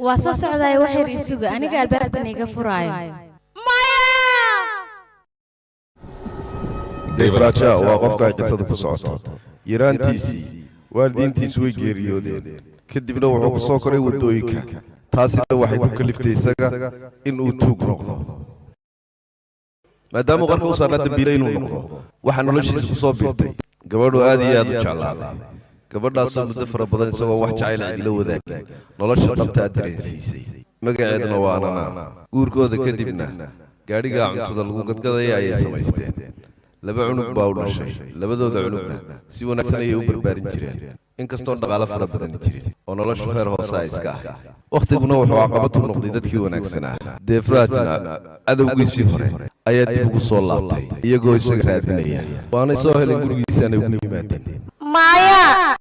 Waa soo socdaaya, wax yar isuga, aniga albaabkan iga furaayo. Devraja waa qofka ay qisadu ku socoto. Yaraantiisii waalidiintiisu way geeriyoodeen, kadibna wuxuu ku soo koray waddooyinka. Taasina waxay ku kaliftay isaga in uu tuug noqdo, maadaama uu qarka u saarnaa dambiile inuu noqdo. Waxaa noloshiisa ku soo biirtay gabadhu aad iyo aad u jeclaaday, gabadhaasoo muddo fara badan isagoo wax jacayl cidila wadaagin nolosha dhabta aad dareensiisay. Magaceeduna waa Ananaa. Guurkooda kadibna gaadhigaa cuntada lagu gadgadaya ayay samaysteen. Laba cunug baa u dhashay. Labadooda cunugna si wanaagsan ayay u barbaarin jireen, inkastoon dhaqaalo fara badan jirin oo noloshu heer hoose ay iska ahayd. Wakhtiguna wuxuu caqabad ku noqday dadkii wanaagsanaa. Deefraajna cadowgiisii hore ayaa dib ugu soo laabtay iyagoo isaga raadinaya, waanay soo heleen, gurigiisaanay ugu yimaadeen. Maya,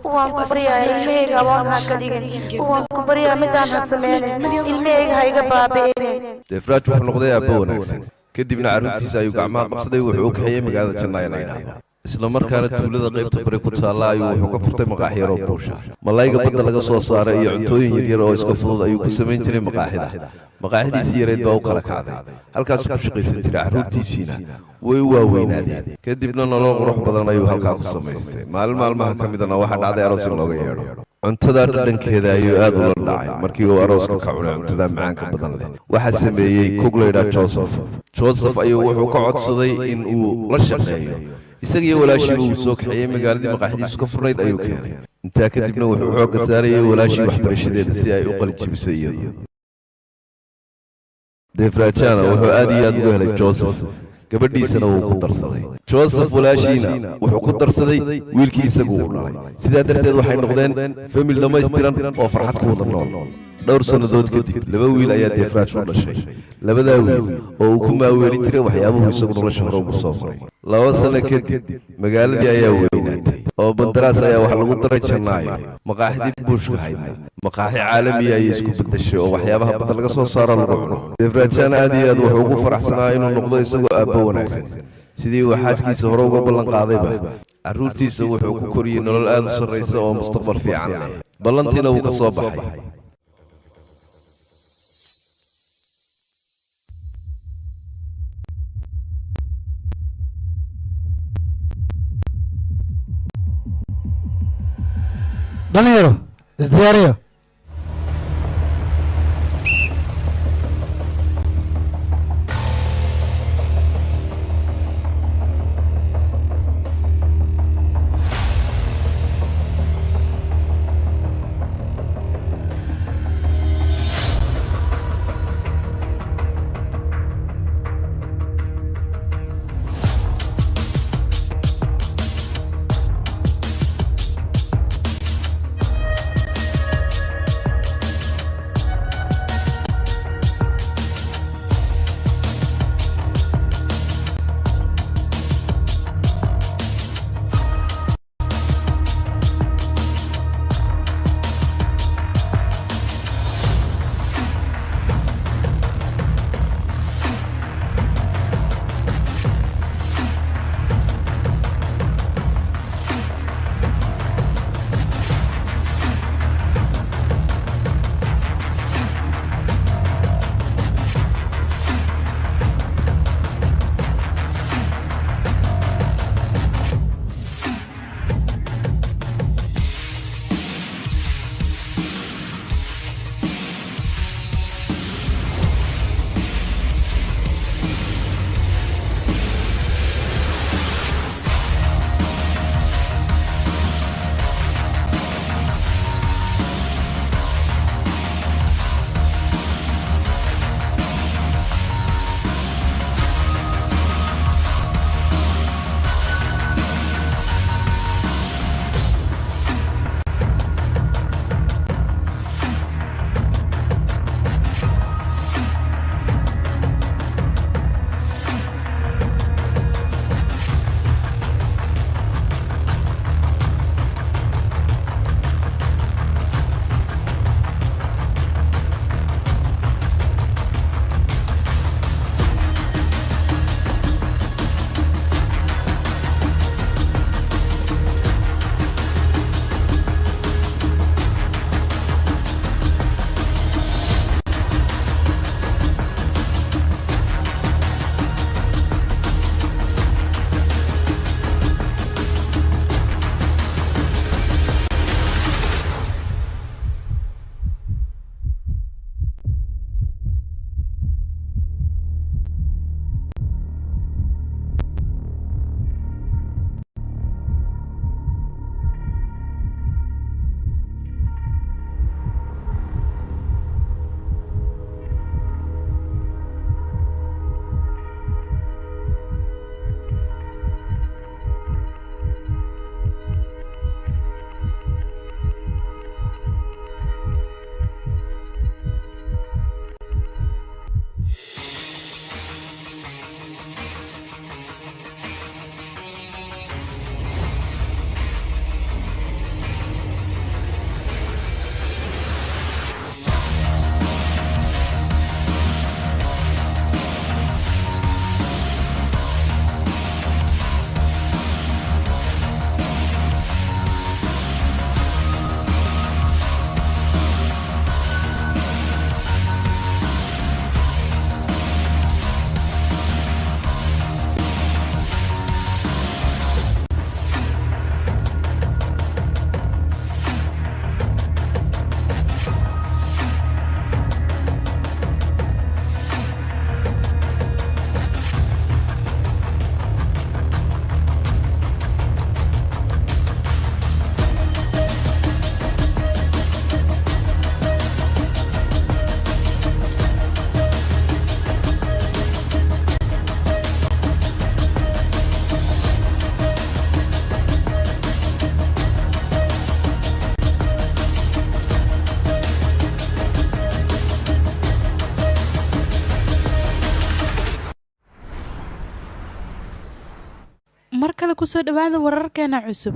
waan ku baryaa, ilmahayga awoon ha ka dhigin. Waan ku baryaa, midaan ha sameynin, ilmahayga ha iga baabi'inin. Deefraaj wuxuu noqday aabbo wanaagsan. Kadibna carruurtiisa ayuu gacmaha qabsaday, wuxuu u kaxeeyey magaalada Jannaaya la yidhaahdo, isla markaana tuulada qaybta bari ku taalla ayuu wuxuu ka furtay maqaaxi yar oo buusha. Malayga badda laga soo saaray iyo cuntooyin yaryar oo iska fudud ayuu ku samayn jiray maqaaxida. Maqaaxidiisii yareyd baa u kala kacday, halkaasuu ku shaqaysan jiray. Carruurtiisiina way u waaweynaadeen. Kadibna nolol qurux badan ayuu halkaa ku samaystay. Maalin maalmaha ka midana waxaa dhacday aroos in looga yeedho. Cuntada dhadhankeeda ayuu aad ula dhacay markii uu arooska ka cunay. Cuntada macaanka badan leh waxaa sameeyey cook la yidhaha Joseph. Joseph ayuu wuxuu ka codsaday in uu la shaqeeyo. Isaga iyo walaashiiba uu soo kaxeeyey, magaaladii maqaaxidiisu ka furnayd ayuu keenay. Intaa kadibna wuxuu xoogga saarayay walaashii waxbarashadeeda si ay u qalinjibisay iyadu. Defrajana wuxuu aad iyo aad uga helay Joseph, gabadhiisana wuu ku darsaday. Joseph walaashiina wuxuu ku darsaday wiilkii isagu uu dhalay. Sidaa darteed waxay noqdeen family dhammaystiran oo farxad ku wada nool. Dhowr sannadood kadib laba wiil ayaa Defraaj u dhashay, labadaa wiil oo uu ku maaweelin jiray waxyaabuhu isagu nolosha hore ugu soo maray. 2 sano kadib magaaladii ayaa weynaatay oo bandaraas ayaa wax lagu daray Jannaayo. Maqaaxidii buushka haydna maqaaxi caalamiya ayay isku beddeshay oo waxyaabaha badda laga soo saaro lagu cuno. Defraajaan aad iyo aad wuxuu ugu faraxsanaa inuu noqdo isagoo aabbo wanaagsan, sidii uu xaaskiisa hore uga ballan qaadayba. Carruurtiisa wuxuu ku koriyey nolol aad u sarraysa oo mustaqbal fiican leh, ballantiina wuu ka soo baxay. Dhalinyaro, isdiyaariyo. Mar kale kusoo dhawaada wararkeena cusub.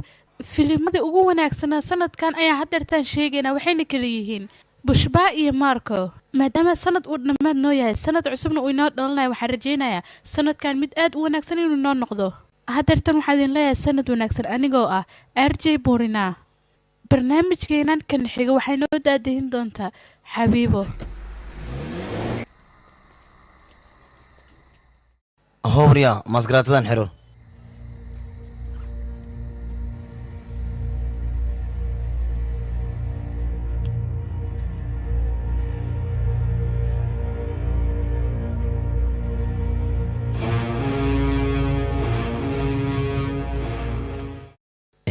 Filimada ugu wanaagsanaa sanadkan ayaa haddeertaan sheegaynaa, waxayna kala yihiin Bushbaa iyo Marco. Maadaama sanad uu dhammaad noo yahay, sanad cusubna uu inoo dhalanayo, waxaan rajaynayaa sanadkan mid aad u wanaagsan inuu inoo noqdo. Haddeertan waxaa idin leeyahay sanad wanaagsan anigoo ah RJ Buurina. Barnaamijkeenan kan xiga waxay noo daadihin doontaa Xabiibo. Howriya masgaraatadan xiro.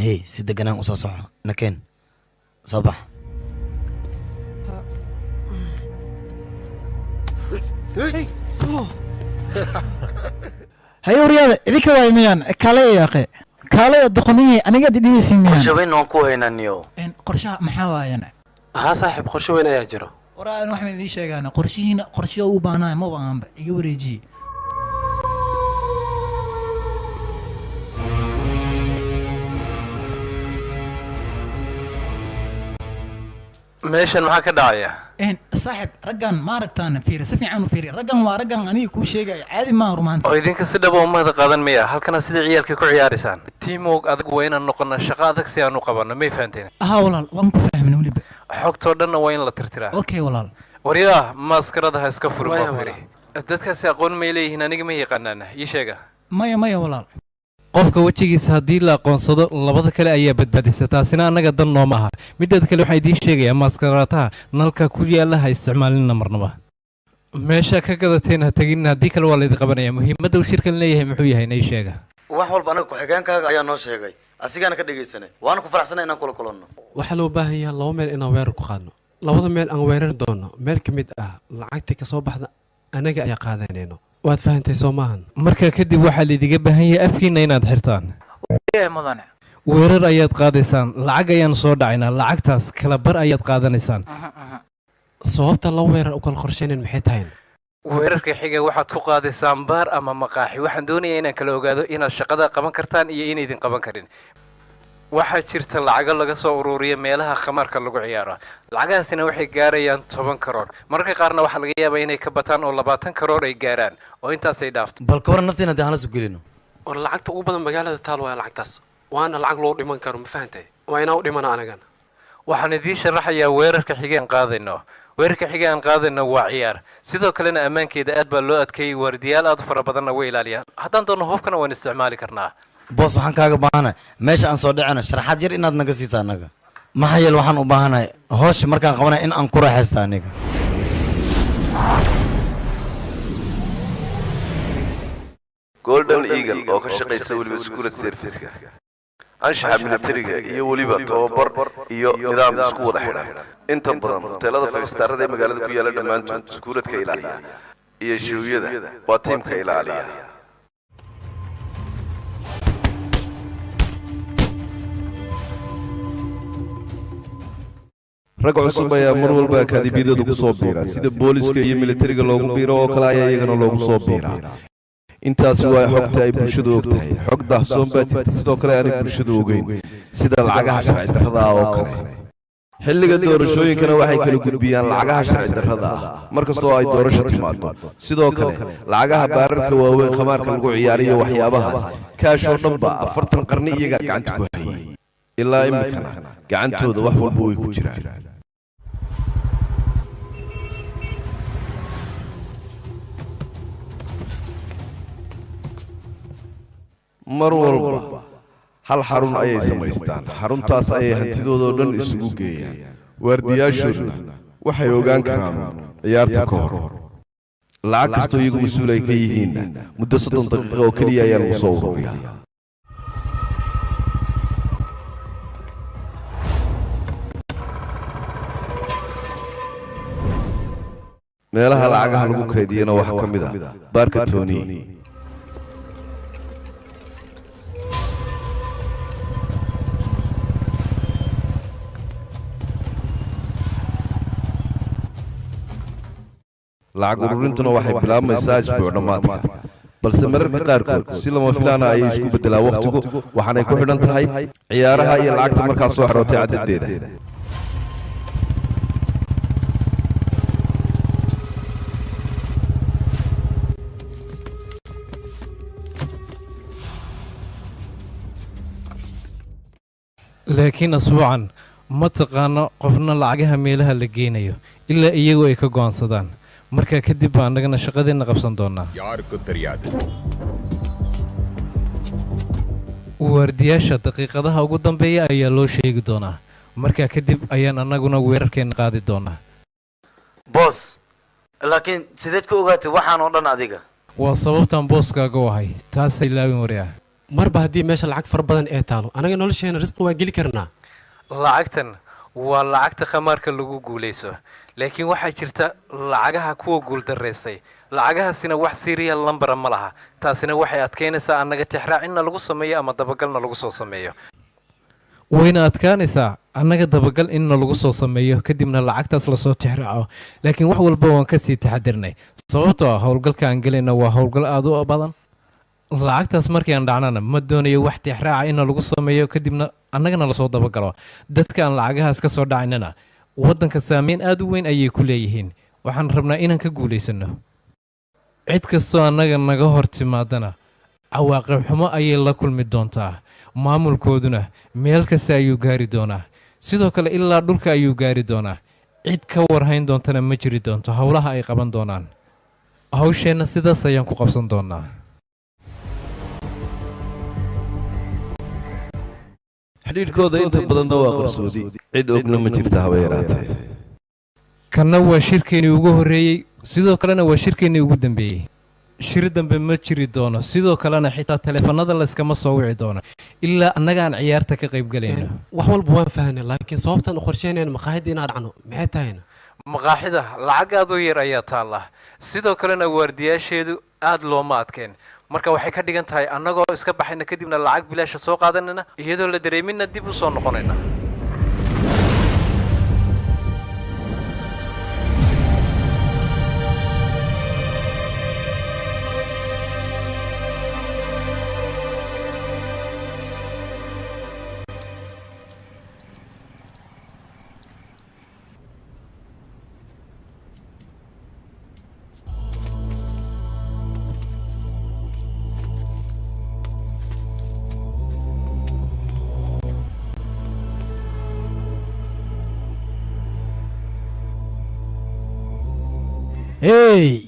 Hey, si deganaan u soo soco, nakeen soo bax. Haye waryaada, idinka waay miyaan kaalay yaaqe kaalay doqoniyey anigaad idhibeysin miyaan? Qorshe weyn waan ku haynaa niyo. Qorshaha maxaa waayana? Haa saaxiib, qorshe weyn ayaa jiro. Waraan waxaan idiin sheegaana qorshihiina qorshe u baahnaay ma baahanba, iga wareejiye. Meeshan maxaa ka dhacaya? Saaxib, raggan ma aragtaan? Fiiri si fiican u fiiri, raggan waa raggan aniga kuu sheegaya, caadi maaha rumaanta. Oo idinka si dhaba umahada qaadan maya, halkana sida ciyaalka ku ciyaaraysaan. Teamwork adag waa inaan noqono, shaqo adag si aan u qabanno, may fahanteen? Haa walaal, waan ku fahmin weliba. Xogtoo dhanna waa in la tirtiraa. Okay walaal. Waryaah, maskarada ha iska furin baa ku yidhi. Dadkaasi aqoon may leeyihiin? Aniga ma yaqaanaan, ii sheega. Maya maya walaal. Qofka wejigiisa haddii la aqoonsado, labada kale ayaa badbaadisa, taasina annaga dan nooma aha. Mideeda kale waxaan idiin sheegayaa, maaskaraataha nalka ku yaalla ha isticmaalina marnaba. Meesha ka gadateen ha tegin, haddii kale waa laydin qabanaya. Muhiimadda uu shirkan leeyahay muxuu yahay, nay sheega. Wax walba anaga ku-xigeenkaaga ayaa noo sheegay, asigaana ka dhegaysanay, waana ku faraxsanay inaan kula kulanno. Waxaa loo baahan yahay laba meel inaan weerar ku qaadno. Labada meel aan weerari doono, meel ka mid ah lacagta ka soo baxda anaga ayaa qaadanayno, waad fahantay soo maahan? Markaa kadib waxaa laydiga baahan yahay afkiina inaad xirtaan. Mudane. Weerar ayaad qaadaysaan, lacag ayaan soo dhacaynaa, lacagtaas kala bar ayaad qaadanaysaan. Sababta loo weerar u kala qorshaynan maxay tahay? Weerarka xiga waxaad ku qaadaysaan baar ama maqaaxi. Waxaan doonayaa inaan kala ogaado inaad shaqada qaban kartaan iyo inaydin qaban karin. Waxaa jirta lacago laga soo ururiya meelaha khamaarka lagu ciyaaro. Lacagahaasina waxay gaarayaan 10 karoor, mararka qaarna waxaa laga yaabaa inay ka bataan oo 20 karoor ay gaaraan oo intaasay dhaafto. Bal ka waran naftiina haddii aan la sugelino? War lacagta ugu badan magaalada taal waa lacagtaas, waana lacag loo dhiman karo, ma fahantay? Waa inaan u dhimana anagana. Waxaan idiin sharaxayaa weerarka xige aan qaadayno. Weerarka xiga aan qaadayno waa ciyaar, sidoo kalena ammaankeeda aad baa loo adkeeyey, waardiyaal aad u fara badanna way ilaaliyaan. Haddaan doonno hubkana waan isticmaali karnaa. Boos, waxaan kaaga baahanahay meesha aan soo dhacino sharaxaad yar inaad naga siisa annaga, maxaa yeele waxaan u baahanahay hawsha markaan qabanaya in aan ku raaxaysta aniga. Golden Eagle oo ka shaqaysa weliba security serviceka, anshaxa militariga iyo weliba tababar iyo nidaam isku wada xidhan. Inta badan hoteelada five starada ee magaalada ku yaala dhammaantood securityka ilaaliya iyo showyada waa tiimka ilaaliya. Rag cusub ayaa mar walba akaademiyadooda ku soo biira, sida booliska iyo militariga loogu biiro oo kale ayaa iyagana loogu soo biiraa. Intaasi waa xogta ay bulshadu og tahay. Xog daahsoon baa jirta sidoo kale aanay bulshadu ogeyn, sida lacagaha sharci darrada ah oo kale. Xilliga doorashooyinkana waxay kala gudbiyaan lacagaha sharci darrada ah mar kastoo ay doorasho timaado. Sidoo kale lacagaha baararka waaweyn, khamaarka lagu ciyaariyo, waxyaabahaas kaashoo dhanba 40 qarni iyagaa gacanta ku hayay, ilaa iminkana gacantooda wax walba way ku jiraan. Mar walba hal xarun ayay samaystaan, xaruntaas ayay hantidoodoo dhan isugu geeyaan. Waardiyaashoodna waxay ogaan karaan ciyaarta ka hor. Lacag kastoo iyagu mas-uul ay ka yihiinna muddo 30 daqiiqo oo keliya ayaa lagu soo ururiyaa. Meelaha lacagaha lagu kaydiyana waxaa ka mid ah baarka Tony. Lacag ururintuna waxay bilaabmaysaa isbuuc dhammaadka. Balse mararka qaarkood si lama filaana ayay isku beddelaa wakhtigu, waxaanay ku xidhan tahay ciyaaraha iyo lacagta markaas soo xarootay caddadeeda. Laakiin asbuucan ma taqaano qofna lacagaha meelaha la geynayo ilaa iyagu ay ka go'aansadaan. Markaa kadib baa annagana shaqadeenna qabsan doonaa. Waardiyaasha daqiiqadaha ugu dambeeya ayaa loo sheegi doonaa. Markaa kadib ayaan annaguna weerarkeenna qaadi doonaa. Boos, laakiin sideed ku ogaatay waxaan oo dhan adiga? Waa sababtaan booskaaga u ahay, taasay laawin waryaa. Marba haddii meesha lacag fara badan ee taalo, anaga nolosheena risqi waan geli karnaa. Lacagtan waa lacagta khamaarka lagu guulayso, laakiin waxaa jirta lacagaha kuwa guuldarraystay. Lacagahaasina wax serial lambara ma laha. Taasina waxay adkeynaysaa annaga tixraacinna lagu sameeyo ama dabagalna lagu soo sameeyo. Wayna adkaanaysaa annaga dabagal inna lagu soo sameeyo, kadibna lacagtaas lasoo tixraaco. Laakiin wax walba waan kasii taxadirnay, sababtoo ah howlgalka aan gelayna waa howlgal aad u badan. Lacagtaas markii aan dhacnana ma doonayo wax tixraaca inna lagu sameeyo, kadibna annagana lasoo dabagalo. Dadka aan lacagahaas ka soo dhacaynana waddanka saameyn aad u weyn ayay ku leeyihiin. Waxaan rabnaa inaan ka guulaysanno. Cid kastoo annaga naga hor timaadana cawaaqib xumo ayay la kulmi doontaa. Maamulkooduna meel kasta ayuu gaari doonaa, sidoo kale ilaa dhulka ayuu gaari doonaa. Cid ka warhayn doontana ma jiri doonto howlaha ay qaban doonaan. Hawsheenna sidaas ayaan ku qabsan doonaa. Xidhiidhkooda inta badanna waa qarsoodi, cid ogna ma jirta haba yaraatee. Kanna waa shirkeennii ugu horreeyey, sidoo kalena waa shirkeennii ugu dambeeyey. Shir dambe ma jiri doono, sidoo kalena xitaa taleefanada layskama soo wici doono ilaa annaga aan ciyaarta ka qayb galayno. Wax walba waan fahnay, laakiin sababtan u qorsheynayna maqaayadda inaan dhacno maxay tahayna? Maqaaxida lacag aad u yar ayaa taalla, sidoo kalena waardiyaasheedu aad looma adkeen. Marka waxay ka dhigan tahay annagoo iska baxayna, kadibna lacag bilaasha soo qaadanayna, iyadoo la dareeminna dib u soo noqonayna. Hey!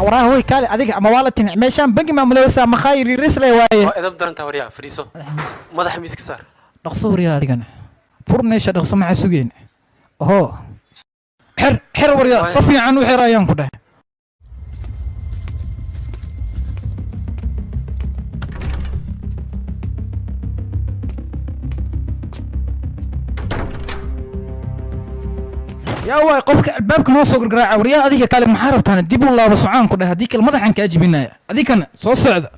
Waraha hoy, kaale adiga ama waa la tinic meeshaan bangi maamuleysaa makhaayir risle waaye. Waa edab darantaa waryaa, fadhiiso, madaxa miiska saar. Dhaqso waryaa, adigana fur meesha dhaqso, maxaa sugeen? Oho, xer xer waryaa, si fiican u xer ayaan ku dhahay. Yaa waay qofka albaabka noo soo gargaraaca? Waryaa adiga kale, maxaa rabtaan? Dib u laabo socaan ku dhahay, haddii kale madaxan kaa jibinaya. Adigana soo socda.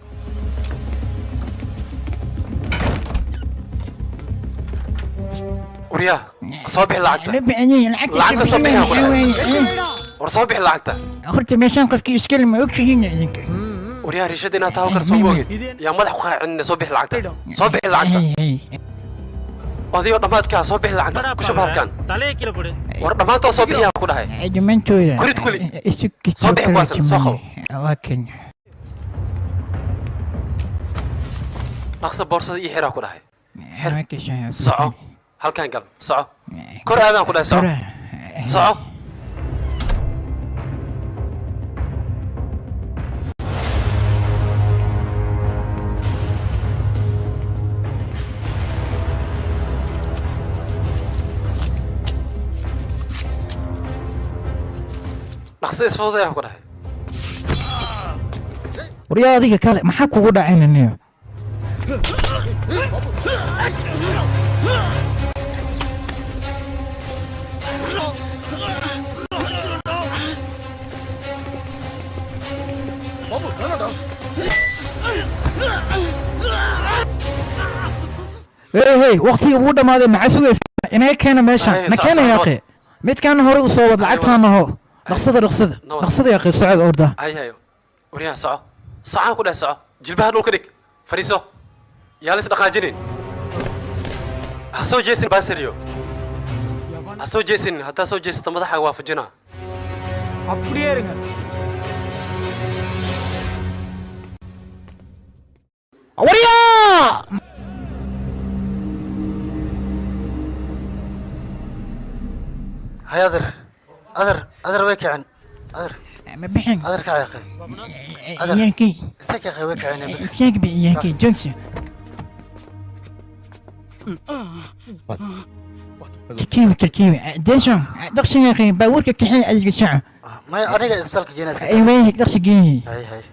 Waryaa, soo bixi lacagta, lacagta soo bixi aan ku dhahay. War soo bixi lacagta. Horta meeshaan qofkii iskale ma ogtihiin idinka? Waryaa, riishada inaad tahay kar soo moogid. Yaa madax ku qaacinina, soo bixi lacagta, soo bixi lacagta. Odayo dhammaadkaa, soo bixi lacagta, ku shub halkan. War dhammaantood soo bixi aan ku dhahay. Dhammaantooda Kurid kuli. Isu Soo bixi kuwaasan, soo qabo. Waa kan. Dhaqsa, boorsada ii xiraa ku dhahay. Xir, soco, halkan gal, soco, kor aadaan ku dhahay, soco, soco. Dhaqsa, isfududayaan ku dhahay. Waryaa adiga kale, maxaa kugu dhacay niyo? Hey hey, waqtigii wuu dhammaaday, maxaa sugaysaa? Inay keena meeshaan na keena yaaqe midkaan hore u soo wad lacagtaana ho dhaqsada dhaqsada dhaqsada yaaqe socod orda hay hayo waryaha soco socaan ku dheh soco jilbaha dhulka dhig fadhiiso yaa la is dhaqaajinin ha soo jeesin baasiriyo ha soo jeesin haddaa soo jeesato madaxaaga waafajinaa அப்படியே இருங்க waryaa hay adeer adeer adeer way kicin adeer ma bixin adeer kac yaaqe adeer Yankee. istaag yaaqe way kicin bas Istaag bi Yankee Johnson. Tartiib tartiib Johnson dhaqsi yaaqe baabuurka kaxee adiga soco maya aniga isbitaalka geena iska ay way dhaqsi geeyey hay hay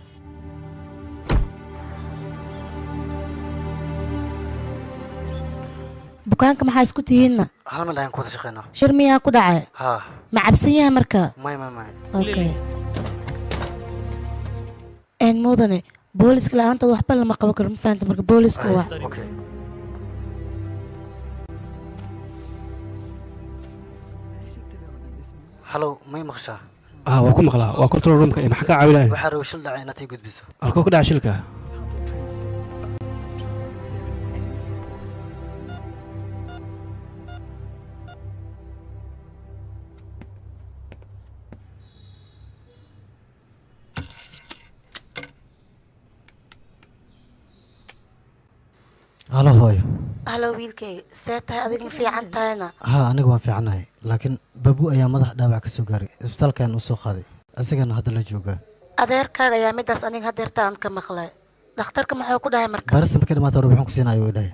Bukaanka maxaa isku tihiinna? Hal meel ayaan ku wada shaqeynaa. Shir miyaa ku dhacay? Haa. Ma cabsan yahay marka? May may may. Okay. Een mudane, booliska la'aantood waxba lama qaban karo, ma fahanta marka booliska waa. Okay. Hallow, may maqashaa? Ah, waa ku maqlaa. Waa control roomka. Maxaa kaa caawinaya? Waxaa rabay shil dhacay inaad ii gudbiso. Halkuu ku dhacay shilka? Halo hooyo. Halo wiilkayga, see tahay adiga ma fiican tahayna? Haa, aniga waan fiicanahay, laakiin Babu ayaa madax dhaawac ka soo gaaray. Isbitaalkan u soo qaaday. Isagana hadda la joogaa. Adeerkaaga ayaa midaas aniga hadeerta aan ka maqlay. Dhakhtarka muxuu ku dhahay marka? Baarista markay dhamaato hore wuxuu ku siinayo uu dhahay.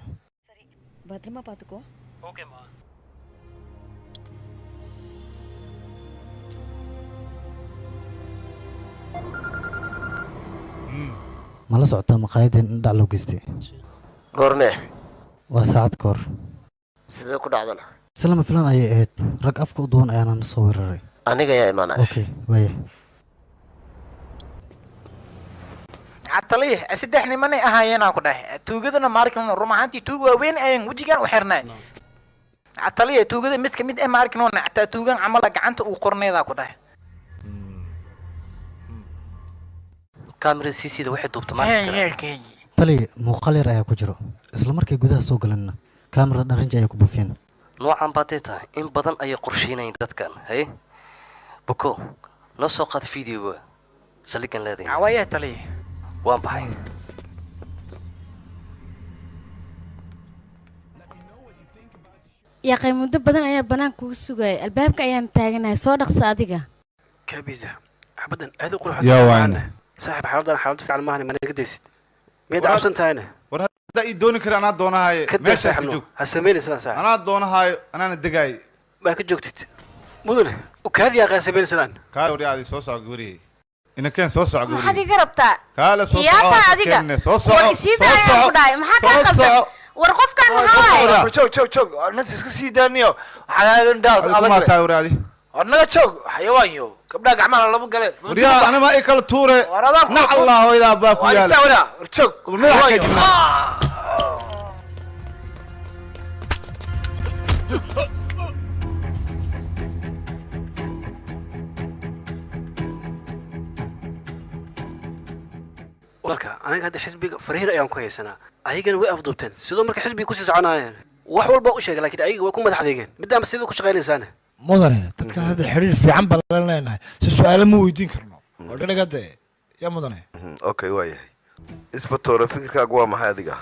பத்திரமா பாத்துக்கோ. ஓகேம்மா. Ma la socotaa maqaayadeen in dhac loo geystay? Goormee? Waa saacad ka hor. Sidee ku dhacdana? Si lama filaan ayay ahayd. Rag afka u duwan ayaana na soo weeraray. Aniga ayaa imaanaya. Okay, waaya. Taliye, saddex nimanay ahaayeen aan ku dhahay. Tuugadana maarkin run ahaantii tuug waaweyn ayaan wejigan u xirnay. Taliye, tuugada mid ka mid ah maarkin oo xataa tuugan camal gacanta uu qorneedaa ku dhahay. Kaamirada CC-da waxay duubtay maalinka. Taliye, muuqaal yar ayaa ku jiro. Isla markay gudaha soo galanna, kaamirada dhan rinji ayay ku buufiyeen. Noocan baatay tahay in badan ayay qorsheynayeen dadkan, haye? Buko, noo soo qaad fiidiyowga. Saldhiggan leedahay. Waaya taliye. Waan baxay. Yaaqay muddo badan ayaa banaanka kugu sugayay. Albaabka ayaan taaganahay, soo dhaqso adiga. Kabiza, xabaddan aad u qurux Yaa waayna. Saaxiib, xaaladdan xaalad fiican maahan, mana iga daysid. Miyaad cabsan tahayna? War hadda ii dooni kara anaa doonahaaye. Ka daa meeshaas ka saaxiibno. joog. Ha sameynaysaa saaxiib. Anaa doonahaayo, anaana degaay. Maa ka joogtid? Mudane, u kaadi yaaqay sameynaysadaan. Kaale waryaadii soo soco gabariyey. Inakeen soo soco Maxaad gabariyey. iga rabtaa? Kaale soo Yaa soco. taa adiga? Keenne, soo soco. War isii Soo daa ayaan soco. ku dhahay. Maxaa kaa Soo qaldan? soco. War qofkan maxaa waaye? Joog joog joog, nafta iska sii daaniyo. Waxaa dhaad Adigu adag. maa tahay waryaadii? War naga joog, xayawaan yo. Gabdhaha gacmaha lama galeen. Waryaa anima i kala tuure. War adaa ku Nac Allah hooyadaa baa ku War yaala. istaa waraa. War joog. Madaxa ka Xayawaan yo. jibnaa. Walka, aniga hadda xisbiga fariir ayaan ku haysanaa. Ayagana way afduubteen. Sidoo marka xisbiga ku sii soconaayeen. Wax walba u sheegay, laakiin ayaga way ku madax adeegeen. Midaama sidoo ku shaqaynaysaana. Mudane, dadka hadda xiriir fiican baan la leenahay, si su'aalo ma weydiin karno oo dhagade yaa mudane. Okay, waa yahay. Isbatoore, fikirkaagu waa maxay adiga?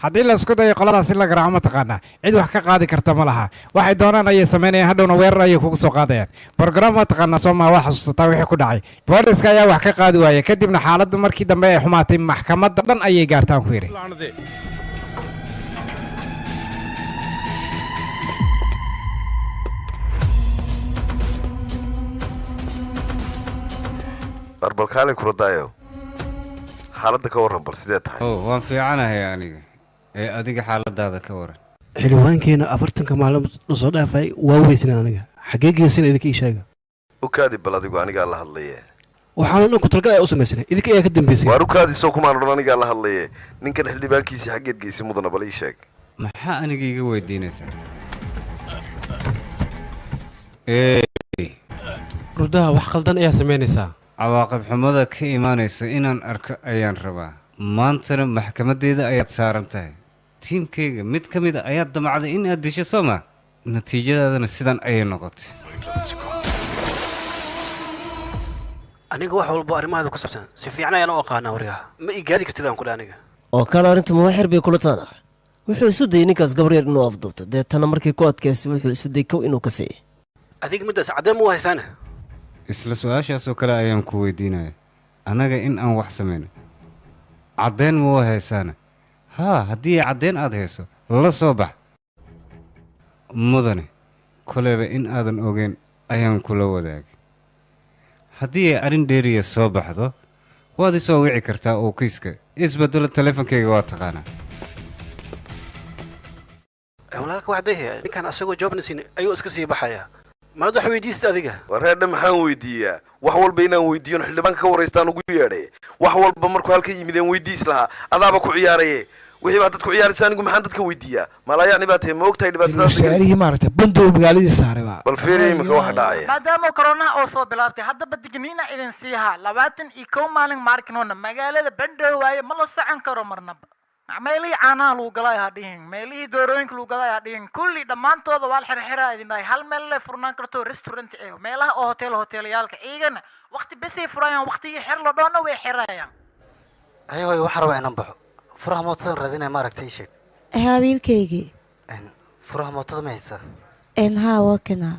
Haddii la isku dayo qoladaas in la garaaco, mataqaanaa cid wax ka qaadi karta ma laha. Waxay doonaan ayay samaynayaan, hadhowna weerar ayay kugu soo qaadayaan. Program mataqaanaa soo maha, waa xasuusataa wixii ku dhacay. Booliska ayaa wax ka qaadi waayay, kadibna xaaladdu markii dambe ay xumaatay maxkamadda dhan ayay gaartaan ku yidhi. War bal kaale kuradaayo. Xaaladda ka warran bal sidee tahay? Oh, waan fiicanahay aniga. Ee adiga xaaladaada ka waran? Xildhibaankeena 40-ka maalin la soo dhaafay waa weysnaa aniga. Xagee geysan idinka ii sheega. U kaadi bal adigu, anigaa la hadlaye. Waxaan dhan ku talgal ayaa u samaysanay. Idinka ayaa ka dambeysay. Waar u kaadi soo kumaan odhan, anigaa la hadlaye. Ninkan xildhibaankiisii xaggeed geysay mudana bal ii sheeg. Maxaa aniga iga weydiinaysaa? Rudaha wax khaldan ayaa samaynaysaa. Cawaaqib xumada ka imaanaysa inaan arko ayaan rabaa. Maantana maxkamaddeeda ayaad saaran tahay. Tiimkayga mid ka mid a ayaad damacday in aad disho, soo ma? Natiijadaadana sidan ayay noqotay. Aniga wax walbo arrimahaada ku saabsan si fiican ayaan u aqaanaa waryaha. Ma ii gaadi kartid aan ku dhahay aniga. Oo kale arrinta muwaxir bay kula taana. Wuxuu isu dayay ninkaas gabar yar inuu afduubto, deetana markii ku adkaysay wuxuu isu dayay kow inuu ka siiyo. Adiga middaas caddeen ma u haysaane? Isla su-aashaasoo kale ayaan ku weydiinaya. Annaga in aan wax samayno caddeyn ma u haysaana? Haa, haddii caddeyn aad hayso la soo bax. Mudane, koleyba in aadan ogeyn ayaan kula wadaagay. Haddii ay arrin dheeriya soo baxdo waad i soo wici kartaa oo kiiska isbedelo. Taleefankayga waa taqaanaa. Walaalka wax dayhaya ninkan asagoo jawaabna siin ayuu iska sii baxayaa. Maad wax weydiisid adiga? Wareedha, maxaan weydiiyaa? Wax walba inaan weydiiyon xildhibaanka ka waraystaan ugu yeedhay. Wax walba markuu halka yimideen weydiis lahaa, adaaba ku ciyaaraye. Wixii baa dad ku ciyaaraysa, anigu maxaan dadka weydiiyaa? Malaayacni baa tahay, ma ogtahay dhibaatadaas? Wasaarihii maaragtay bandow magaaladii saaray baa. Bal fiiri imika waxa dhacaya. Maadaama koronaha oo soo bilaabtay, haddaba digniina idin siihaa. 21 maalin maarkinoona magaalada bandhow waaye, ma la socon karo marnaba. Meelihii caanaha lagu galay ha dhihin, meelihii doorooyinka lagu galay ha dhihin, kulli dhammaantooda waa la xirxiraa idin dhahay. Hal meel lay furnaan karto restaurant eh, meelaha oo hotel hoteelyaalka iyagana waqti besay furayaan, waqtigii xir la dhoona way xirayaan. Haye hooyo, waxaan rabaa inaan baxo. Furaha mootadan raadinaya, ma aragtay? Ii sheeg. Haa wiilkaygii. Furaha mootada ma haysaa? En haa, waa kana.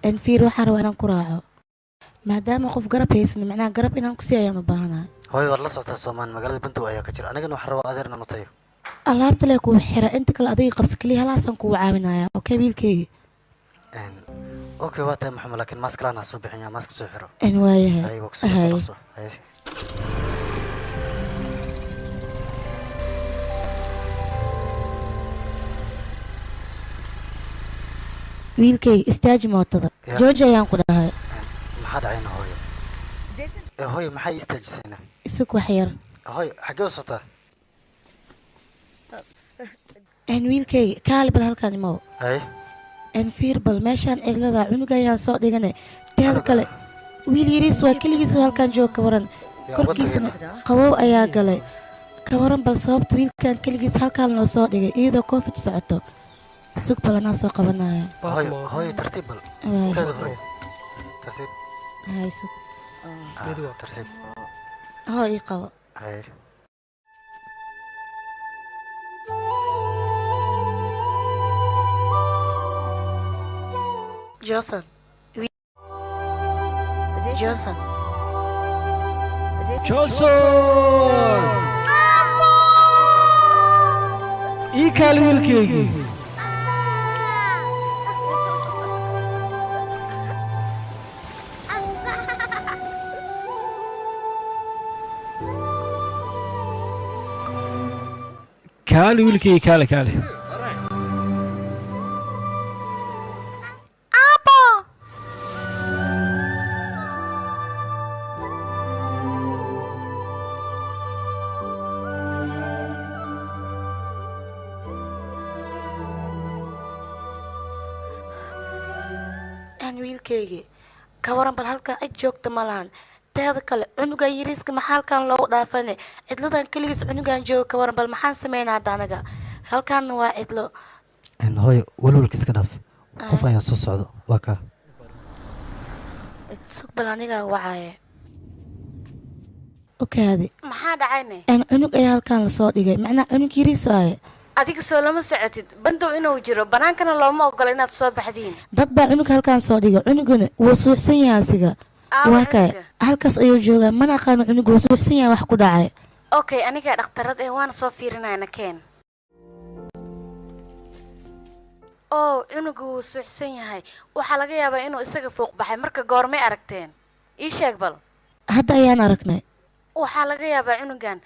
En fiir, waxaan rabaa inaan ku raaco maadaama qof garab haysan, macnaha garab inaan ku sii ayaan u baahanahay. Hooyo, waad la socotaa Soomaan magaalada bandow ayaa ka jira. Anigana waxaan rabaa adeer inaan u tayo. Alaabta lee kuu xira, inta kale adiga qabsa, keliya halaasaan kugu caawinaya. Okay wiilkaygii? Okay, waa tahay Maxamed, laakiin maask laan ha soo bixin, yaa maaska soo xiro. En waayahay. Haye, waa ku soo Haye. dhaqso. Haye. Wiilkayga, istaaji mootada. Ya. Jooji ayaan ku dhahay. Maxaa dhacayna hooyo? Ee hooyo, maxay istaajisayna? Isug wax yar. Hooyo, xaggee u socotaa? En wiilkayga, kaali bal halkaan imow. Haye. En fiir bal meeshaan cidlada cunuga ayaan soo dhigane. Teeda kale wiil yariis waa keligiis oo halkaan jooga, ka waran? Ya, korkiisana qabow ayaa galay, ka waran bal sababta wiilkan keligiis halkaan loo soo dhigay iyadoo covid socoto? Sug bal, anaa soo qabanaya. Hooyo, hooyo, tartiib bal. Waay. Kaada hooyo, tartiib. Hay, sug. Ah, tartiib. Hoo, ii qabo. Haye. Johnson, Johnson. Johnson, ii kaali wiilkaygii. Kaali wiilkaygii, kaali, kaali. Aabo. Aan wiilkaygii, ka waran bal halkan cid joogta ma lahan. Teeda kale cunugan yariiska maxaa halkan loogu dhaafane? Cidladan keligiis cunugan jooga, ka waran bal? Maxaan sameynaa hadda anaga? Halkaanna waa cidlo. En hooyo, walwalka iska dhaaf. Qof ayaa soo socdo, waa kaa. Sug bal, anigaa wacaaye okaadi. Maxaa dhacayne? Aan cunug ayaa halkan lasoo dhigay, macnaa cunug yariis waaye. Adiga soo lama socotid bandow inuu jiro, banaankana looma ogola inaad soo baxdiin. Dad baa cunug halkan soo dhigay, cunuguna wuu suuxsan yahay asiga. Aawa waa kay. Cunuga? Halkaas ayuu joogaa, mana aqaano cunugu wuu suuxsan yahay wax ku dhacay. Okay, anigaa dhakhtarad eh, waana soo fiirinayna. Keen. Oh, cunugu wuu suuxsan yahay. Waxaa laga yaabaa inuu isaga fuuq baxay. Marka goormay aragteen? Ii sheeg bal. Hadda ayaan aragnay. Waxaa laga yaabaa cunugan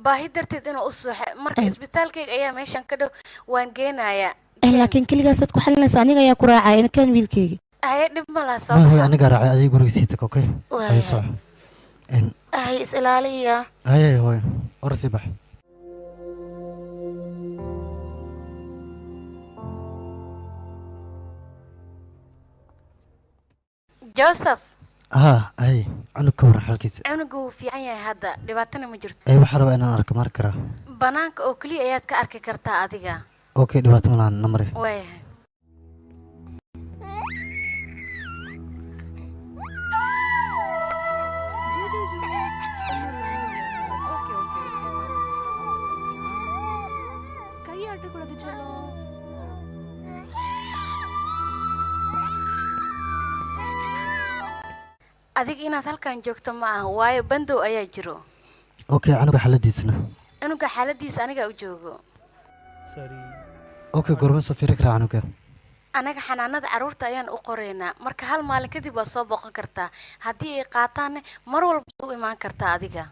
baahi darteed inuu u suuxay. Marka isbitaalkayga ayaa meeshan ka dhow, waan geenayaa. Eh, laakiin keligaasaad ku xalinaysa, aniga ayaa ku raacaya. Inakaan wiilkayga. Haye, dhib ma laha, soo Ma hooyo, baxa. anigaa raacay, adiga guriga sii tag, okay? Waay. Haye, soco. En Hay, is ilaaliya. Haye, haye hooyo, or sii bax. Joseph. Haa, ay cunug ka waran xalkiisa? Cunugu wuu fiican yahay hadda, dhibaatana ma jirto. Ay, waxaan rabaa inaan arko, ma arki karaa? Banaanka oo keliya ayaad ka arki kartaa adiga. Okay, dhibaato ma lahan, namari. Waayahay. Adiga inaad halkan joogto ma aha, waayo bandow ayaa jiro. Okay, cunuga xaaladiisana? Cunuga xaaladiisa aniga u joogo. Okay, goorma soo fiiri karaa cunuga? Anaga xanaanada carruurta ayaan u qoraynaa, marka hal maalin kadib waad soo booqan kartaa. Haddii ay qaataanne mar walba u imaan kartaa adiga.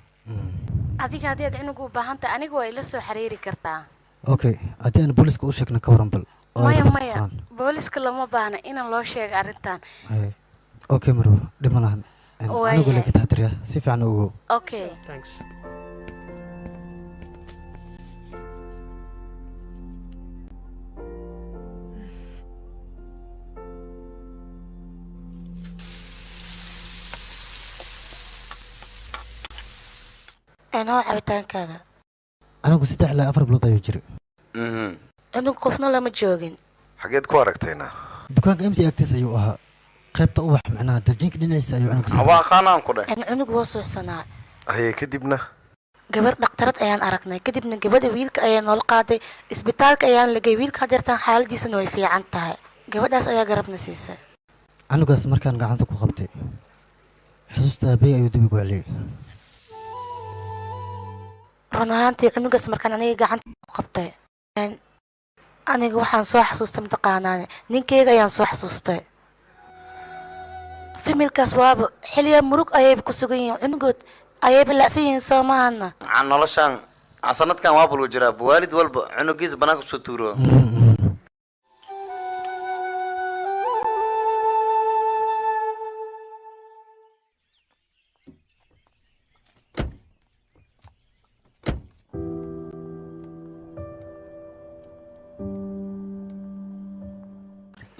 Adiga haddii aad cunuga u baahan tahay aniga waa ila soo xiriiri kartaa. Okay, haddii aan booliska u sheegno ka waran bal? Oo ay Maya, rabto maya, furaan. Booliska lama baahna inaan loo sheego arrintan. Ay, okay marwo, dhib ma lahan. Waayahay. Anigu laga taxadiriyaa, si fiican u ogow. Okay. Thanks. Hoo cabitaankaaga. Anigu 3 ilaa 4 bilood ayuu jiray. Cunug qofna lama joogin. Xageed ku aragtayna? Dukaanka MC agtiisa ayuu ahaa, qaybta ubax, macnaha darjiinka dhinaciisa ayuu cunuga Haba aqaanaan ku dheh. Cunug wuu suuxsanaa. Haye, kadibna? Gabar dhakhtarad ayaan aragnay, kadibna gabadha wiilka ayaa noola qaaday, isbitaalka ayaan lagay wiilka. Hadeertaan xaaladiisana way fiican tahay, gabadhaas ayaa garabna siisay. Canugaas markaan gacanta ku qabtay, xusuusta aabbahay ayuu dib igu celiyey. Run ahaantii cunugaas markaan aniga gacanta ku qabtay, aniga waxaan soo xasuustay mataqaanaane ninkeyga ayaan soo xasuustay. Familkaas waaba xilliya murug ayayba ku sugan yihiin, cunugood ayayba la'san yihiin, soo maahana? Aan noloshaan aan sanadkan waa bulgu jiraa, waalid walba cunugiisa banaanka kusoo tuuro.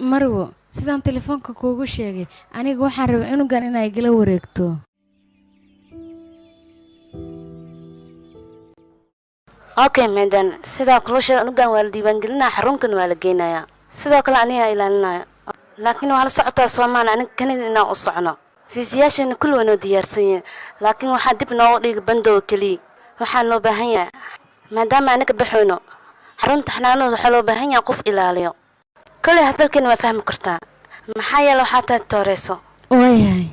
Marwo, sidaan telefoonka kuugu sheegay, aniga waxaan rabay cunugan inay igala wareegto. Okay medan, sidaa kulusha cunugan waa la diiwaangelinaya, xarunkan waa la geynayaa, sidoo kale anigaa ilaalinaya, laakiin waa la socotaa soomaali aniga kanida inaan u socno. Fiisiyaasheena kulli waa noo diyaarsan yihiin, laakiin waxaa dib noogu dhigi bandow keliya. Waxaa loo baahan yahay, maadaama aniga baxayno xarunta xanaanada, waxaa loo baahan yahay qof ilaaliyo. Koley hadalkeena waa fahmi kartaa, maxaa yeele waxaa tahay tooreyso. Waayahay,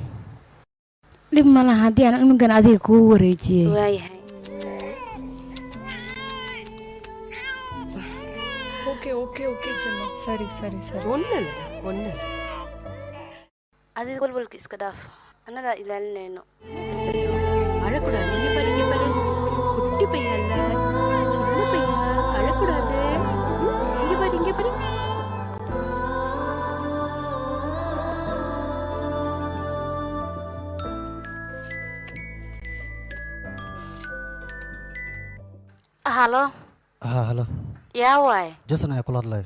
dhib ma laha haddii aan cunugan adiga kugu wareejiyey. Waayahay. Okay okay okay செல்லம், சரி சரி சரி, ஒன்றும் இல்லை ஒன்றும் இல்லை. Adiga walwalka iska dhaaf, annagaa ilaalinayno. அழக்கூடாது, இங்க பாரு இங்க பாரு, குட்டி பையன் இல்ல, சின்ன பையன், அழக்கூடாது. ம், இங்க பாரு இங்க பாரு. Halo. Haa, halo. Yaa waay? Jason ayaa kula hadlaya.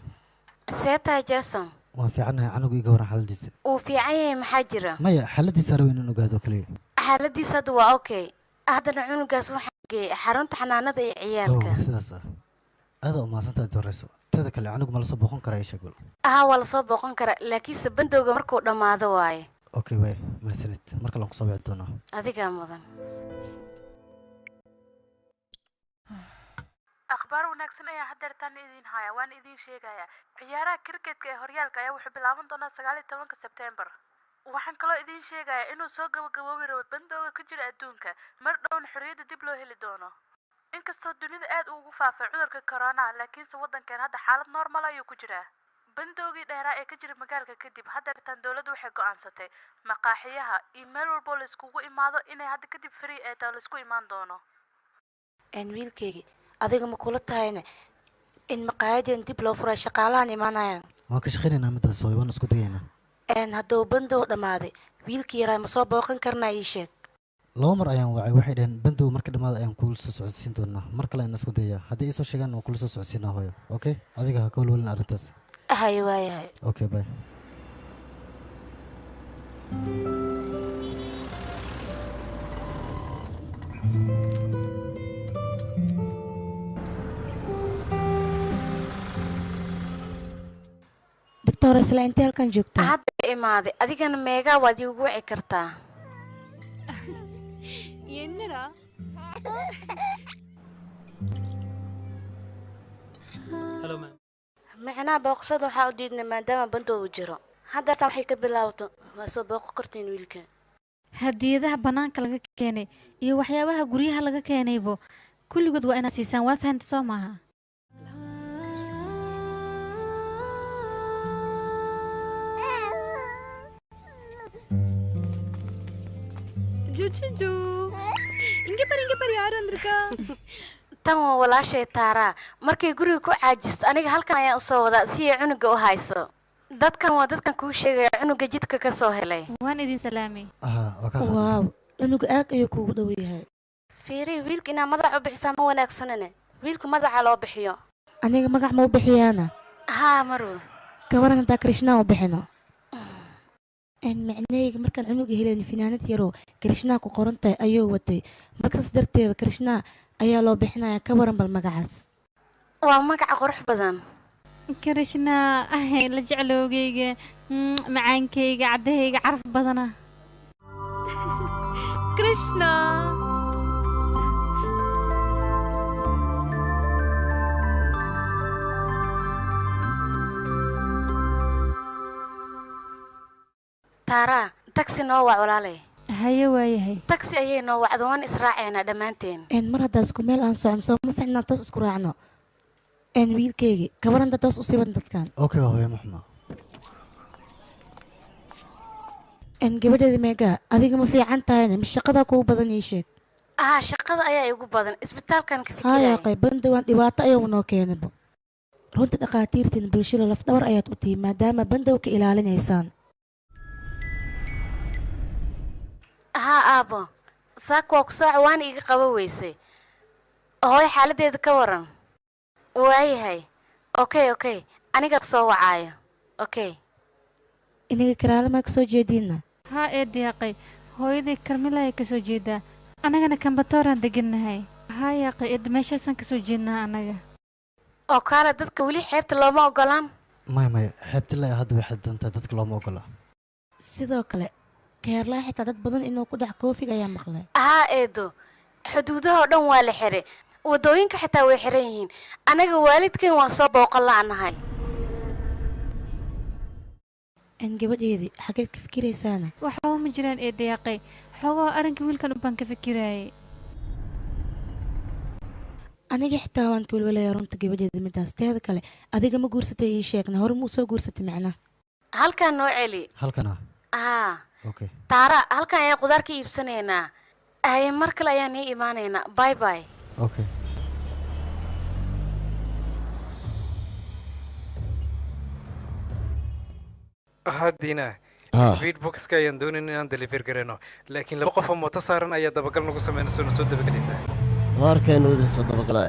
See tahay Jason? Waan fiicannahay, canugu iga waran xaaladiisa? Wuu fiican yahay, maxaa jira? Maya, xaaladiisa rabay inaan ogaado kaliya. Xaaladiisa hadda waa okay. Haddana cunugaas waxaan geeyey xarunta xanaanada ee ciyaalka. Oo sidaas ah, aada u mahadsantahay dooreyso. Teeda kale, canugu ma lasoo booqan karaa? Ii sheeg bal. Haa, waa lasoo booqan karaa, laakiinse bandowga markuu dhammaado waaye. Okay waay, mahadsanid, mar kale aan kusoo wici doonaa. Adigaa mudan. Akhbaar wanaagsan ayaa hadeertaan idiin haya, waan idiin sheegayaa. Ciyaaraha kriketka ee horyaalka ayaa wuxuu bilaaban doonaa 19-ka Sebtembar. Waxaan kaloo idiin sheegayaa inuu soo gabagaboobi rabo bandowga ka jira adduunka, mar dhowna xorriyadda dib loo heli doono. Inkastoo dunida aad ugu faafay cudurka corona, laakiinse waddankeen hadda xaalad normal ayuu ku jiraa. Bandowgii dheeraa ee ka jira magaalka kadib, haddeertaan dowladdu waxay go'aansatay maqaaxiyaha iyo meel walboo la iskugu imaado inay hadda kadib free ee tahay, la isku imaan doono. Wiilkeygii, adiga ma kula tahayna in maqaayadeen dib loo furay, shaqaalahan imaanayaan? Waan ka shaqaynaynaa midaas hooyo, waan isku dayaynaa. Hadduu bandow dhammaaday, wiilkii yaraa ma soo booqan karnaa? Ii sheeg. 2 mar ayaan wacay, waxay dhaheen bandow marka dhammaada ayaan kula soo socodsiin doonaa. Mar kale ayaan isku dayaa, haddii ay soo sheegaan waan kula soo socodsiinaa hooyo. Okay, adiga ha ka walwalin arrintaas. Haye, waayahay. Okay, bye. Doctor isla intee halkan joogtaa? Hadda imaaday, adigana meegaa waad iigu wici kartaa. என்னடா? Hello ma'am. Micnaha booqashada waxaa u diidnay maadaama bandow uu jiro. Hadda waxay ka bilaabato waa soo booqan kartiin wiilka. Hadiyadaha bannaanka laga keenay iyo waxyaabaha guryaha laga keenaybo kulligood waa inaad siisaan, waa fahanta soo maaha? ஜுஜு, இங்க பாரு, இங்க பாரு, யார் வந்திருக்கா? Tan waa walaashay Taaraa. Markay guriga ku caajisto aniga halkan ayaan usoo wadaa si ay cunuga u hayso. Dadkan waa dadkan kuu sheegaya cunuga jidka ka soo helay. Waan idin salaamay. Waaw, cunuga aad ayuu kuugu dhow yahay. Fiiri, wiilka inaa magac u bixisaa ma wanaagsanane. Wiilka magaca loo bixiyo. Aniga magac ma u bixiyaana? Haa Marwo. Gabaran hadaa Krishna u bixino. Micnaheyga markaan cunuga helayn finaanad yaroo Krishna ku qoran tahay ayuu watay. Markaas darteeda Krishna ayaa loo bixinayaa. Ka waran bal magacaas? Waa magac qurux badan. Krishna, la jeclowgayga, macaankayga, caddahayga, caraf badana. Krishna. Taaraa, taxi noo wac walaalay. Haye, waayahay. Taxi ayay noo wacdo, waan israacaynaa dhammaanteen. Mar haddaa isku meel aan socon soo ma ficnaa toos isku raacno. Wiilkaygi kabaran haddaa toos u sii wadan dadkan. Okay waa hooyo, maxuma. Gabadheeda meegaa, adiga ma fiican tahayna ma shaqada kugu badan ii sheeg. Haa, shaqada ayaa igu badan, isbitaalkan ka Haa fikiraya. yaaqay, bandowaan dhibaato ayuu noo keenayba. Runta dhakhaatiirtiin bulshada lafdhabar ayaad u tihi maadaama bandow ka ilaalinaysaan. Haa aabo, saaka waa ku soo cawaan iga qaba weysay. Hooyo xaaladeeda ka waran? Waayahay. Okay okay, aniga kusoo wacaayo. Okay. Inaga karaale maa kasoo jeediina? Haa ee diyaaqay, hooyaday Karmila ay kasoo jeedaa, annagana Kambatooraan degannahay. Haa yaaqay eed, meeshaasaan kasoo jeednaa annaga. Oo kaale, dadka weli xeebta looma ogolaan? Maya maya, xeebta ilaa hadda way xadidan tahay, dadka looma ogola. Sidoo kale Keerlaa xitaa dad badan inuu ku dhac koofiga ayaa maqlay. Haa eedo, xuduudaha oo dhan waa la xiray, waddooyinka xitaa way xiran yihiin. Anaga waalidkeen waan soo booqan la'nahay. Gabadheedii xageed ka fikiraysaana? Waxba ma jiraan ee diyaaqay, xoogoo arrinka wiilkan u baan ka fikiraayay. Aniga xitaa waan ka welwelaya runta gabadheeda midaas. Teeda kale adiga ma guursatay ii sheegna, hore ma usoo guursatay macnaha? Halkan noo celi. Halkan ah? Haa. Okay. Taara, halkan ayaan qudaar ka iibsanaynaa. Haye, mar kale ayaan ii imaanaynaa. Bye bye. Okay. Haddiina speed boxka ayaan doonayn inaan deliver garayno, laakiin laba qof oo mooto saaran ayaa dabagal nagu sameynaysa oo na soo dabagelaysaa. Waa arkaynu idin soo dabagalaa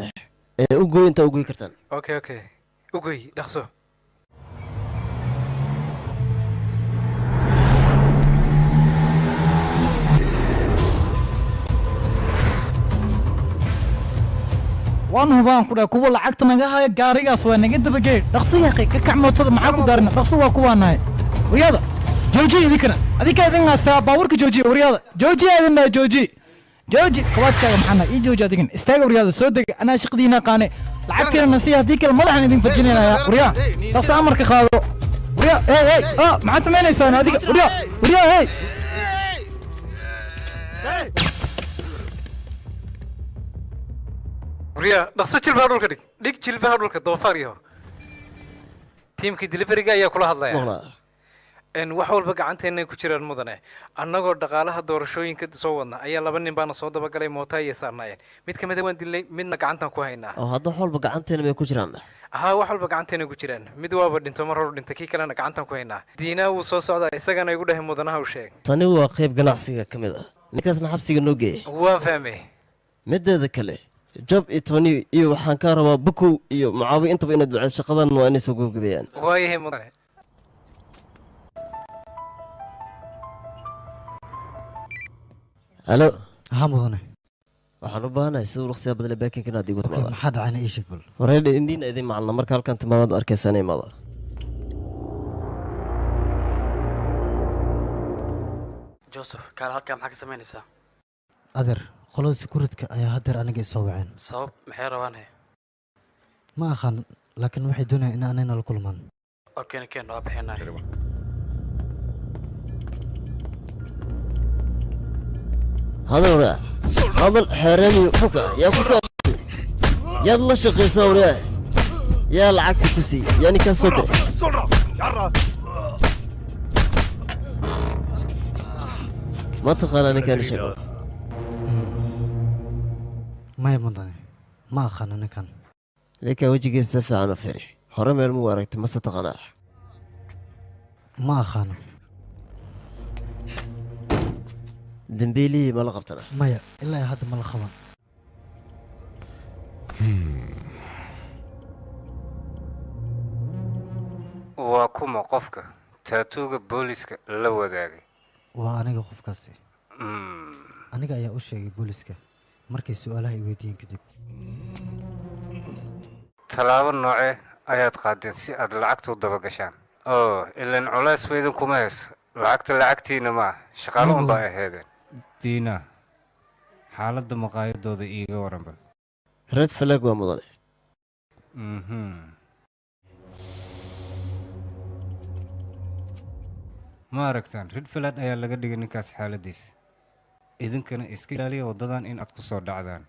ee u gooy intaa u goy kartaan. Okay okay, u goy dhaqso. Waan hubaan ku dhahay kuwa lacagta naga haya gaarigaas waa naga dabageey. Dhaqsi yaaqay, ka kac mootada, maxaa ku daarina? Dhaqsi, waa kuwaanahay. Waryaada joojiya, idinkana adinkaa idin haastaa baabuurka joojiya. Waryaada joojiya, idin dhahay jooji jooji. Qabaadkaaga maxaa nahay? Ii jooji adigan, istaaga. Waryaada soo dega, anaa shaqadiina qaane, lacagtiina nasiya, haddii kale madaxan idin fajinaynayaa. Waryaa dhaqsi, amarka qaado. Waryaa hey hey, ah, maxaad samaynaysaan adiga? Waryaa waryaa hey. Waryaa dhaqso, jilbaha dhulka dhig, dhig jilbaha dhulka, doofaar yaho. Tiimkii deliveryga ayaa kula hadlaya. Maqlaa. Wax walba gacanteena ku jiraan mudane. Annagoo dhaqaalaha doorashooyinka soo wadna ayaa laba nin baana soo dabagalay, moota ayay saarnaayeen. Mid ka mid a waan dilnay, midna gacantaan ku haynaa. Oo hadda wax walba gacanteena may ku jiraan? Haa, wax walba gacanteena ku jiraan. Mid waaba dhinto, mar hor dhintay, kii kalena gacantaan ku haynaa. Diinaa wuu soo socdaa, isagana igu dhahay mudanaha u sheeg. Tani waa qayb ganacsiga ka mid ah, ninkaasna xabsiga noo geeya. Waan fahmay. Mideeda kale Job iyo Tony iyo waxaan kaa rabaa Bukow iyo Mucaawi intaba inaad duceyso, shaqadan waa inay soo gabagabeeyaan. Waayahay mudane. Halo. Haa mudane. Waxaan u baahanahay sida uu dhaqsiga badle baakinka inaad iigu timaado. Maxaa dhacayna ii sheeg bal. Wareedhe indhiina idin macalna marka halkan timaadaad arkaysaan imaada. Joseph, kaal halkaa maxaa ka samaynaysaa? Adeer, qolada sekuuritka ayaa haddeer aniga isoo waceen. Sabab maxay rabaan he? Ma aqaan, laakiin waxay doonayaan in aanayna la kulmaan. Okay, keen waa bixinaa. Hadal waraa. Hadal xeerani xuka yaa ku soo yaad la shaqaysaa waraa. Yaa lacagta ku siiyey, yaa ninkaa soo diray. Ma taqaanaa ninkaan sheego? Maya mudane, ma aqaana ninkan. Ninkan wejigiisa si fiican u fiiri. Hore meel muu aragtay mase taqaanaa? Ma aqaano. Dambiilihii ma la qabtana? Maya, ilaa hadda ma la qaban. Waa kuma qofka taatuuga booliska la wadaagay? Waa aniga qofkaasi. Aniga ayaa u sheegay booliska markay su'aalaha i weydiiyeen kadib. Tallaabo noocee ayaad qaadeen si aad lacagta u daba gashaan? Oo, ilaan culays ba idinkuma hayso. Lacagta lacagtiina ma ah, shaqaale un baa ahaydeen. Diina, xaaladda maqaayadooda iiga waran bal. Red flag waa mudane. Ma aragtaan, red flag ayaa laga dhigay ninkaas xaaladiisa. Idinkana iska ilaaliya waddadan in aad ku soo dhacdaan.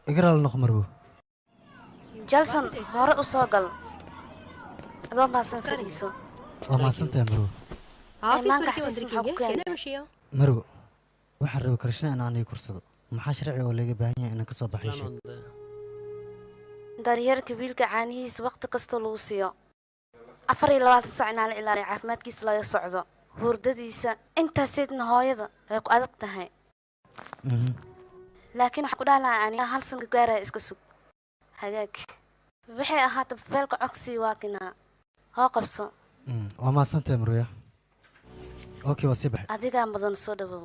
Igraal noq marwo. Jalsan, hore u soo gal. Adoo maasan fadhiiso. Waa maasantahay marwo. Imaanka xafiis maxaa ku keenay? Marwo, waxaan rabay Krishna in aan ii kursado. Maxaa sharci oo laga baahan yahay inaan ka soo baxay sheeg? Daryeelka wiilka caanihiisa waqti kasta lagu siiyo. 24 saac inaan la ilaaliyo caafimaadkiisa laga socdo. Hurdadiisa intaaseedna hooyada way ku adag tahay. Laakiin waxaan ku dhahi lahaa aniga hal san gaaraya iska sug. Hagaag. Waxay ahaatay feelka codsi waa kinaa. Hoo qabso. Waa maasantahay marwo. Okay, waa sii baxay. Adigaa mudan soo dhawow.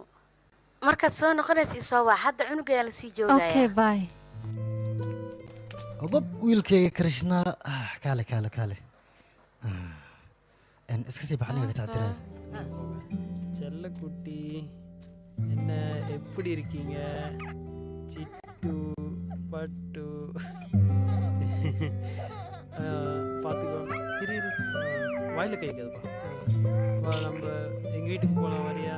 Markaad soo noqonaysa isoo wac, hadda cunuga ayaa lasii joogaya. Okay, bye. Obab wiilkayga Krishna, kaale kaale kaale. Iska sii bax aniga ka tactiraya. செல்லக்குட்டி என்ன எப்படி இருக்கீங்க? சிட்டு பட்டு பார்த்துக்கோ. இரு இரு, வாயில கை வைக்காதப்பா. வா, நம்ம எங்கள் வீட்டுக்கு போகலாம் வரியா?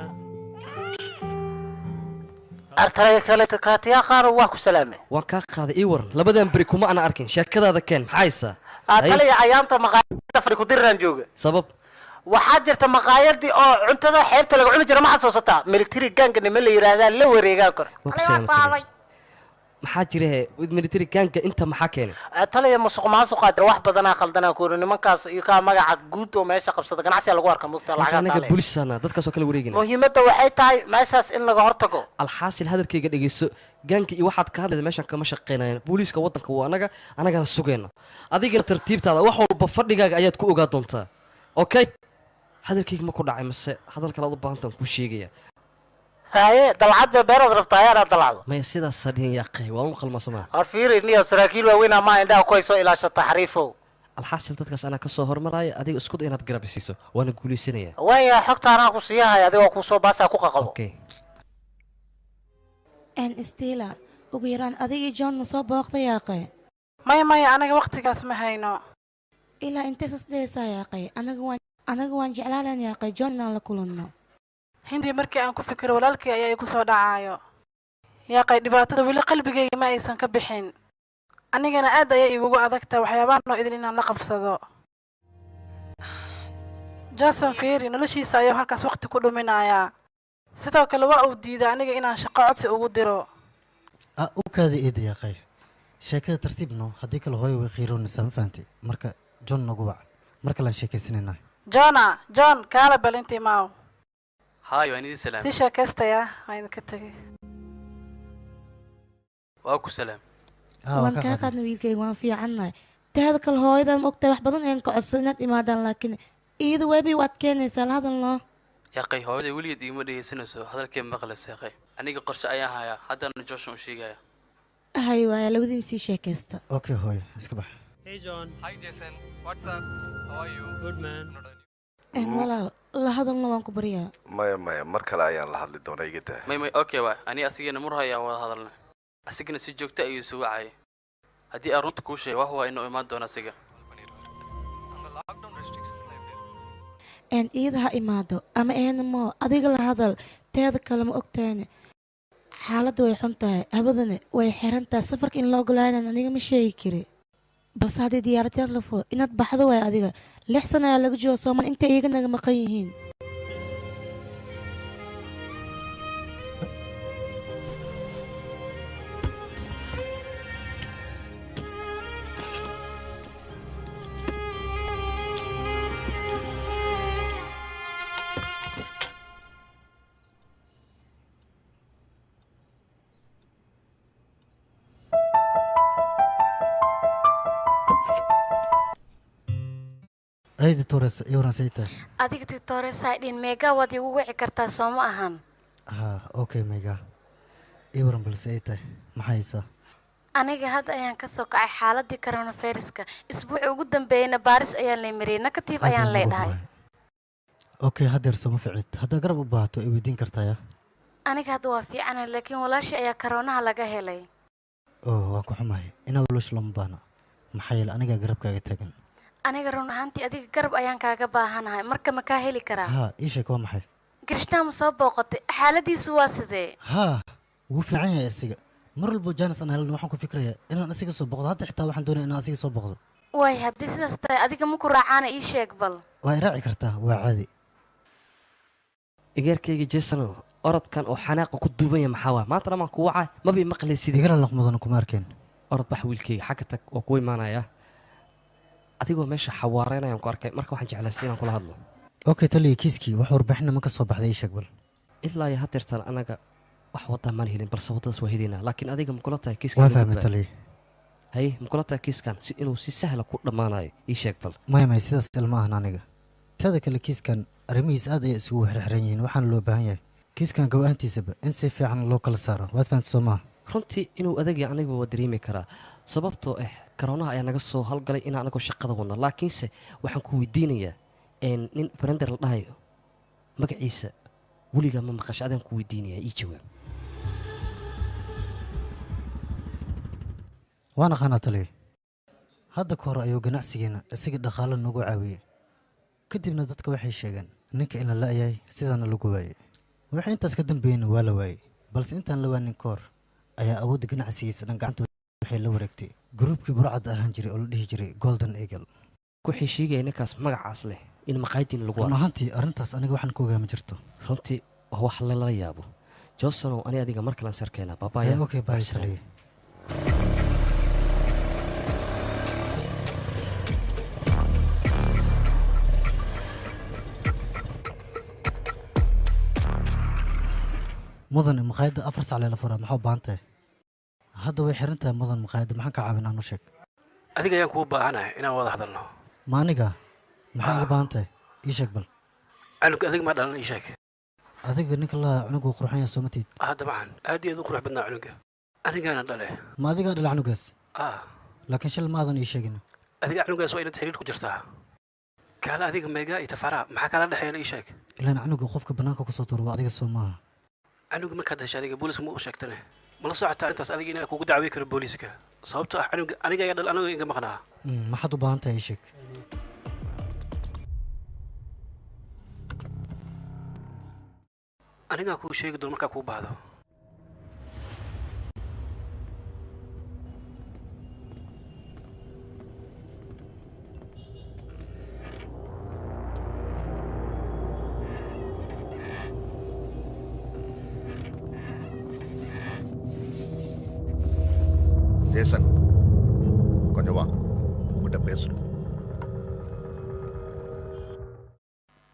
Artayga kale kaatiyaa qaar waa ku salaamay. Waan kaa qaaday, ii waran. Labadan beri kuma ana arkin. Sheekadaada keen, maxaa haysaa? Taliya ayaanta maqaayadda fadhi ku diriraan jooga. Sabab? Waxaa jirta maqaayadii oo cuntada xeebta laga cuni jira ma xasuusataa? Military ganga nima la yiraahdaa la wareegaan kor. Maxaa jira he? Military ganga inta maxaa keenay? Taliya musuqmaasuqa jira, wax badanaa khaldanaa ku yiri nimankaas iyo kaa magaca guud oo meesha qabsada ganacsiga lagu arka mugta lacag anaga booliisana dadkaas oo kala wareegina. Muhiimadda waxay tahay meeshaas in laga hortago. Alxaasil hadalkayga dhegeyso, gaanka iyo waxaad ka hadlaysa meeshan kama shaqeynayaan. Booliiska waddanka waa anaga, anagana sugayna. Adigana tartiibtaada wax walba fadhigaaga ayaad ku ogaa doontaa. Okay? Hadalkayga ma ku dhacay mise hadal kale aad u baahan tahay kuu sheegaya. Haye, dalcad bay beerood rabtaa ayaa dalcado. Maya sidaas sadhin yaqay, waa un qalma Soomaa. Hor fiiri niyo saraakiil waaweyn ama indhaha ku hayso ilaashata xariifow. Alxaasil dadkaas anaa ka soo hormaraya, adiga isku day inaad garab siiso, waana guuleysanaya. Waaya xogta anaa ku siiyahay, adiga ku soo baasa ku qaqabo. Okay. En Stella, ugu yaraan adiga John ma soo booqday yaaqay? Maya maya, anaga waqtigaas ma hayno. Ilaa intee sasdaysaa yaaqay? Anaga waan jeclaalan yaaqay John inaan la kulanno. Hindi markii aan ku fikiro walaalkay ayaa igu soo dhacayo. Yaaqay dhibaatada weli qalbigayga ma aysan ka bixin. Anigana aad ayay igugu adagtahay waxyaabahan oo idin inaan la qabsado. Jason fiiri noloshiisa ayuu halkaas waqti ku dhuminayaa. Sidoo kale waa uu diiday aniga inaan shaqo codsi ugu diro. U kaada eeda yaaqay. Sheekada tartiib no, haddii kale hooyo way qiiroonaysaa, ma fahantay? Marka John nagu wac. Mar kale aan sheekaysanaynaa. Jona, John, kaala balintii maaw. Haay, waan idin salaamay. Tii sheekaystaya, waa idinka tegay. Waa ku salaam. Waan kaa qaadna wiilkayga, waan fiicannahay. Teeda kale hooyadan ma ogtahay wax badan ayaan ka codsaday inaad imaadaan, laakiin iyada weebay waad keenaysaa la hadal noo. Yaqay, hooyaday weligeed igama dhegeysanayso hadalkay maqlaysa yaqay. Aniga qorshe ayaan hayaa, haddana Josh u sheegaya. Hay waaya, labadiin sii sheekaysta. Okay hooyo, iska bax. Hey John. Hi Jason. What's up? How are you? Good man. Walaal, la hadalna waan ku baryaa. Maya maya, mar kale ayaan la hadli doonaa, iga daa. May may, okay waay. Ani asigana mur hayaa wada hadalna. Asigana si joogto ayuu isu wacayay. Haddii aan runta kuu sheego, wax waa inuu imaan doono asiga. Iyada ha imaado ama eena moo, adiga la hadal. Teeda kale ma ogtaane xaaladda way xun tahay, hawadana way xiran tahay, safarka in loo ogolaanaan aniga ma sheegi kari. Balse haddii diyaaradaad la fulo inaad baxdo waay adiga. 6 sano ayaa laga jooga Soomaali intay iyaga naga maqan yihiin. Ayda Torres, iyo waran say tahay? Adiga Torres haydhin, Mega waad igu wici kartaa soo ma ahan? Ha, okay Mega. Iyo waran balse ay tahay, maxay haysaa? Aniga hadda ayaan ka soo kacay xaaladii coronaviruska. Isbuucii ugu dambeeyayna baaris ayaan lay mariyay, negative ayaan leedahay. Okay, haddeer soo ma ficid. Haddaa garab u baahato ay weydiin kartaa ya. Aniga hadda waa fiicanahay, laakiin walaashii ayaa coroonaha laga helay. Oh, waan ku xumahay. Inaad walaash looma baahna. Maxaa yeelay anigaa garabkaaga taagan. Aniga run ahaantii adiga garab ayaan kaaga baahanahay, marka ma kaa heli karaa? Ha, ii sheeg waa maxay? Krishna ma soo booqatay, xaaladiisu waa sidee? Ha, wuu fiican yahay asiga. Mar walbo Janice aan helno waxaan ku fikrayaa inaan asiga soo booqdo. Hadda xitaa waxaan doonayaa inaan asiga soo booqdo. Waay, haddii sidaas tahay adiga ma ku raacaana, ii sheeg bal. Waa i raaci kartaa, waa caadi. Igeerkayga Jason, orodkan oo xanaaqa ku duuban yahay maxaa waay? Maanta dhamaan ku wacay, maba ii maqlaysid. Igala laqmadana kuma arkeen. Orod bax wiilkayga, xagga tag, waa kugu imaanayaa. Adigoo meesha xawaareynayaan ku arkay, marka waxaan jeclaystay inaan kula hadlo. Okay taliya, kiiskii wax warbixin ma ka soo baxday, ii sheeg bal. Ilaa iyo haddeertan anaga wax waddaa maan helin, balse waddadaas waa helaynaa. Laakiin adiga ma kula tahay kiiskan? Waan fahmay taliya. Haye, ma kula tahay kiiskan si inuu si sahla ku dhammaanayo? Ii sheeg bal. Maya maya, sidaas ilma ahan aniga. Teeda kale kiiskan arrimihiis aad ayay isugu xirxiran yihiin, waxaana loo baahan yahay kiiskan go'aantiisaba in si fiican loo kala saaro. Waad fahamtay soo maaha? Runtii inuu adag yahay anigu waa dareemi karaa, sababtoo ah karoonaha ayaa naga soo howlgalay inaan anagoo shaqada wadno. Laakiinse waxaan ku weydiinayaa nin Brender la dhahayo magaciisa weligaa ma maqashay? Adaan ku weydiinayaa, ii jawaab. Waan aqaanaa taliya. Hadda ka hor ayuu ganacsigeena isaga dhaqaale nagu caawiyey. Kadibna dadka waxay sheegeen ninka in la la'yahay, sidaana lagu waayey. Wixii intaas ka dambeeyeyna waa la waayey. Balse intaan la waanin ka hor ayaa awoodda ganacsigiisa dhan gacanta waxay la wareegtay gruubkii burcadda ahaan jiray oo la dhihi jiray Golden Eagle. Waxay sheegayaan ninkaas magacaas leh in maqaayadiina lagu Run ahaantii arrintaas aniga waxaan ku ogaa ma jirto. Runtii waa wax lala yaabo. Johnson, ani adiga mar kale aan sarkeynaa. Bye bye. Okay, bye taliya. Mudan, maqaayadda 4 sac lee la furaa, maxaa u baahan tahay? Hadda way xiran tahay mudan maqaayadda, maxaan ka caawinaa noo sheeg? Adiga ayaan kugu baahanahay inaan wada hadalno. Ma aniga? Maxaa iga baahan tahay? Ii sheeg bal. Canug adiga ma dhalan, ii sheeg. Adiga ninka la cunugu qurxan yahay soo ma tiid? Hadda macan, aad iyo aad u qurux badnaa cunuga. Anigaana dhale. Ma adigaa dhala cunugaas? Ah. Laakiin shil ma aadan ii sheegin. Adiga cunugaas waa inaad xiriir ku jirtaa. Kaala adiga Mega iyo Tafara, maxaa kala dhexeeya ii sheeg? Ilaan cunuga qofka bannaanka ku soo tuuro waa adiga soo maaha. Cunuga markaad heshay adiga booliska ma u sheegtane? Ma la socotaa arrintaas adiga inaan kugu dacweyn karo booliska? Sababtoo ah cunuga aniga ayaa dhal, aniga iga maqnaa. Maxaad u baahan tahay ii sheeg? Anigaa kuu sheegi doono markaa kuu baahdo. Jason, கொஞ்சம் வா, உங்ககிட்ட பேசணும்.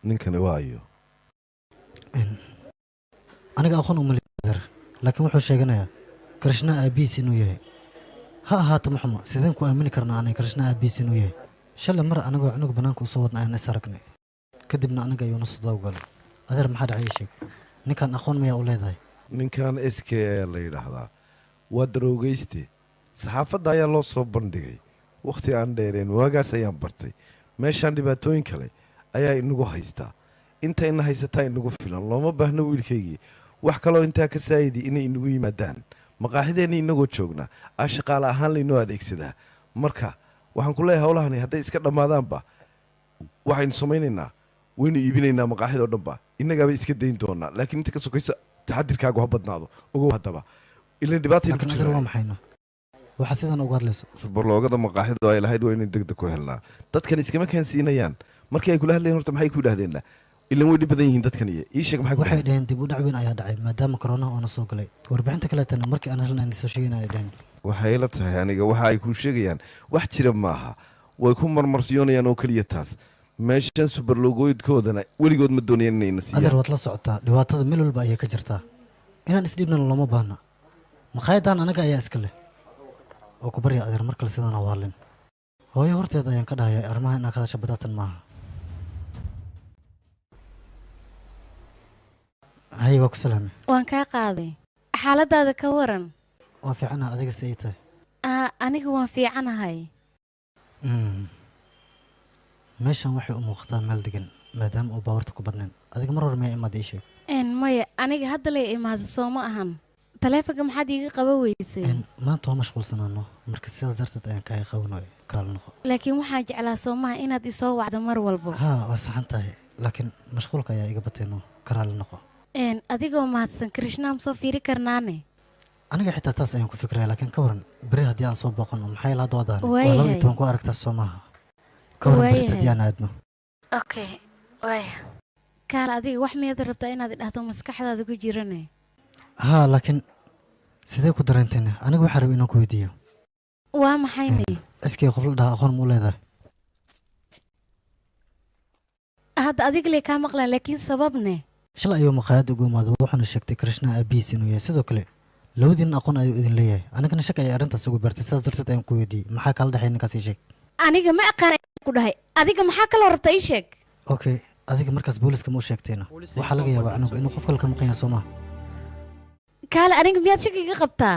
Ninkani waa ayo? Aniga aqoon uma lihi, laakiin wuxuu sheeganayaa Krishna aabihiis inuu yahay. Ha ahaato maxumo, sideen ku aamini karnaa anay Krishna aabihiis inuu yahay? Shalay mar anagoo cunug bannaanka usoo wadna ayaan is aragnay, kadibna aniga ayuu na soo dawgalay. Adeer, maxaa dhacay? Ii sheeg, ninkan aqoon mayaa u leedahay? Ninkan SK ayaa la yidhaahdaa, waa daroogayste. Saxaafadda ayaa loo soo bandhigay wakhti aan dheereen. Waagaas ayaan bartay. Meeshaan dhibaatooyin kale ayaa inagu haystaa. Inta ina haysataa inagu filan, looma baahno wiilkaygii wax kaloo intaa ka saayidi inay inagu yimaadaan. Maqaaxideenna inagoo joogna aa shaqaale ahaan laynoo adeegsadaa. Marka waxaan ku leeyahay, howlahani hadday iska dhammaadaanba, waxaynu samaynaynaa, waynu iibinaynaa maqaaxida oo dhanba, innagaaba iska dayn doonaa. Laakiin inta ka sokaysa taxadirkaagu ha badnaado. Ogow haddaba, ilan dhibaataynu ku Laakiin adeer, jirnaa. waa maxayna waxaa sidan uga hadlayso? Subarloogada maqaaxidu ay lahayd waa inay degdeg ku helnaa. Dadkan iskama kaansiinayaan. Markii ay kula hadlayeen horta maxay ku yidhahdeenna? Ilan way dhib badan yihiin dadkan. Iyo ii sheeg, maxay ku Waxay dhaheen dib u dhac weyn ayaa dhacay maadaama koronaha oona soo galay. Warbixinta kaleetana markii aan helna ayna soo sheegayna ay dhaheen. Waxay la tahay aniga waxa ay kuu sheegayaan wax jira maaha, way ku marmarsiyoonayaan oo keliya. Taas meeshan subarloogooyidkoodana weligood ma doonayaan inayna Adeer, siiyaan. waad la socotaa, dhibaatada meel walba ayay ka jirtaa. Inaan isdhiibnana looma baahna. Maqaayadan anaga ayaa iska leh oo ku barya. Adeer, mar kale sidan ha u hadlin. Hooyo horteed ayaan ka dhahaya, arrimaha inaa ka hadasha badaatan maaha. Hay, waa ku salaamay. Waan kaa qaaday. Xaaladaada ka waran? Waa fiicanaha, adiga si ay tahay? Aniga waan fiicanahay. Meeshan waxay u muuqataa meel degan maadaama uu baawarta ku badnayn. Adiga mar hore miyaa imaada? Ii sheeg. Maya, aniga hadda lay imaado soo ma ahan. Taleefanka maxaad iiga qaban weysay? Maanta waa mashquulsanaano, marka sidaas darteed ayaan kaaga qaban waayay. Kalaala noqo. Laakiin waxaan jeclaa soo maha inaad isoo wacdo mar walbo. Haa, waa saxan tahay, laakiin mashquulka ayaa iga batayno. Karaala noqo. Adigoo mahadsan, Krishna ma soo fiiri karnaane? Aniga xitaa taas ayaan ku fikraya, laakiin ka waran beri haddii aan soo booqano? Maxaa yeele hadda waa dahan, waa Waayahay. 12 ku aragtaa soo maaha? Ka waran berit haddii aan aadno? Okay, waaya. Kaal, adiga wax miyaad rabtaa inaad idhahdo maskaxdaada ku jirane? Haa, laakiin sidee ku dareentayna? Aniga waxaan rabay inaan ku weydiiyo. Waa maxayne? Iskii qof la dhaha aqoon ma u leedahay? Hadda adiga lay kaa maqlaan, laakiin sababne? Shalay ayuu maqaayadda ugu imaaday, wuxuuna sheegtay Krishna aabihiis inuu yahay. Sidoo kale labadiina aqoon ayuu idin leeyahay. Anigana shak ayay arrintaas ugu beertay, sidaas darteed ayaan ku weydiiyey. Maxaa kala dhexay ninkaas? Ii sheeg. Aniga ma aqaan ku dhahay. Adiga maxaa kaloo rabtaa? Ii sheeg. Okay, adiga markaas booliska ma u sheegtayna? Waxaa laga yaabaa cunuga inuu qof kale ka maqan yahay soo maha? Kaale, aniga miyaad shaki iga qabtaa?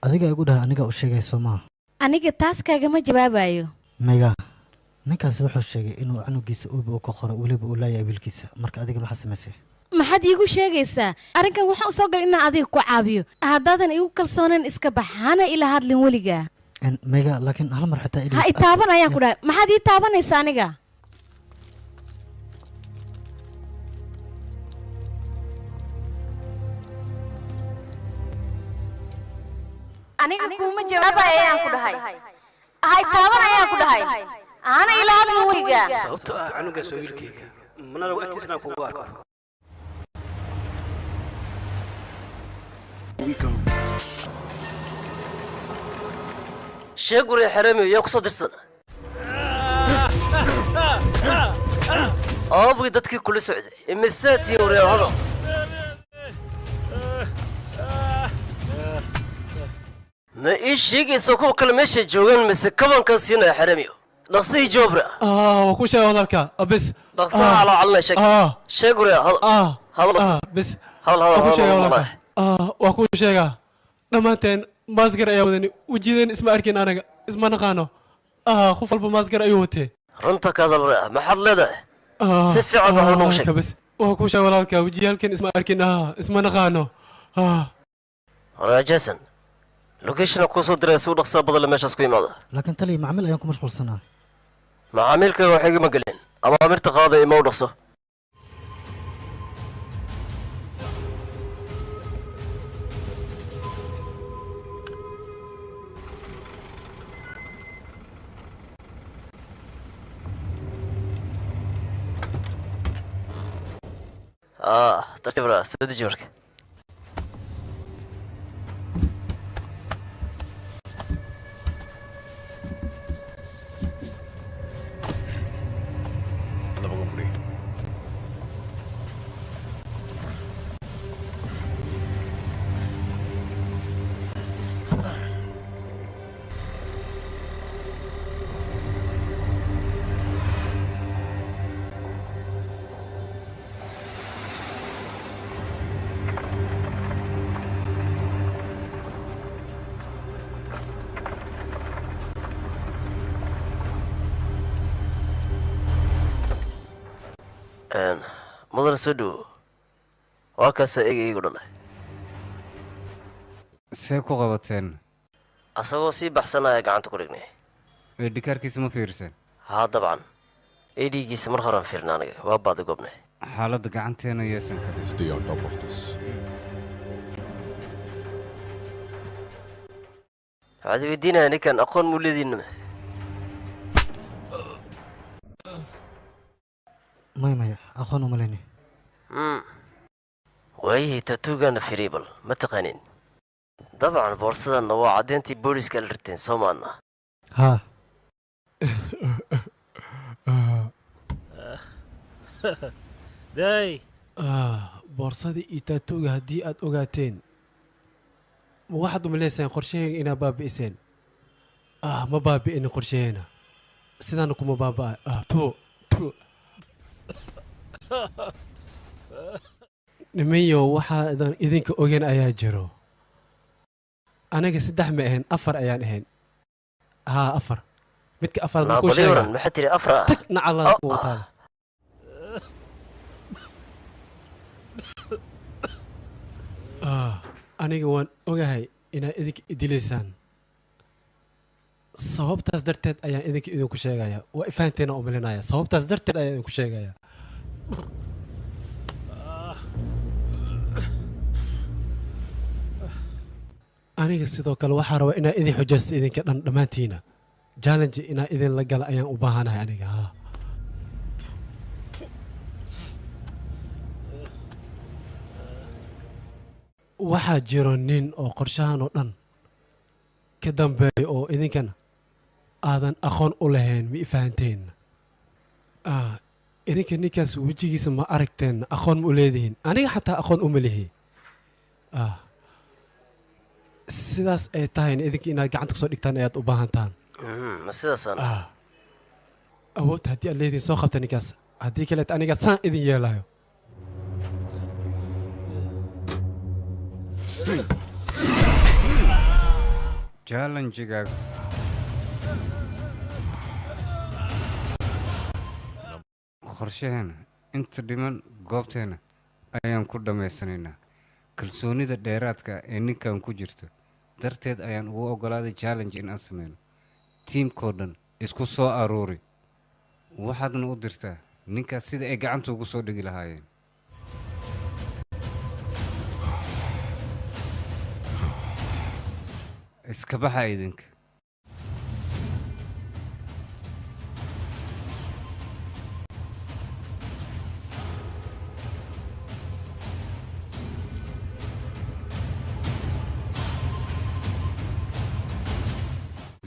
Adiga igu dhaha, aniga u sheegay soo maha? Aniga taas kaagama jawaabayo. Mega, ninkaasi wuxuu sheegay inuu cunugiisa uuba u ka qoro, weliba uu laayahay wiilkiisa. Marka adiga maxaa samaysay? Maxaad iigu sheegaysaa arrinkan? Waxaan usoo galay inaan adiga ku caabiyo. Haddaadan igu kalsoonayn, iska bax, hana ila hadlin weligaa. Mega, laakiin hal mar xitaa Ha i taaban ayaan ku dhahay. Maxaad ii taabanaysaa aniga? Aniga kuuma jawaabay ayaan ku dhahay. Ha i taaban ayaan ku dhahay, hana ila hadlin weligaa. Sababtoo ah canugaas waa wiilkayga, mana lagu agtiisana kugu arko. Sheeg guriga xeremiyo, yaa ku soo dirsan? Aabugii dadkii kula socday imise tii wareer? Hadal ma ii sheegaysa kuwa kale meeshay joogaan mise kabankan siinaya? Xeremiyo, dhaqsihii joobra. Waa ku sheegay hadalka bes. Dhaqsaha calaa calina. Sheeg, sheeg guriga, hadal, hadal. Bes. Hadal, Waa ku hadal. sheegay Hadal. walaalka. Waa ku sheegaa, dhammaanteen maasgar ayaa wadani, wejideen isma arkin, anaga isma naqaano. Qof walba maasgar ayuu watee. Runta ka hadal rea, maxaad leedahay? Si fiican wax noogu sheeg. Walaalka, bes waa ku sheegay walaalka, wejiyaalkan isma arkin, isma naqaano. Waraa Jason, location kuu soo diray, si u dhaqsaa badan le meeshaas ku imaada. Laakiin taliya, macmiil ayaan ku mashquulsanaa. Macaamiilkayga wax igama gelin, ama amirta qaada, ima u dhaqso. Tartiib raa, soo deji marka. Mudane soo dhowo. Waa kaasa eega iigu dhalay. See ku qabateen? Asagoo sii baxsanaya gacanta ku dhignay. Dhikaarkiisa ma fiirsan? Haa dabcan. AD-giisa mar horaan fiirna aniga. Waa baadi goobnay. Xaaladda gacanteena yeesan karin. Stay on top of this. Waxaad weydiinaya ninkan aqoon muu leediinima? Maya maya, aqoon uma leni. Waayihii taatuugana firiibal ma taqaanin. Dabcan boorsadanna waa caddeyntii booliska la riteen soo maadna. Haa. Day boorsadii iyo taatuuga haddii aad ogaateen ma waxaad umaleysaan qorshahayga inaad baabi'iseen? Ma baabi'inin qorshaheena, sidaana kuma baaba'a. Nimanyow, waxaadan idinka ogeyn ayaa jiro. Aniga 3 ma ahayn, 4 ayaan ahayn. Haa 4. Midka afraad ma kuu sheegaa? Maxaad tiri 4 ah? Tag nacalada ku wataada. Aniga waan ogahay inaad idinka idilaysaan. Sababtaas darteed ayaan idinka idinku sheegayaa. Waa ifahanteena u malinaya. Sababtaas darteed ayaan idinku sheegayaa. Aniga sidoo kale waxaa rabaa inaa idin xujaysto idinka dhan dhammaantiina. Challenge inaa idin la gala ayaan u baahanahay aniga. Haa. Waxaa jiro nin oo qorshahan oo dhan ka dambeeya oo idinkana aadan aqoon u lahayn, ma ifahanteen? Idinka ninkaas wejigiisa ma aragteen, aqoon ma u leedihiin? Aniga xataa aqoon uma lihi. Sidaas ay tahayna idinka inaad gacanta kusoo dhigtaan ayaad u baahan tahan. Ma sidaasaan? Awood haddii aad leedihiin soo qabta ninkaas, haddii kaleet aniga saan idin yeelayo. Challenge-ga qorshaheena inta dhiman goobteena ayaan ku dhammaysanaynaa. Kalsoonida dheeraadka ee ninkan ku jirto darteed ayaan ugu oggolaaday challenge in aan sameyno. Tiimkoo dhan isku soo aruuri, waxaadna u dirtaa ninkaas sida ay gacanta ugu soo dhigi lahaayeen. Iska baxa idinka.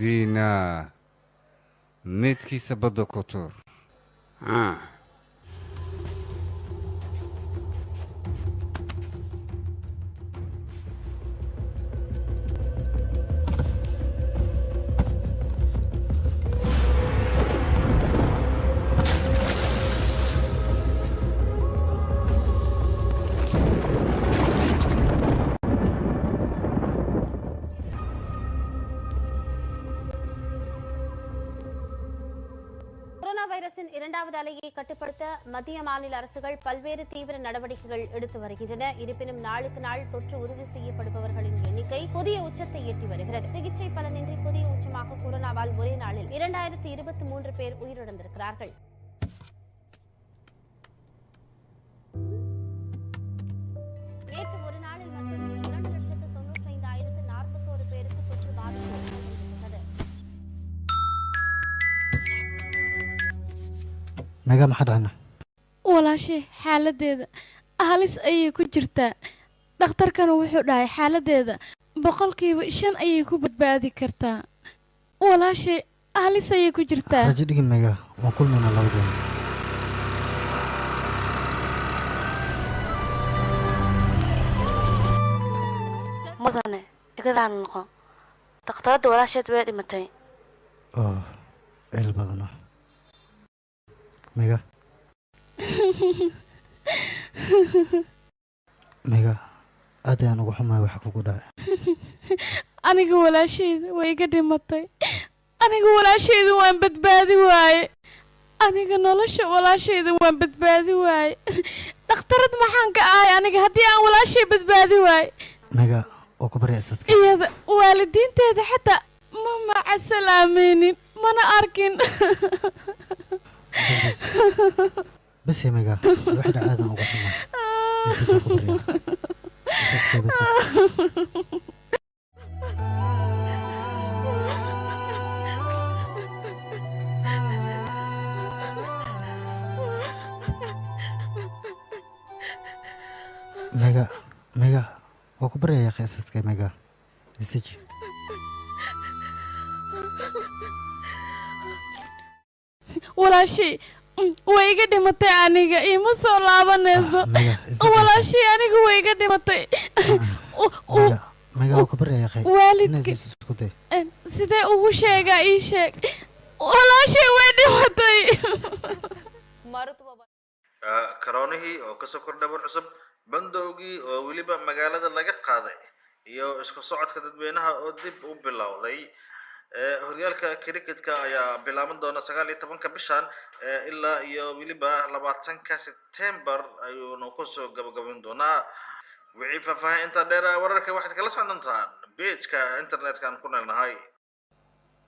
Diina meydkiisa badda ku tuur. Corona வைரஸின் இரண்டாவது அலையை கட்டுப்படுத்த மத்திய மாநில அரசுகள் பல்வேறு தீவிர நடவடிக்கைகள் எடுத்து வருகின்றன. இருப்பினும் நாளுக்கு நாள் தொற்று உறுதி செய்யப்படுபவர்களின் எண்ணிக்கை புதிய உச்சத்தை எட்டி வருகிறது. சிகிச்சை பலனின்றி புதிய உச்சமாக கொரோனாவால் ஒரே நாளில் 2023 பேர் உயிரிழந்திருக்கிறார்கள். நேற்று ஒரு நாளில் மட்டும் 2,95,041 பேருக்கு தொற்று பாதிப்பு ஏற்பட்டுள்ளது. Naga maxaa dhacna? Walaashay xaaladeeda halis ayay ku jirtaa. Dhakhtarkana wuxuu dhahay xaaladeeda 5% ayay ku badbaadi kartaa. Walaashay halis ayay ku jirtaa. Rajo dhigin Mega, waan kulmaynaa labadeena. Mudane, igadaan noqo. Dhakhtaradda walaasheed way dhimatay. Oh, cil badana. Mega. Mega, aad ayaan ugu xumahay waxa kugu dhacay. Aniga walaashayda way iga dhimatay. Aniga walaashayda waan badbaadi waaye. Aniga nolosha walaashayda waan badbaadi waaye. Dhakhtarad maxaan ka ahay aniga haddii aan walaashay badbaadi waaye? Mega oo ku barya isadka. Iyada waalidiinteeda xataa ma macasalaamaynin, mana arkin. Bas ya Mega, wax dhacaadan uga xumaa. Isdajaa ku barya. Isadka bas bas. Mega, Mega, waa ku baryayaa khaysadka Mega. Istaji. Walaashay way iga dhimatay, aniga iima soo laabanayso. Mega, isdaji. Walaashay aniga way iga dhimatay. Mega, Mega waa ku baryayaa khay. Waalidka- Inaad isdayso isku day. Sidee ugu sheegaa? Ii sheeg, walaashay way dhimatay. Karoonihii oo kasoo kordhay war cusub, bandowgii oo weliba magaalada laga qaaday iyo isku socodka dadweynaha oo dib u bilowday. Horyaalka cricketka ayaa bilaaban doona 19-ka bishan ilaa iyo weliba 20-ka September ayuuna kusoo gabagabayn doonaa. Wixii faahfaahin intaa dheer ah wararka waxaad kala socon doontaan pageka internetka aan ku noolnahay.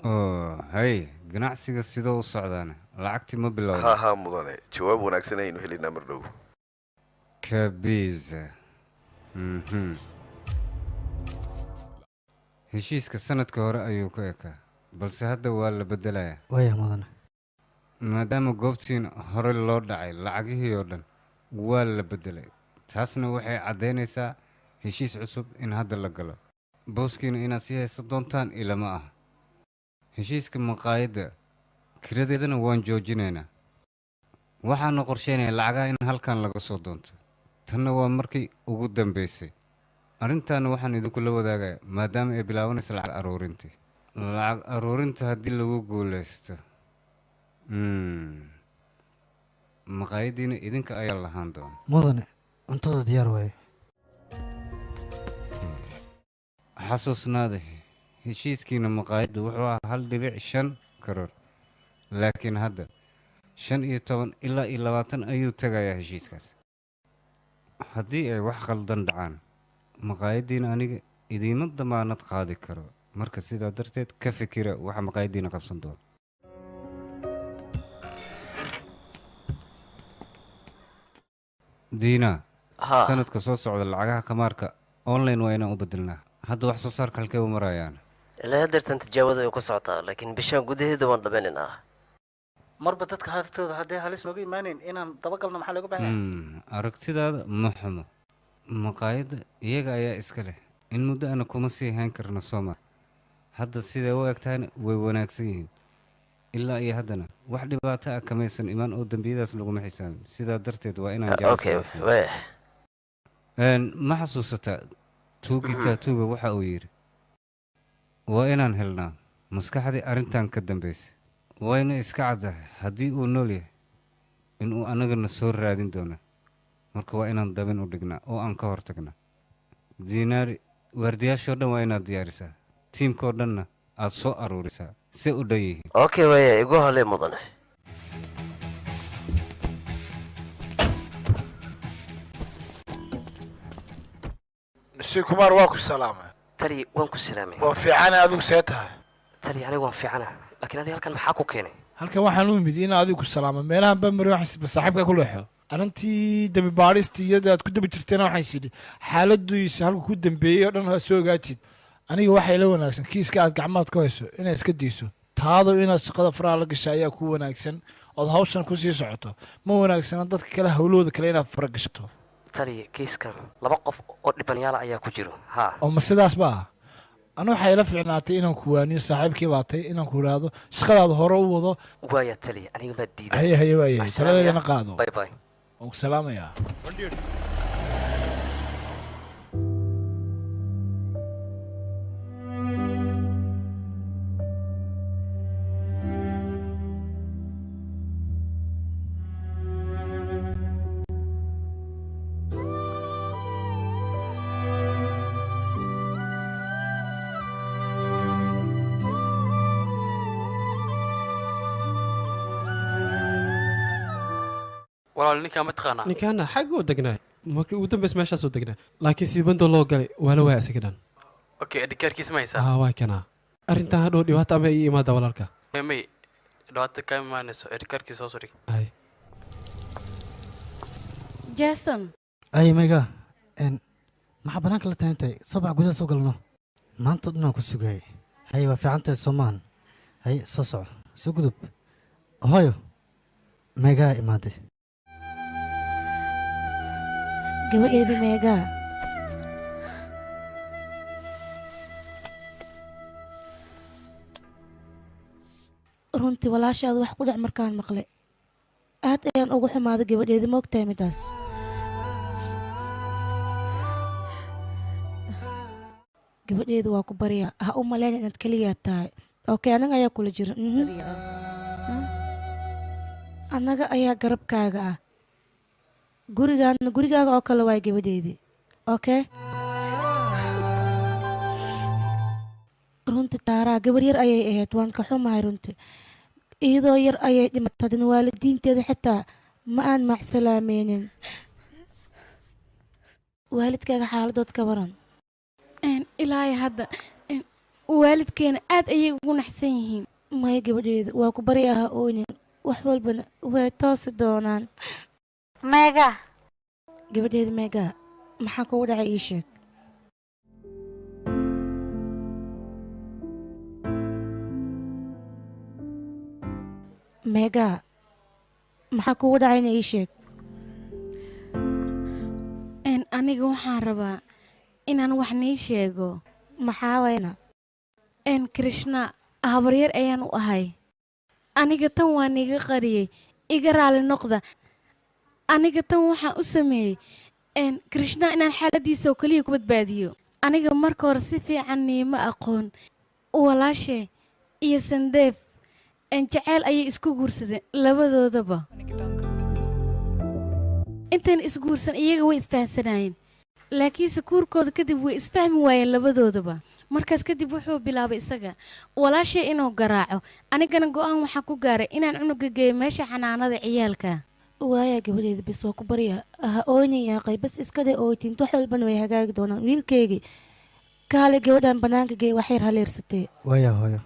Oo hay, ganacsiga sidoo u socdaana? Lacagtii ma bilowda? Ha ha mudane, jawaab wanaagsan ayaynu helaynaa mar dhow. Kabiza. Heshiiska sanadka hore ayuu ku ekaa, balse hadda waa la bedelayaa. Waaya mudane. Maadaama goobtiin hore loo dhacay lacagihii oo dhan waa la bedelay, taasna waxay caddaynaysaa heshiis cusub in hadda la galo. Booskiina inaad sii haysan doontaan ilama ah. Heshiiska maqaayadda kiradeedana waan joojinaynaa. Waxaanu qorsheynayaa lacagaha in halkan laga soo doonto. Tanna waa markii ugu dambaysay. Arrintaana waxaan idinkula wadaagayaa maadaama ay bilaabanayso lacag aruurintii. Lacag aruurinta haddii lagu guulaysto, maqaayaddiina idinka ayaa lahaan doona. Mudane, cuntada diyaar waaye. Xasuusnaada, heshiiskiina maqaayadda wuxuu ahaa 1.5 karoor, laakiin hadda 15 ilaa iyo 20 ayuu tagayaa heshiiskaas. Haddii ay wax khaldan dhacaan, maqaayaddiina aniga idiima damaanad qaadi karo. Marka sidaa darteed ka fikira waxa maqaayaddiina qabsan doona. Diina, Ha. sanadka soo socda lacagaha khamaarka online waa inaan u bedelnaa. Hadda wax soo saarka halkee u marayaan? Ilaa haddeertan tijaabada way ku socotaa, laakiin bishaan gudaheeda waan dhammaynaynaa. Marba dadka hartooda haddii halis nooga imaaneyn inaan dabagalno, maxaa looga baahan yahay? Aragtidaada ma xumo. Maqaayadda iyaga ayaa iska leh, in muddo ana kuma sii hayn karno sooma. Hadda siday u eg tahayna way wanaagsan yihiin. Ilaa iyo haddana wax dhibaato ah kamaysan imaan oo dembiyadaas laguma xisaabin. Sidaa darteed waa inaan jecel Okay, socodsiin. Waya. Ma xasuusataa tuugii taatuuga waxa uu yidhi? Waa inaan helnaa maskaxdii arrintan ka dambaysay. Wayna iska caddahay haddii uu nool yahay inuu annagana soo raadin doono. Marka waa inaan dabin u dhignaa oo aan ka hortagnaa. Diinaari, waardiyaashoo dhan waa inaad diyaarisaa, tiimkoo dhanna aad soo aruurisaa si u dhan yihiin. Okay, waya, igu halee mudane. Mr. Kumar, waa ku salaamay. Tali, waan ku salaamay. Waa fiicana, adigu see tahay? Tali, anigu waan fiicana, laakiin adiga halkan maxaa ku keenay? Halkan waxaan u imid in adigu ku salaamo. Meelahan baan mari, waxaan saaxiibka ku leexo arrintii dembi baadhista iyada aad ku daba jirteena. Waxaan is idhi xaaladiisu halku ku dambeeyey oo dhan ha soo ogaatid. Aniga waxaa ila wanaagsan kiiska aad gacmaad ku hayso inaad iska dayso, taado inaad shaqada faraha la gasha ayaa ku wanaagsan ood hawshan kusii socoto. Ma wanaagsana dadka kale hawlahooda kale inaad fara gashato. Tali, kiiskan laba qof oo dhibanayaal ayaa ku jiro ha. Oo ma sidaas ba ah? Anu waxay ila fiicnaatay inaan ku waaniyo, saaxiibkii baatay, inaan ku idhaahdo shaqadaada hore u wado. Waaya tali, aniga maa diiday. Haye haye, waayahay. Mac salaam Taladeedana ya. qaado. Bye bye. Waan ku salaamayaa. Walaal ninkaan ma taqaanaa? Ninkaana xagga u degnaa, markii ugu dambeys meeshaas u degnaa, laakiin si bandoo loo galay waa la waaya isaga dhan. Okay, adhikaarkiisa ma haysaa? Haa, waa kanaa. Arrintan hadhow dhibaato ama ii imaada walaalka. May dhibaato kaa imaanayso, adhikaarkiisa hoos u dhig. Ay. Jason. Ay mayga, maxaa banaanka la taagan tahay? Soo bax, gudaha soo galno. Maanta o dhan aan ku sugayay. Haye, waa fiican tahay soomaan? Haye, soo soco, soo gudub. Hooyo, meegaa imaaday. Gabadheedii meegaa. Runtii walaashaada wax ku dhac markaan maqlay aad ayaan ugu xumaaday gabadheedii, ma ogtahay midaas? Gabadheedu waa ku baryaa, ha u malayn inaad keliyaa tahay. Okay, anaga ayaa kula jira. Annaga ayaa garabkaaga ah. Gurigaana gurigaaga oo kale waay gabadheedii. Okay, runtii Taaraa gabar yar ayay ahayd, waan ka xumahay runtii. Iyadoo yar ayay dhimatay, haddana waalidiinteeda xitaa ma aan macsalaamaynin. Waalidkaaga xaaladood ka waran? Ilaa hadda waalidkeena aad ayay ugu naxsan yihiin. Maya gabadheeda, waa ku bari aha oonin, wax walbana way toosi doonaan. Meega. Gabadheeda meega, maxaa kugu dhacay? Ii sheeg. Meega, maxaa kugu dhacayna? Ii sheeg. Aniga waxaan rabaa inaan wax nii sheego. Maxaa wayna? Krishna habaryar ayaan u ahay. Aniga tan waa niiga qariyey, iga raali noqda. Aniga tan waxaan u sameeyey Krishna inaan xaaladiisa oo keliya ku badbaadiyo. Aniga marka hore si fiican niima aqoon. Walaashe iyo Sandeef jaceyl ayay isku guursadeen labadoodaba. Intayn isguursan iyaga way isfahansanayeen, laakiinse kuurkooda kadib way isfahmi waayeen labadoodaba. Markaas kadib wuxuu bilaabay isaga walaashay inuu garaaco. Anigana go'aan waxaan ku gaaray inaan cunuga geeyo meesha xanaanada ciyaalka. Waaya gabadheeda, bes waa ku baryaa, ha ooynin yaaqay, bas iska day ooytinta, wax walbana way hagaagi doonaan. Wiilkeygii, kaale gabadhan banaanka geey, wax yar haleersatee. Waaya hooyo.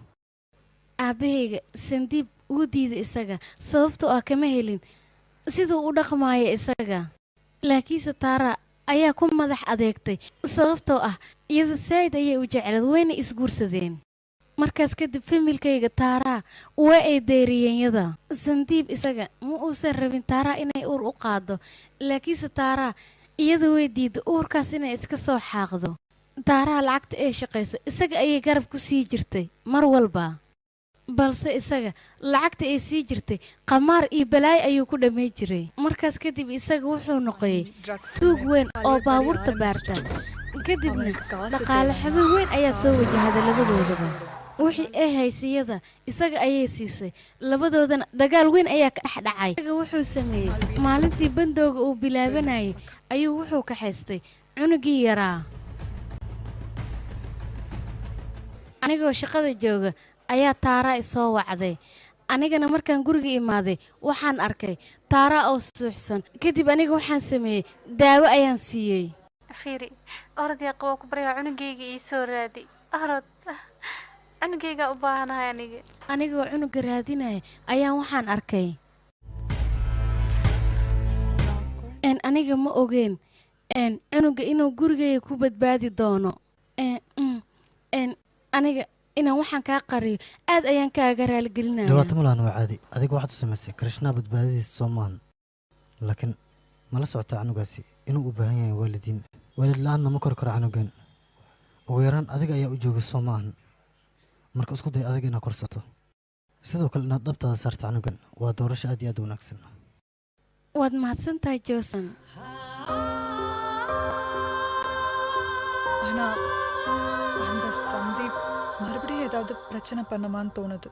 Aabbahayga Sandiib wuu diiday isaga, sababtoo ah kama helin siduu u dhaqmaayo isaga. Laakiinse Taara ayaa ku madax adeegtay, sababtoo ah iyada saa'id ayay u jecleed, wayna isguursadeen. Markaas kadib familkayga Taaraa waa ay deeriyeen yada. Sandiib isaga ma uusan rabin Taaraa inay uur u qaado, laakiinse Taaraa iyada way diiday uurkaas inay iska soo xaaqdo. Taaraa lacagta ay shaqayso isaga ayay garab ku sii jirtay mar walba, balse isaga lacagta ay sii jirtay qamaar iyo balaayo ayuu ku dhamay jiray. Markaas kadib isaga wuxuu noqoyay tuug weyn oo baabuurta baarta. Kadibna dhaqaale xumo weyn ayaa soo wajahday labadoodaba. Wixii ay haysayada isaga ayay siisay, labadoodana dagaal weyn ayaa ka dhex dhacay. Isaga wuxuu sameeyey maalintii bandooga uu bilaabanayay ayuu wuxuu kaxaystay cunugii yaraa. Anigoo shaqada jooga ayaa Taaraa isoo wacday. Anigana markaan guriga imaaday waxaan arkay Taaraa oo suuxsan. Kadib aniga waxaan sameeyey daawo ayaan siiyey. Fiiri, orod yaqa, waa ku baryaa, cunugayga ii soo raadi. Orod, cunugayga u baahanahay aniga. Anigoo cunuga raadinaya ayaan waxaan arkay aniga ma ogeen cunuga inuu gurigayga ku badbaadi doono. Aniga inaan waxaan kaa qariyo aad ayaan kaaga raaligelinaya. Dhibaato ma lahan, waa caadi. Adiga waxaad u samaysay Krishnaa badbaadadiisa soo maahan? Laakiin mala socotaa canugaasi inuu u baahan yahay waalidiin? Waalid la-aanna ma kori karo canugan. Ugu yaraan adiga ayaa u jooga soo maahan? Marka isku day adiga inaad korsato, sidoo kale inaad dhabtaada saarto canugan waa doorasho aad iyo aad u wanaagsan. Waad mahadsan tahay Johnson. ஆனா அந்த சந்தீப் மறுபடியும் ஏதாவது பிரச்சனை பண்ணுமான்னு தோணுது.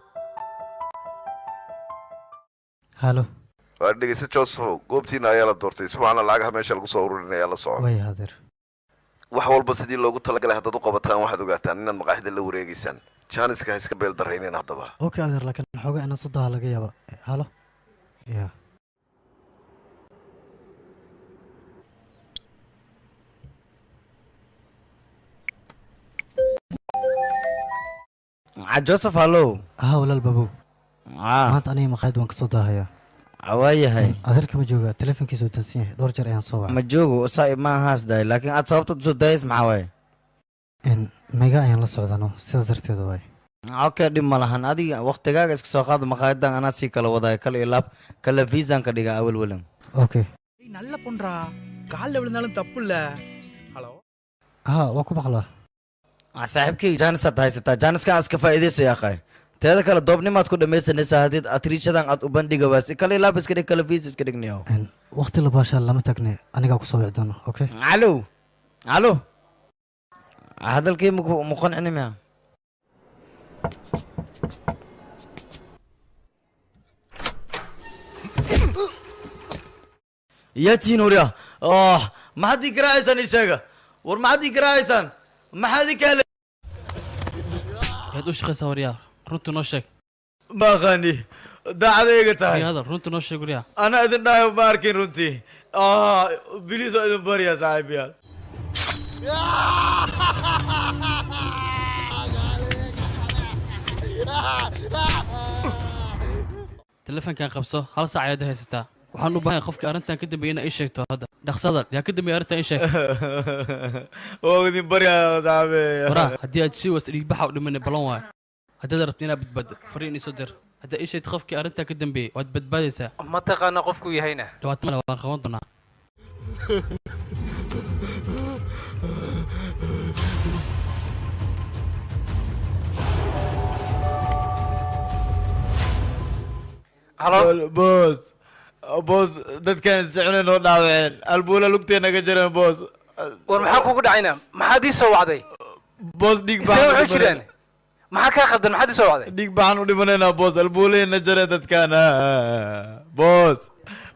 Halo. Waa dhegeysta Joseph, goobtiina ayaa la doortay, subaxna lacagaha meesha lagu soo ururinaya la soco. Way hadeer. Wax walba sidii loogu talagalay haddaad u qabataan, waxaad ogaataan inaad maqaaxida la wareegaysaan. Jaaniska ha iska beel daraynin haddaba. Okay adeer, laakiin xoogaa inaan soo daha laga yaaba. Halo ya. Joseph hallo. Haa walaal babow. Maanta aniga maqaayad waan kasoo daahayaa. Waayahay. Adeerka ma jooga, telefonkiisa uu dansan yahay, dhowr jeer ayaan soo wacay. Ma joogo, saa ma ahaas dahay, laakiin aad sababta usoo daayis maxaa waaye? Mega ayaan la socdaano, sidaas darteeda waaye. Okay, dhib ma lahan, adiga waqtigaaga iska soo qaada maqaayadan anaa sii kala wadaya, kala ilaab kala viisaan ka dhiga awal walan. Okay. நல்ல பொண்றா கால்ல விழுந்தாலும் தப்பு இல்ல hello Haa waan ku maqlaa. Saaxiibkayga jaanisaad haysataa, jaaniskan iska faa'iidaysa akhay. Teeda kale doobnimaad ku dhamaysanaysaa haddii atriishadan aad u bandhiga waasi kala ilaab iska dhig kala viis iska dhignayo. Waqti la baashaa lama tagne, anigaa ku soo wici doono, okay? Alo alo, hadalkii maku muqancini miya? Yaa tihiin waryaa? Oh, maxaad ii garaacaysaan ii sheega? War maxaad ii garaacaysaan? Maxaad ii ka helay? Yaad u shaqaysaa waryaa, runta noo sheeg. Ma aqaani, daacadayga tahay. Hadal, runta noo sheeg waryaa. Anaa idin dhahayo ma arkin runtii. Biliis oo idin baryaa saaxiibayaal. Telefonkan qabso, hal saac ayaad haysataa. Waxaan u baahanahay qofka arrintan ka dambeeyay inaa ii sheegto hadda. Dhaqsada, yaa ka dambeeyay arrintan ii sheeg. Waa idin baryaa saaxiibayaal. Waraa, haddii aad sii wayso dhiigbaxa u dhimanay ballan waayo. Haddaad rabto inaad badbaado, fariin ii soo dir. Haddaad ii sheegto qofkii arrintan ka dambeeyay, waad badbaadaysaa. Ma taqaana qofkuu yahayna? Dhibaato male, waan qaban doonaa. Halo? Boos, boos, dadkan si xun noo dhaawaceen, albuula lugtee naga jareen boos. War maxaa kugu dhacayna? Maxaad ii soo wacday? Boos dhiig Isee baan wuxuu jiraan? Maxaa kaa khaldan? Maxaad ii soo wacday? Dhiig baan u dhimanaynaa boos, albuulayna jareen dadkan. Boos,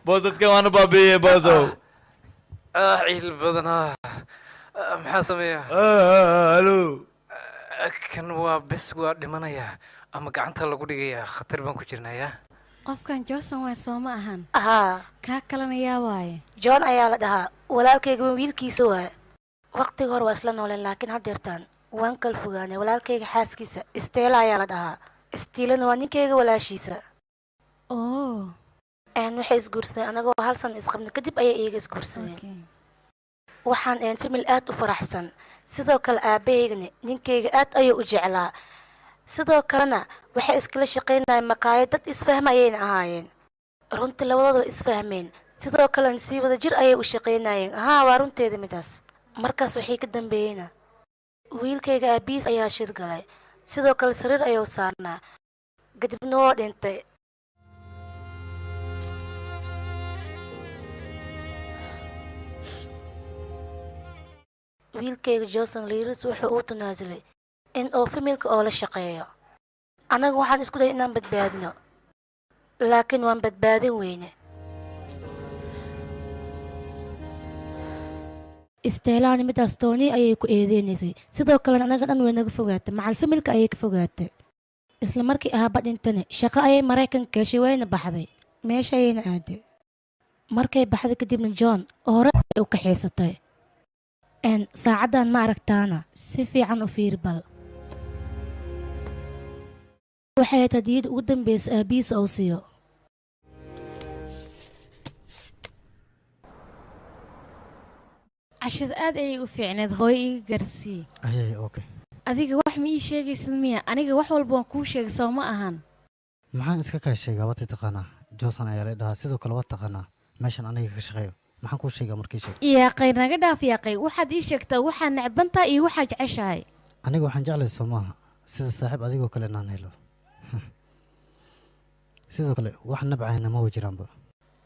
boos, dadkan waana baabi'iyey boosow. Ah, ciil badan ah. Maxaa sameeyaa? Halo. Kan waa bes, waa dhimanayaa ama gacanta lagu dhigayaa, khatar baan ku jirnayaa. Qofkan Johnson waa soo ma ahan? Haa. Kaa kalena yaa waaye? John ayaa la dhahaa, walaalkayga wiilkiisa waaye. Waqtiga hore waa isla nooleen, laakiin haddeertaan waan kala fogaanay. Walaalkayga xaaskiisa Stella ayaa la dhahaa, Stelana waa ninkayga walaashiisa. Oo. Waxay isguursadeen anagoo hal sano isqabnay, kadib ayay iyaga isguursadeen. Waxaan ahayn famil aad u faraxsan. Sidoo kale aabahaygana ninkayga aad ayuu u jeclaa. Sidoo kalena waxay iskala shaqaynayeen maqaayad, dad isfahmayayna ahaayeen. Runtii labadooda way isfahmeen, sidoo kalena sii wada jir ayay u shaqaynayeen. Haa, waa runteeda midaas. Markaas waxay ka dambeeyeyna wiilkayga aabihiis ayaa shir galay, sidoo kale sariir ayuu saarnaa, kadibna waa dhintay. Wiilkayga Johnson Liris wuxuu u tanaasulay in uu familka oo la shaqeeyo. Annaga waxaan isku dayay inaan badbaadino, laakiin waan badbaadin weyne. Isteelaani midaas Tony ayay ku eedeynaysay, sidoo kalena annaga dhan way naga fogaatay, macal familka ayay ka fogaatay. Isla markii ahaaba dhintane shaqo ayay Maraykanka heshay, wayna baxday, meesha ayayna aaday. Markay baxday kadibna John hore ay u kaxaysatay. Saacaddan ma aragtaana, si fiican u fiiri bal. Waxay ahayd hadiyada ugu dambeysay aabihiisa uu siiyo. Cashada aad ayay u fiicneed, hooyo iga gaarsii. Ayay, okay. Adiga wax ma ii sheegaysid miya? Aniga wax walba waan kuu sheegay soo ma ahan? Maxaan iska kaa sheegaa? Waad taqaanaa, Johnson ayaa la dhahaa, sidoo kale waad taqaanaa meeshan aniga ka shaqeeyo. Maxaan kuu sheegaa markii sheeg? Yaaqay naga dhaaf yaaqay, waxaad ii sheegtaa waxaa necbantahay iyo waxaa jeceshahay. Aniga waxaan jeclay soo maaha sida saaxiib adigoo kale inaan helo. Sidoo kale wax nabcayna ma jiraanba.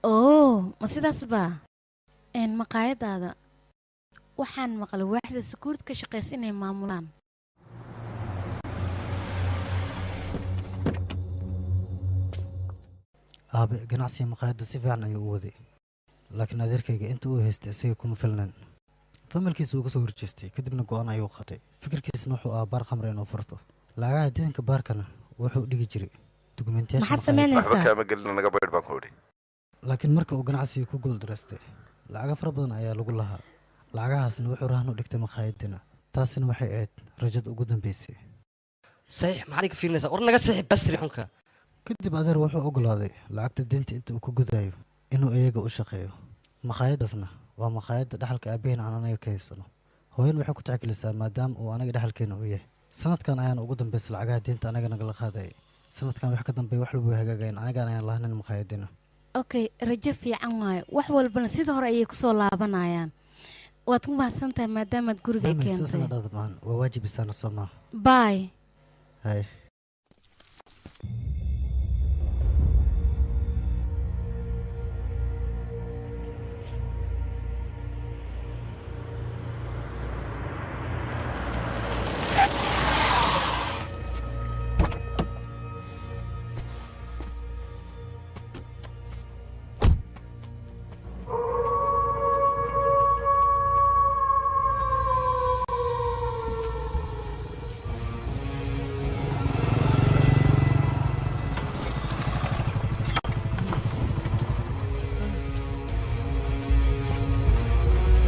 Oo, ma sidaas baa? Maqaayadaada waxaan maqlay waaxda security ka shaqeysa inay maamulaan. Aabe ganacsiga maqaayadda si fiican ayuu u waday, laakiin adeerkayga inta uu haystay isaga kuma filnayn. Familkiisa wuu ka soo horjeestay, kadibna go'aan ayuu qaatay. Fikirkiisna wuxuu ahaa baar khamri inuu furto. Lacagaha deynka baarkana wuxuu dhigi jiray dukumeentiyaasha Maxaad maqaayadda. samaynaysaa? Waxba kaama gelina, naga baydh baan ku idhi. Laakiin marka uu ganacsiga ku guuldareystay, lacago fara badan ayaa lagu lahaa. Lacagahaasna wuxuu rahan u dhigtay maqaayaddina, taasina waxay ahayd rajada ugu dambeysay. Saxiix maxaad iga fiirinaysaa? War naga saxiix bastri xunka. Kadib adeer wuxuu ogolaaday lacagta deynta inta uu ku gudayo inuu iyaga u shaqeeyo. Makhaayaddaasna waa makhaayadda dhaxalka aabbaheena aan anaga ka haysano. Hooyan waxay ku tixgelisaa maadaama uu anaga dhaxalkeena u yahay. Sanadkan ayaan ugu dambaysa lacagaha deynta anaga nagala qaadayay. Sanadkan wax ka dambeeya wax walba way hagaagayeen, anagaan ayaan lahanin makhaayaddeena. Okay, rajo fiican waayo. Wax walbana sida hore ayay kusoo laabanayaan. Waad ku mahadsan tahay maadaamaad guriga i Maamay, sidaasna keentay. dhadab maahan, waa waajib isaana soo maaha. Bye. Hay.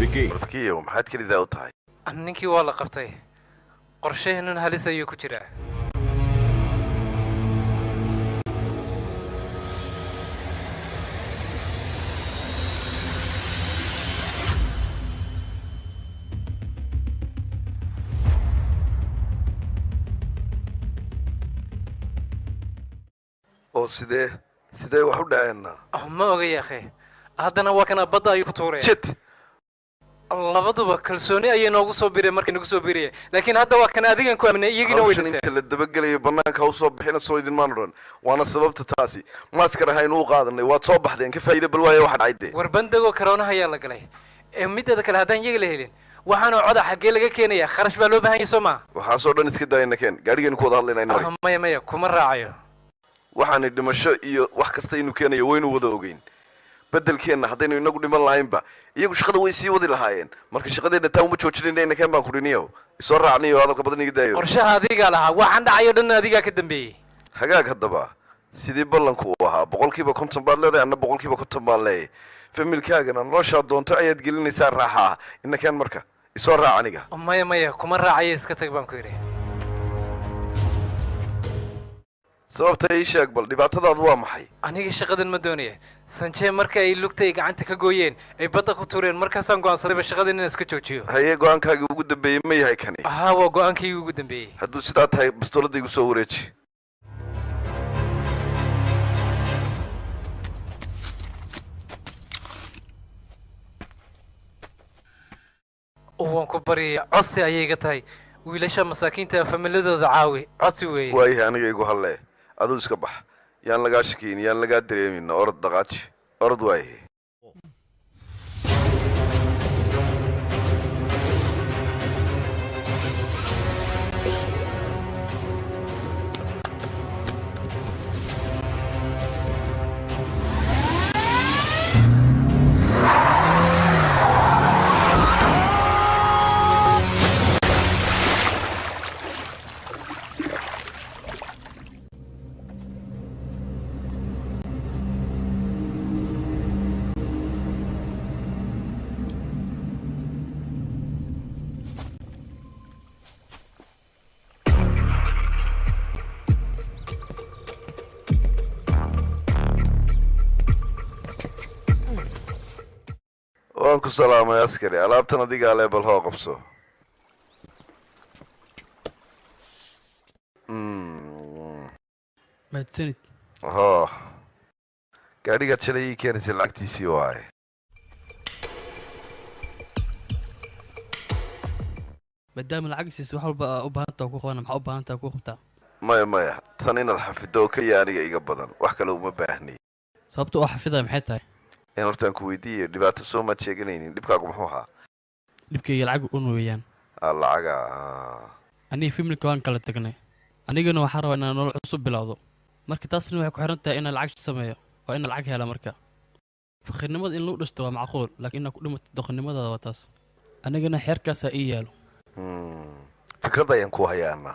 Vikiyo, maxaad kelidaa u tahay? Ninkii waa la qabtay, qorshaheennan halis ayuu ku jiraa. Oo sidee wax u dhaceenna? Ma oga yaakhe, haddana waa kana badda ayuu ku tuuraya. Shit. Labaduba kalsooni ayay noogu soo bireen markay nagu soo birayeen, laakiin hadda waa kana adigan ku aaminay, iyagina way Hawshan dhinteen. Inta la dabagelayo bannaanka ha usoo bixina, soo idinmaan odhan? Waana sababta taasi maaskar ahaynu u qaadanay. Waad soo baxdeen, ka faa'iida bal waaya waxa dhacay dee. War bandagoo karoonaha ayaa la galay. Ee mideeda kale, haddaan iyaga la helin, waxaana coda xaggee laga keenayaa? Kharash baa loo baahan yahay soo maa? Waxaasoo dhan iska daayana, keen gaadhigaynu ku wada hadlaynaa inari. Ah, maya maya, kuma raacayo. Waxaanay dhimasho iyo wax kasta inuu keenayo waynu wada ogeyn. Beddelkeenna haddaynu inagu dhiman lahaynba, iyagu shaqada way sii wadi lahaayeen. Marka shaqadeenna taa uma joojinayna. Inakeen baan kudhiniyow, isoo raacniyo, hadalka badan iga daayo. Qorshaha adigaa lahaa, waxaan dhacayo dhan adigaa ka dambeeyey. Hagaag, haddaba sidii ballanku uu ahaa, 50% baad leedahay, anna 50% baan leeyahay. Familkaagana noloshaa doonto ayaad gelinaysaa raaxa ah. Inakeen marka, isoo raac aniga. Maya maya, kuma raacayo, iska tag baan ku yidhi. Sababta ii sheeg bal, dhibaatadaadu waa maxay? Aniga shaqadan ma doonaya. Sanjee marka ay lugta ay gacanta ka gooyeen, ay badda ku tuureen, markaasaan go'aansadayba shaqadan inaan iska joojiyo. Haye, go'aankaagii ugu dambeeyey ma yahay kani? Haa, waa go'aankaygi ugu dambeeyey. Hadduu sidaa tahay, bastooladda igu soo wareeji. Waan ku baryaya, codsi ayay iga tahay. Wiilasha masaakiinta familadooda caawi, codsi weeye. Waayahay, aniga igu hadle, aduu iska bax. Yaan lagaa shakiyin, yaan lagaa dareemin. Orod, dhaqaaji, orod. Waayahay. Waan ku salaamay askari. Alaabtan adigaa le, bal hoo qabso. Mahadsanid. Hoo, gaadhigaad shalay ii keenaysay lacagtiisii waaye. Maadaama lacag isiis, wax walba aa u baahantaa ku qabana. Maxaa u baahantaa ku qabtaa? Maya maya, tan inaad xafido oo keliya aniga iga badan, wax kale uma baahni. Sababta oo xafidaya maxay tahay? In hortaan ku weydiiye, dhibaato soo maad sheeganaynin, dhibkaagu muxuu ahaa? Dhibkayga lacag un weeyaan. Ah, lacaga. Aniga familka waan kala tagnay, anigana waxaan rabaa inaan nolol cusub bilowdo. Marka taasna waxay ku xiran tahay inaan lacag sameeyo, waa inaan lacag hela. Marka faqiirnimada in lagu dhashto waa macquul, laakiin inaad ku dhimato doqonnimadaada waa taas. Anigana xeerkaasaa ii yaalo. Fikrad ayaan ku hayaa anna.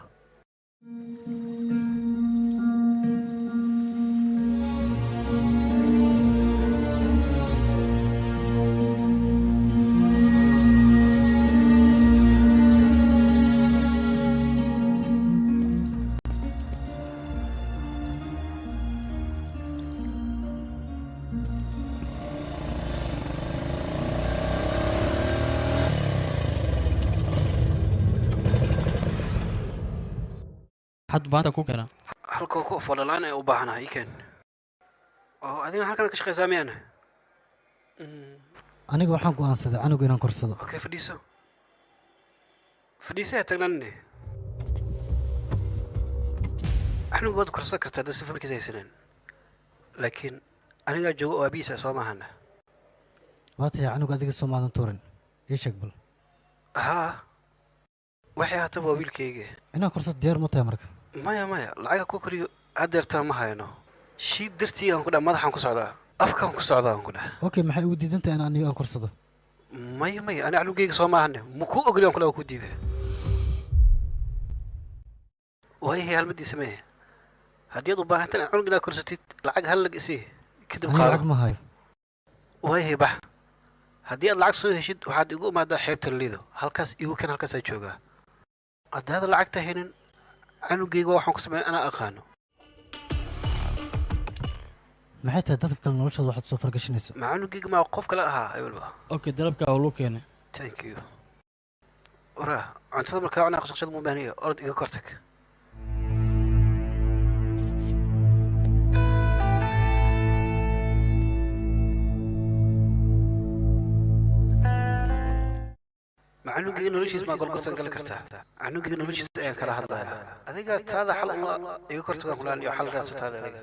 Maxaad u baahantaa ku keenaa? Hal kooko oo fadhalaan ee u baahanahay ii keen. Oo adigana halkan ka shaqaysaa miyaana? Aniga waxaan go'aansaday canuga inaan korsado. Okay, fadhiiso. Fadhiiso ha taagnaanine. Canuga waad korsan kartaa dad si familkiisa haysanin. Laakiin anigaa jooga oo aabihiisa soo maahana. Waa tahay canuga adiga soo maadan tuurin. Ii sheeg bal. Haa. Waxay ahaataba waa wiilkayga. Inaan korsado diyaar ma tahay marka? Maya maya, lacaga ku koriyo haddeertaan ma hayno. Shii dartii aan ku dhaha madaxaan ku socdaa. Afkaan ku socdaa aan ku dhaha. Okay, maxay ugu diidan tahay in aniga aan korsado? Maya maya, ani canugayga soo maahane. Ma kuu ogoli aan ku dhaha waa kuu diiday. Waayahay halmadii samee. Haddii aad u baahan tahay cunug inaad korsatid, lacag hal lag isii. Kadib Aniga qaado. lacag ma hayo. Waayahay bax. Haddii aad lacag soo heshid, waxaad igu imaadaa xeebta Lido. Halkaas igu keen, halkaasaa joogaa. Haddaad lacagta haynin, canugayga waxaan ku sameeyaa anaa aqaano. Maxay tahay dadka kale noloshooda waxaad soo fargashanayso? Ma canugayga maa qof kale ahaa ebelba. Okay, dalabka waa loo keenay. Thank you. Waraa, cuntada markaa cunaa qashqashada ma baahniyo. Orod iga kor tag. Ma canugayga noloshiis maa gorgortan gali kartaa? Canugayga noloshiis ayaan kala hadlayaa. Adiga taada xal uma iga kor tagaan kulaan iyo xal raadso taada adiga.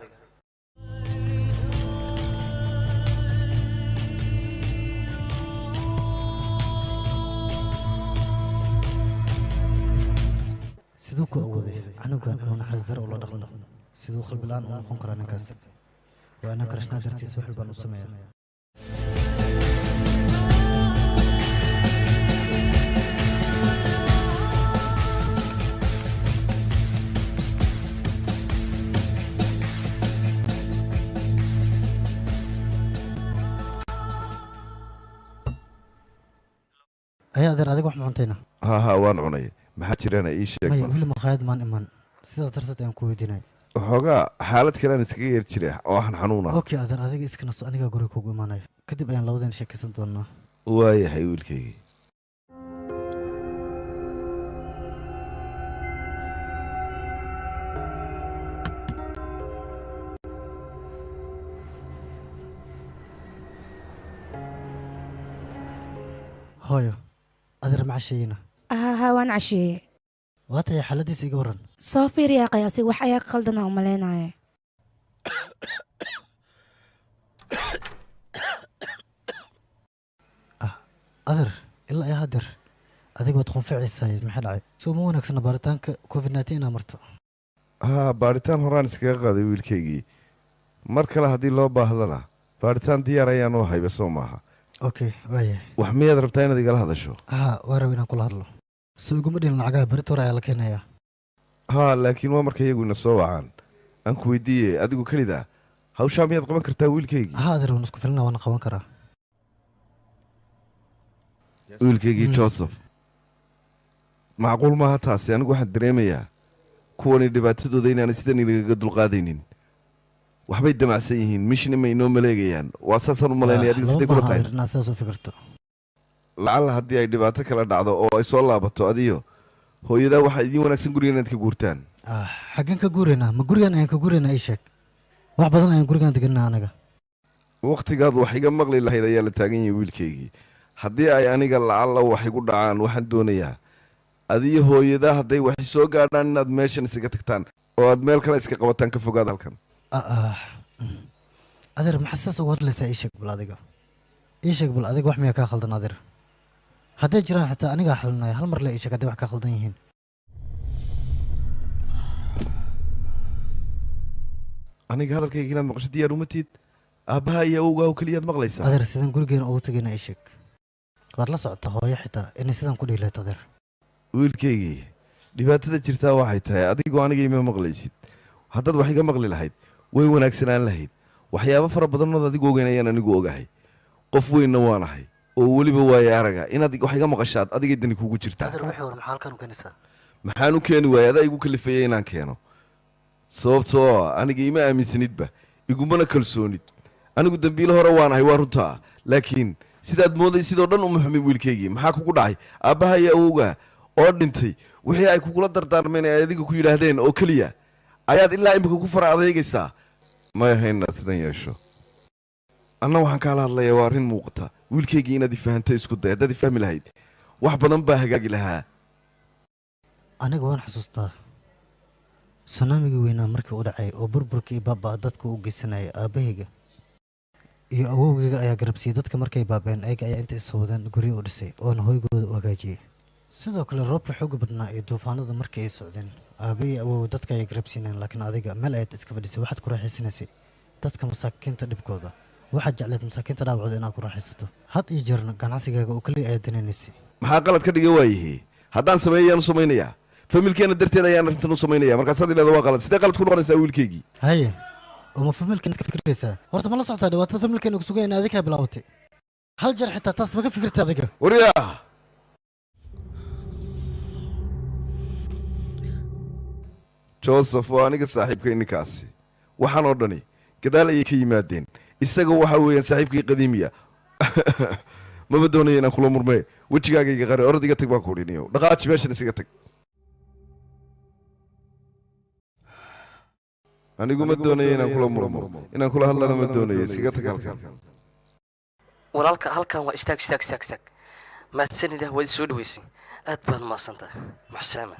Siduu ku awooday canugan inuu naxariis daro ula dhaqmo? Siduu qalbi la'aan u noqon karaa ninkaas? Waa inaan karashnaa dartiis wax walbaan u sameeyaa. Ayaa adeer, adiga wax ma cuntayna? Ha ha, waan cunay. Maxaa jirana ii sheeg Maya, bal. weli maqaayad maan iman, sidaas darteed ayaan ku weydiinay. Waxoogaa xaalad kale aan iskaga yeer jiray oo waxaan xanuun ah. Okay adeer, adiga iska naso, anigaa guriga kugu imaanaya. Kadib ayaan labadeen sheekaysan doonaa. Waayahay wiilkaygii. Hooyo, adeer ma casheeyena? Haa, waan casheeyey. Waa tahay, xaaladiisa iga warran. Soo fiiriyaa qiyaasay, wax ayaa ka qaldan u malaynaya. Adeer, ilaa iyo haddeer adiga waad qunficaysaa, maxaa dhacay? Soo ma wanaagsana baaritaanka COVID-19 inaa marto? Haa, baadhitaan horaan iskaga qaaday wiilkaygii. Mar kale haddii loo baahdana baadhitaan diyaar ayaan u hayba, soo maaha? Okay, waayahay. Wax miyaad rabtaa inaad igala hadasho? Haa, waan rabay inaan kula hadlo. Soo iguma dhihin lacagaha berito hore ayaa la keenayaa? Haa, laakiin waa marka iyagu ina soo wacaan. Aan ku weydiiyey, adigu kelida hawshaa miyaad qaban kartaa wiilkaygii? Haa adeer, waan isku filnaa, waana qaban karaa. Wiilkaygii Joseph, macquul maaha taasi. Anigu waxaan dareemayaa kuwani dhibaatadooda inaanay sidan inagaga dulqaadaynin. Waxbay damacsan yihiin, mishna ma inoo maleegayaan. Waa saasaan u malaynaya. Adiga Lama sidee kula baahan tahay? adeer inaad sidaas u fikirto. Lacalla haddii ay dhibaato kala dhacdo oo ay soo laabato, adiyo hooyadaa waxaa idiin wanaagsan guriga inaad ka guurtaan. Ah, xaggeen ka guuraynaa? Ma gurigan ayaan ka guuraynaa? Ii sheeg. Wax badan ayaan gurigan deganaa anaga. Wakhtigaad wax iga maqli lahayd ayaa la taagan yahay wiilkaygii. Haddii ay aniga lacalla wax igu dhacaan, waxaan doonayaa adiyo hooyadaa hadday wax soo gaadhaan inaad meeshan isaga tagtaan oo aad meel kale iska qabataan, ka fogaada halkan. Adeer, maxaa sidaas uga hadlaysaa? Ii sheeg bal adiga, ii sheeg bal adiga, wax miyaa kaa khaldan adeer? Hadday jiraan xitaa anigaa xalinaya. Hal mar le ii sheeg hadday wax kaa khaldan yihiin. Aniga hadalkayga inaad maqasho diyaar uma tiid. Aabbaha iyo awowgaa oo keliyaad maqlaysaa. Adeer, sidaan gurigeena ugu tagayna ii sheeg. Waad la socotaa hooyo xitaa inay sidaan ku dhihi lahayd adeer. Wiilkaygii, dhibaatada jirtaa waxay tahay adigoo aniga ima maqlaysid. Haddaad wax iga maqli lahayd way wanaagsanaan lahayd. Waxyaabo fara badanood adigu ogeyn ayaan anigu ogahay. Qof weynna waanahay oo weliba waaye araga. Inaad wax iga maqashaad adigay dani kugu jirtaa. Adeer, wixii hore maxaa halkan u keenaysaa? Maxaan u keeni waayay? Adaa igu kalifeeyey inaan keeno, sababtoo ah aniga ima aaminsanidba, igumana kalsoonid. Anigu dembiile hore waanahay, waa runtaa, laakiin sidaad mooday sidoo dhan uma xumin wiilkaygii. Maxaa kugu dhacay? Aabbaha iyo awowga oo dhintay wixii ay kugula dardaarmeen ee adiga ku yidhaahdeen oo keliya ayaad ilaa imika ku fara adeegaysaa. May ahayn inaad sidan yeesho. Anna waxaan kaala hadlayaa waa arrin muuqata. Wiilkaygii inaad ifahanto isku day. Haddaad ifahmi lahayd wax badan baa hagaagi lahaa. Aniga waan xasuustaa sunaamigii weynaa markii u dhacay oo burburka iyo baabaa dadka u geysanayay. Aabbahayga iyo awowgayga ayaa garabsiiyey dadka markay baabeen. Ayaga ayaa inta isoo wadeen guryo u dhisay oona hoygooda u hagaajiyey. Sidoo kale roobka xooga badnaa iyo duufaanada markii ay socdeen, aabbe iyo awow dadka ayay garabsiinayeen, laakiin adiga meel ayaad iska fadhisay. Waxaad ku raaxaysanaysay dadka masaakiinta dhibkooda. Waxaad jecleed masaakiinta dhaawacooda inaad ku raaxaysato. Had iyo jeerna ganacsigaaga oo keliya ayaad danaynaysay. Maxaa qalad ka dhigay waayahe? Haddaan sameeyo ayaan u samaynayaa, familkeena darteed ayaan arrintan u samaynaya. Markaasaad idhahda waa qalad, sidee qalad ku noqonaysaa wiilkaygii? Haye, uma familkeena ka fikiraysaa? Horta ma la socotaa dhibaatada familkeena ku sugan in adiga bilaabatay? Hal jeer xitaa taas ma ka fikirtay adiga? Waryaa, Joseph, waa aniga saaxiibkay ninkaasi. Waxaan oo dhani gadaal ayay ka yimaadeen. Isaga waxa weeyaan saaxiibkay qadiimiya. Maba doonaya inaan kula murmee. Wejigaaga iga qari, orod iga tag baan ku udhiniyo. Dhaqaaji, meeshan isaga tag. Anigu ma doonayo inaan kula murmo, inaan kula hadlana ma doonayo. Iskaga tag halkan. Walaalka, halkan waa istaag, istaag, istaag, istaag. Mahadsanida, waad isoo dhaweysay, aad baad mahadsantahay. Maxsalaama.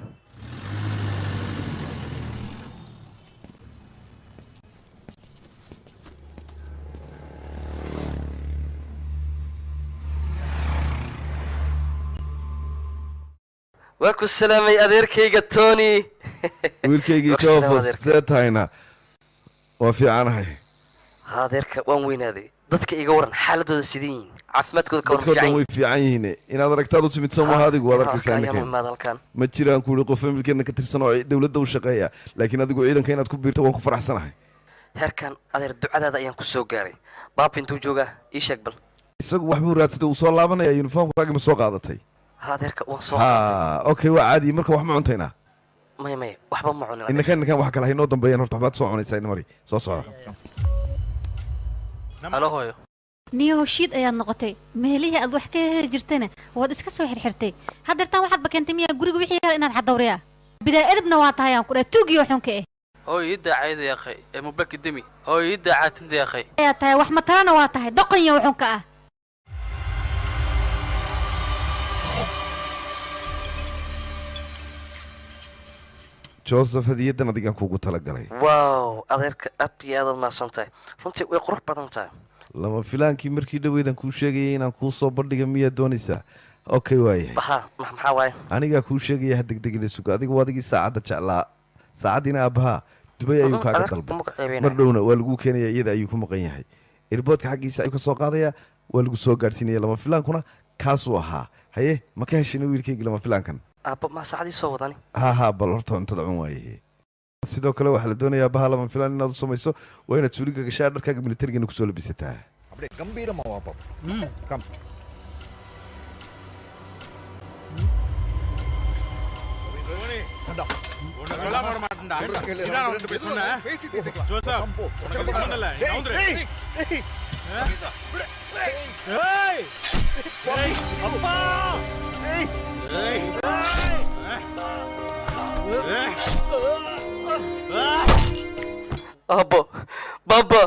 Waa ku salaamay adeerkayga Tony. Wiilkaygii. Waa ku salaamay, Jofos, adeerka. see tahayna? Waa fiicanahay. Ha, adeerka, waan weynaaday. Dadka iga waran, xaaladooda sideen yihiin? Caafimaadkooda ka waran? Dadkoo dhan Fiican way fiican yihiin. Inaad aragtaad u timid soo maaha? Adigu waad arkaysaa. Ayaan Ninkeen imaad halkan. Ma jiraan kuuli qof familkeena ka tirsan oo dowladda u shaqeeya, laakiin adigu ciidanka inaad ku biirto waan ku faraxsanahay. Heerkan adeer ducadaada ayaan ku soo gaaray. Baaba intuu joogaa? Ii sheeg bal. Isagu wax buu raadsaday, uu soo laabanaya. Uniformkaagi ma soo qaadatay? Ha, adeerka, waan soo. Ha, okay, waa caadi. Marka wax ma cuntaynaa? Maya, maya, waxba ma cunin adeer. Innakan wax kale haynoo dambeeyaan. Horta waxbaad soo cunaysaa, ina mari soo socda. Halo hooyo. Niyo hoshiid ayaad noqotay. Meelihii aad wax ka heri jirtayna waad iska soo xirxirtay. Haddeertaan waxaad bakentay miyaa guriga wixii yaala inaad xadawriyaa? Bidaa edebna waa tahay aan ku dhahay, tuugiyo xunka eh. Hooyo, ii daacayda yaaqay ee mobaylka demi. Hooyo, ii daacaatinta yaaqay. Ayaa tahay, wax matalana waa tahay, doqonyo xunka ah. Joseph, hadiyaddan adigaan kuugu talagalay. Wow, adeerka, aad iyo aad aad mahadsan tahay. Runtii way qurux badan tahay. Lama filaankii markii dhaweydan kuu sheegayay inaan kuu soo bandhiga miyaad doonaysaa? Okay, waayahay. Baxa maxaa waaye? Anigaa kuu sheegaya, ha degdegina, suga. Adiga waa adigii saacadda jeclaa. Saacaddiina aabbahaa Dubay ayuu kaaga Adeerka, dalbay. kuma ceebeynaya. Mar dhowna waa laguu keenaya, iyada ayuu ku maqan yahay. Irboodka xaggiisa ayuu ka soo qaadaya, waa lagu soo gaadhsiinaya. Lama filaankuna kaasuu ahaa. Haye, ma ka heshina wiilkaygii lama filaankan? Aabba, maa saacadii soo wadani? Ha ha, bal horta cuntada cun waayahe. Sidoo kale waxaa la doonayaa aabbaha lama filaan inaad u samayso. Waa inaad suuliga gashaa, dharkaaga militarigana kusoo labisataa. அப்படியே கம்பீரமா வா பாப்பா, come. Aabbo, baaba,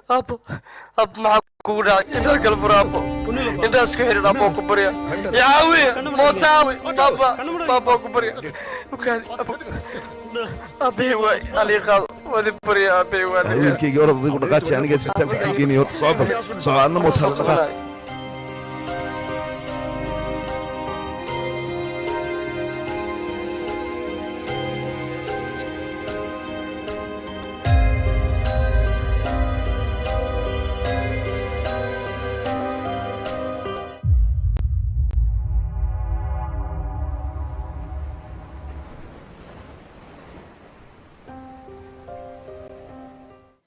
aabbo, aabbo, maxaa kugu dhacay? Indhaha kala fura aabbo, indhaha isku xidhan aabbo, ku barya. Yacaawi mootaawi. Baaba, baaba, ku barya. Ukaadi aabbo, aabbahay waay alii qaado, waadi barya aabbahay waadi. Wiilkaygii, orod adigu dhaqaaji, aniga isbitaalka sii geynaya. Horta soco, bal soco, adna mootaada dhaqaaq.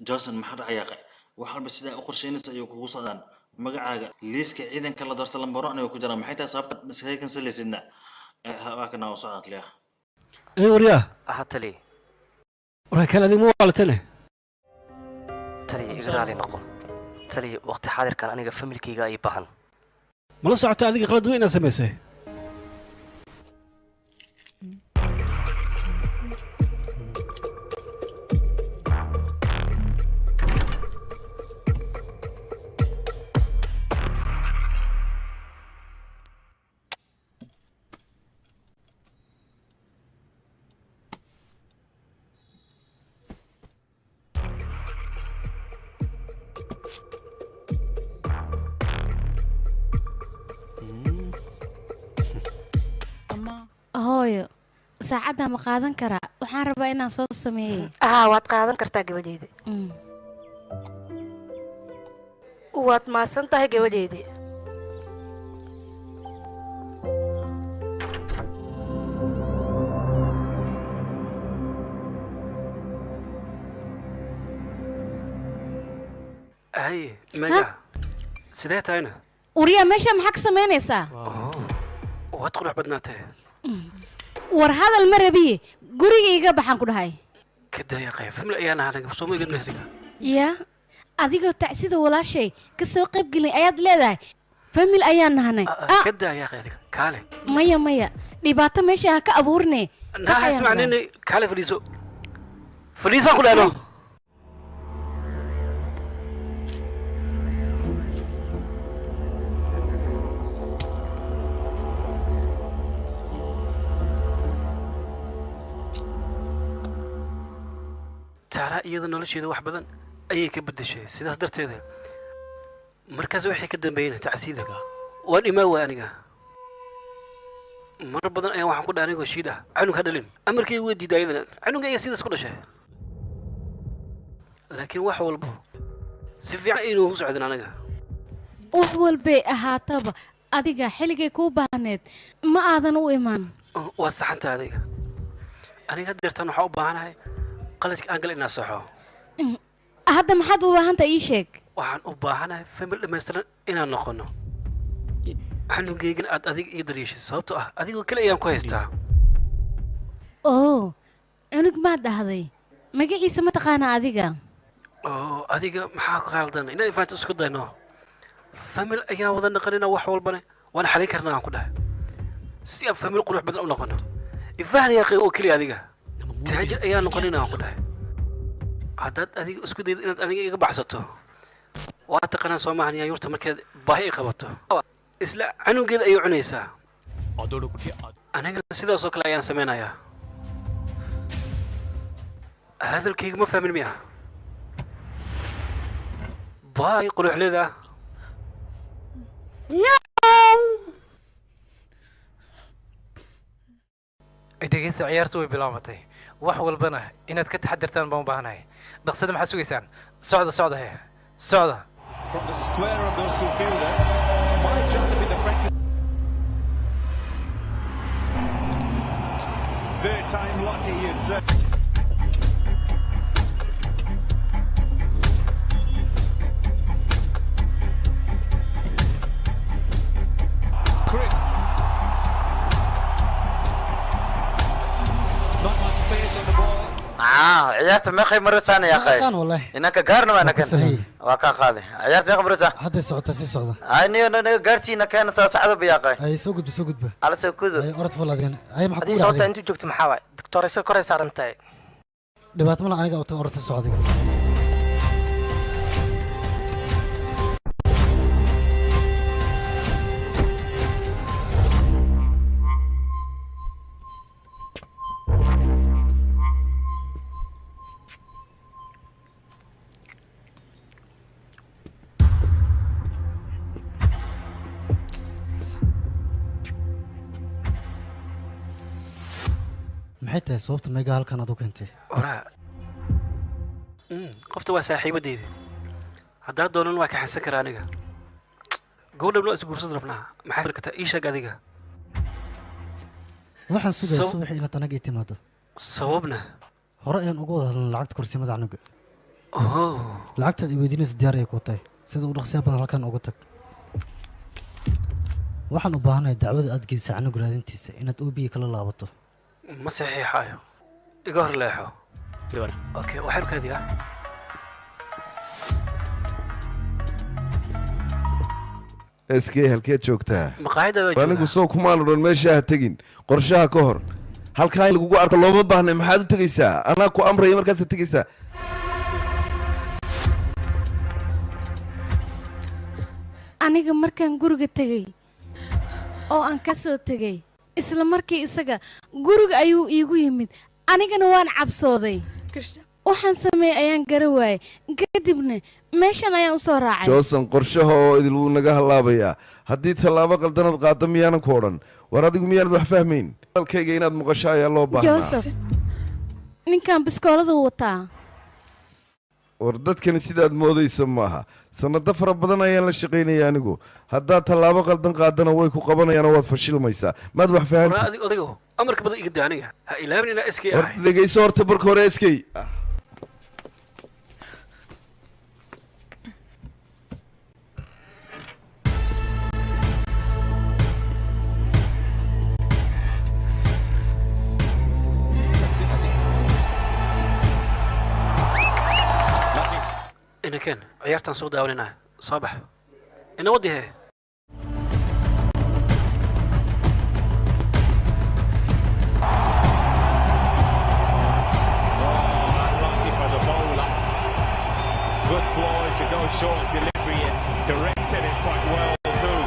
Johnson, maxaa dhacaya? Wax walba sidaa u qorsheynaysa ayuu kugu socdaan. Magacaaga liiska ciidanka la doorta lambaro aniga ku jiraan. Maxay tahay sababta iskaga kansalaysidna? Waa kana, waa socdaan taliyaha. Ee waryaa. Aha, taliye. Waraa kan adiga ma waalatane? Taliye, iga raali noqo taliye. Waqti xaadirkan aniga familkayga ay baahan. Mala socota adiga qalad weyn inaad samaysay? Hooyo, saacadda ma qaadan karaa? Waxaan rabaa inaan soo sameeyo. Haa, waad qaadan kartaa gabadheyda. Waad mahadsan tahay gabadheyda. Haye Mega, sidee tahayna? Uriya, meesha maxaa ka samaynaysaa? Waad qurux badnaatee. War hadal ma rabiye, guriga iga baxaan ku dhahay. Ka dayaaqay, family ayaan ahaa anaga, soo ma igan maysiga. Yaa, adigoo tacsida walaashay ka soo qayb gelin ayaad leedahay famil ayaan nahanay. Ka dayaaqay adiga, kaale. Maya maya, dhibaato meesha ha ka abuurne. Naa ismacnini, kaale fadhiiso, fadhiisaan ku dhahno. Taaraa iyada nolosheeda wax badan ayay ka beddeshay, sidaas darteeda markaas waxay ka dambeeyeen tacsiida waan imaa waa aniga. Mar badan ayaan waxaan ku dhahay anigoo shiid ah canug ha dhalin, amarkayga way diiday ayadana, canuga ayaa sidaas ku dhashay. Laakiin wax walbo si fiican inuu u socdin aniga. Wax walbay ahaataba, adiga xilligay kuu baahneed ma aadan u imaan. Waa saxanta adiga. Aniga haddeertaan waxaa u baahanahay qaladka aan gal inaan saxo. Hadda maxaad u baahan tahay, ii sheeg. Waxaan u baahanahay family dhammaystiran inaan noqono, canugeygana aad adiga ii daryeeshid, sababtoo ah adigoo kale ayaan ku haystaa. Oo, cunug maad dhahday, magaciisa ma taqaanaa adiga? Oo adiga maxaa ku qaldan? Inaan ifaanta isku dayno, family ayaan wada naqanina, wax walbane waan xalin karnaa aan ku dhahay, si aan family qurux badan u noqono. Ifahan yaa oo keliya, adiga taajir ayaan noqonina aan ku dhahay. Haddaad adiga isku daydo inaad aniga iga baxsato, waa taqaanaa soo maahan, yaanyuurta markeed baahi i qabato isla canugeeda ayay cunaysaa. Anigana sidaasoo kale ayaan samaynayaa. Hadalkayga ma fahmin miya? Baay quruxleeda. Dhegeysta, ciyaartu way bilaabatay, wax walbana inaad ka taxadirtaan baan u baahanahay. Dhaqsada, maxaad sugaysaan? Socda, socda, he socda. From the square of those two fielders, might just have been the practice. Third time lucky, you'd say. Chris. Not much space on the ball. Ciyaarta meeqay marasaan ya qay? Aqaan wallahi. Inanka gaarna waa nakan. Saxiix. Waa ka qaali. Ciyaarta meeqa marasaan? Hadday socotaa, sii socda. Ay niyo naga gaarsiina keena soo socda biya qay. Ay soo gudba, soo gudba. Ala soo kudu. Ay orod ful adigana. Ay maxaa Adii ku sababta dhacday? Intuu joogto maxaa waay? Doctor isa koray saaran tahay. Dhibaato ma laha, aniga orod sii socda adiga. Maxay tahay sababta meega halkan aad u keentay? Oraa, qofta waa saaxiibadeyda, haddaad doonan waa ka xasan karaa aniga. Gabadhan waa isguursan rabnaa, maxaa kartaa ii sheeg adiga. Waxaan sugayaa subaxii inaad anaga ii timaado. Sababna? Hore ayaan uga wada hadalnay lacagta kursimada canuga. Oh. Lacagtaad i weydiinaysa diyaar ay kuu tahay, sida u dhaqsiya badan halkan uga tag. Waxaan u baahanahay dacwada aad geysay canug raadintiisa inaad OB kala laabato. Ma saxiixayo, iga hor leexo. Okay, waxaan kaadiyaa. SK, halkeed joogtaa? Maqaaxidaada joogaa. Anigu soo kumaan odhan meesha ha tegin qorshaha ka hor. Halkaa in lagugu arko looma baahnay, maxaad u tegaysaa? Anaa ku amraya, markaasaad tegaysaa. Aniga markaan guriga tegey oo aan ka soo tegey, isla markii isaga guriga ayuu iigu yimid, anigana waan cabsooday. Waxaan sameeyey ayaan gara waayey, kadibna meeshan ayaan u soo raacay. Johnson, qorshaha oo idil wuu naga hallaabayaa haddii tallaabo qaldanaad qaaddo. Miyaanan ku odhan War adigu miyaanad wax fahmayn? Dalkayga inaad maqasho ayaa loo baahnaa. Joseph, ninkan biskooladu wataa. War dadkani sidaad moodaysa maaha. Sanado fara badan ayaan la shaqaynaya anigu. Haddaad tallaabo qaldan qaadana way ku qabanayaan oo waad fashilmaysaa. Maad wax War fahantid? adig odaygo amarka badan iga daa aniga. Ha ilaabin inaa iskay War ahay. dhegayso horta marka hore eskay. Inakeen ciyaartaan soo daawanayna, soo bax ina wadi hee. Unlucky for the bowler. Good ploy to go short delivery and directed it quite well too.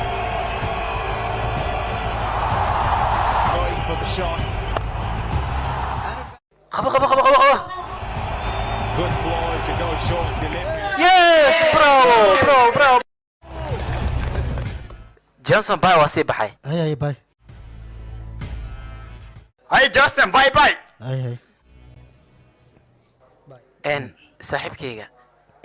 Going for the shot. Qabo, qabo, qabo, qabo, qabo. Good ploy to go short delivery. Yes, bravo, bravo, bravo. Johnson, bye, waa sii baxay. Hay hay, bye. Hay Johnson, bye bye. Hay hay. Een saaxiibkayga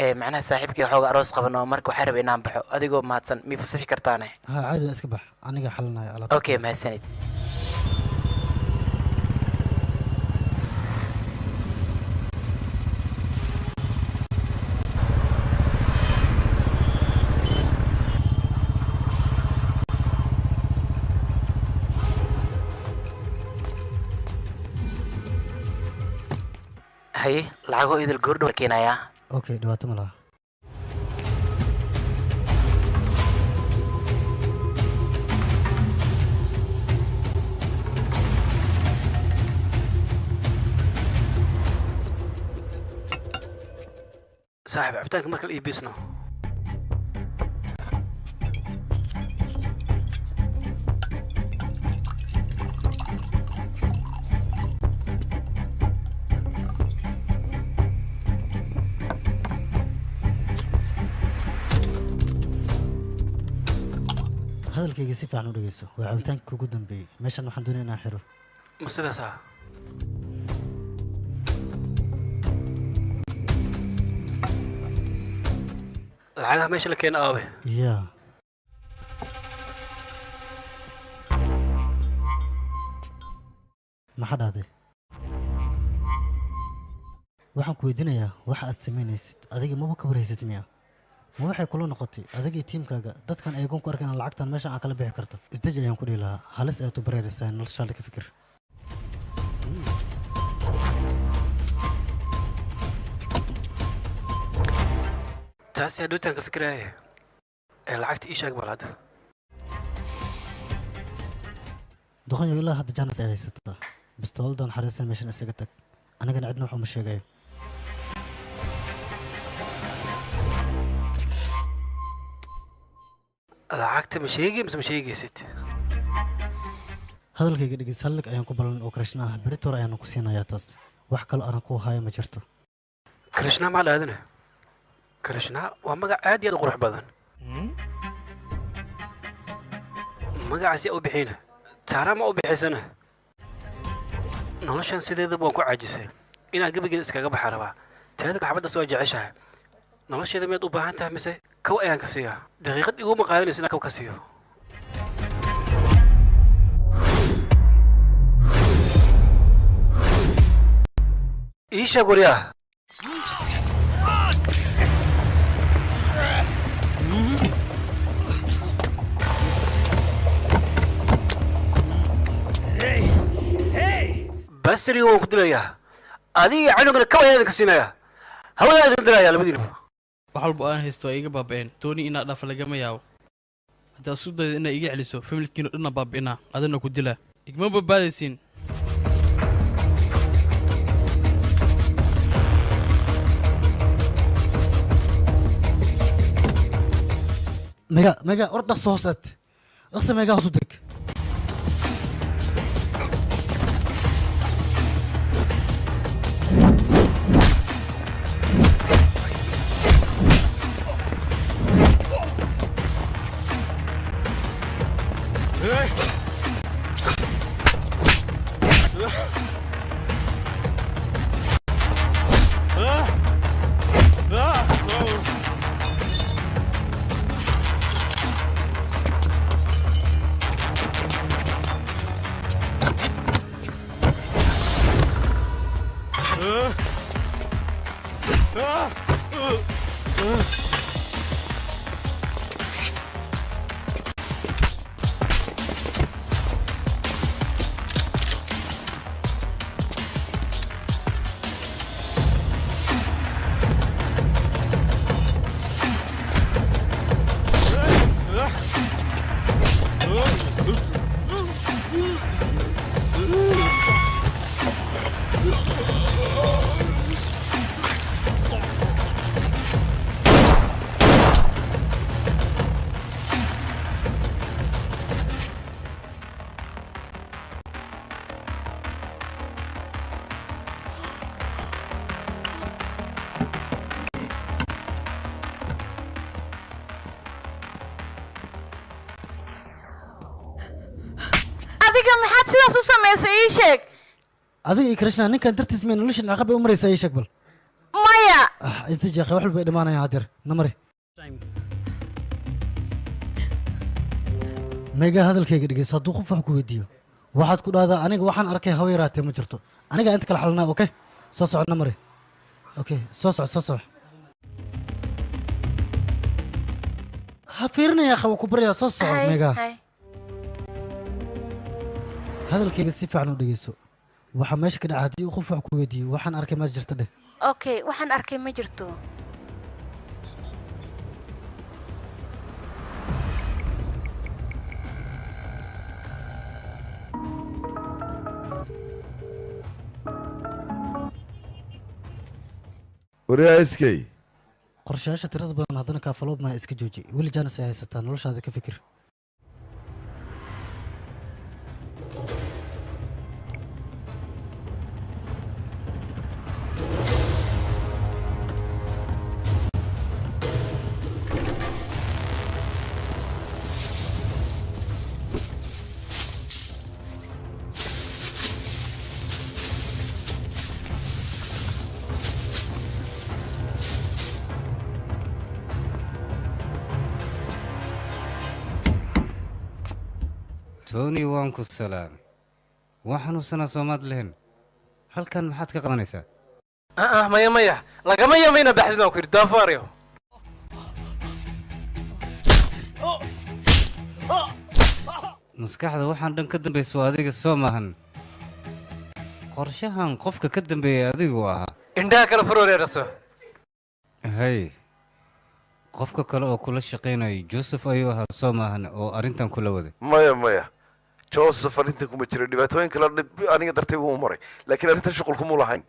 ee macnaha saaxiibkayga xooga aroos qaban oo marka waxaa rabay inaan baxo, adigoo mahadsan mii fasixi kartaane? Ha, caadi waa, iska bax, aniga xalinaya alaabta. Okay, mahadsanid. Haye, lacagoo idil goordhow la keenayaa. Okay, dhibaato ma laha. Saaxiib, cabitaanka marka la iibisno. Hadalkayga si fiican u dhegeyso, waa cabitaanka kugu dambeeyey. Meeshan waxaan doonaya inaan xiro. Ma sidaas ah? Lacagaha meesha la keena aabe? Ya, maxaa dhahday? Waxaan ku weydiinayaa, waxa aad samaynaysid adiga maba ka warhaysid miya? Ma waxay kula noqotay adiga iyo tiimkaaga dadkan ayagoon ku arkan lacagtan meeshan aad kala bixi karto? Isdeji ayaan ku dhihi lahaa, halis ayaad u bareeraysaa noloshaada, ka fikir. Taasi hadhowtaan ka fikiraya ee lacagta ii sheeg bal hadda. Doqonyo, ilaa hadda jaanis ay haysataa. Bistooladan xariisan meeshan isaga tag, anigana cidna wax uma sheegayo. Lacagta ma sheegi mise ma sheegaysid? Hadalkayga dhegeys, hal lig ayaan ku ballan oo Krishna ah, berito hore ayaanu ku siinayaa taas. Wax kaloo aanan ku hayo ma jirto. Krishna maa dhaadina? Krishna waa magac aad iyo aad u qurux badan. Magacaas yaa u bixina? Taara ma u bixisana? Noloshan sideedaba waan ku caajisay, inaad gebigeeda iskaga baxa rabaa. Teeda kaxbaddaas waa jeceshahay. Nolosheeda miyaad u baahan tahay mise kow ayaan ka siiyaa? Daqiiqad iguma qaadanaysa inaan kow ka siiyo. Ii sheeg waryaa. Basriga waan ku dilayaa, adiga canugana kow ayaan idinka siinayaa, hawadaan idin dilayaa labadiinaba. Wax walba aan haysto waa iga baaba'een. Tooni inaad dhafa lagama yaabo. Haddaad isku dayda inaad iga celiso, familkiina dhanna baabi'inaa, adana ku dilaa, igma badbaadaysiin. Mega, mega, or dhaqso hoos aad, dhaqso mega, hoos u deg. Adiga maxaad sidaas u samaysay ii sheeg? Adiga iyo Krishna ninkan dartiis miyay noloshan caqab ay u maraysaa ii sheeg bal. Maya. Ah, isdeji akhi, wax walba ay dhamaanayaan haddeer. Namari. Meega hadalkayga dhegeyso, hadduu qof wax ku weydiiyo waxaad ku dhahdaa aniga waxaan arkay hawa yaraatee ma jirto. Aniga inta kala xalanaa, okay? Soo soco namari. Okay, soo soco, soo soco. Ha fiirinaya akhi, waan ku baryaa, soo soco meega. Hadalkayga si fiican u dhegeyso. Waxa meesha ka dhaca haddii uu qof wax ku weydiiyo waxaan arkay ma jirto dheh. Okay, waxaan arkay ma jirto. Waryaa iskay. Qorshayaasha tirada badan haddana kaafaloob maa iska jooji. Weli jaanis ay haysataa, noloshaada ka fikir. Tony, waan ku salaamay. Waa xanuunsanaa soomaad lehen. Halkan maxaad ka qabanaysaa? Ah, maya maya, lagama yamayna baxdin waan ku yidhi doofaaryo. Maskaxda waxaan dhan ka dambayso adiga soo maahan. Qorshahan qofka ka dambeeyay adigu ahaa. Indhaha kala furoreeraso. Hay, qofka kale oo kula shaqaynayay Joseph ayuu ahaa soo maahan oo arrintan kula waday. Maya maya, Joseph arrintan kuma jiro. Dhibaatooyin kale aniga dartay wuu maray, laakiin arrintan shuqul kumuu lahayn.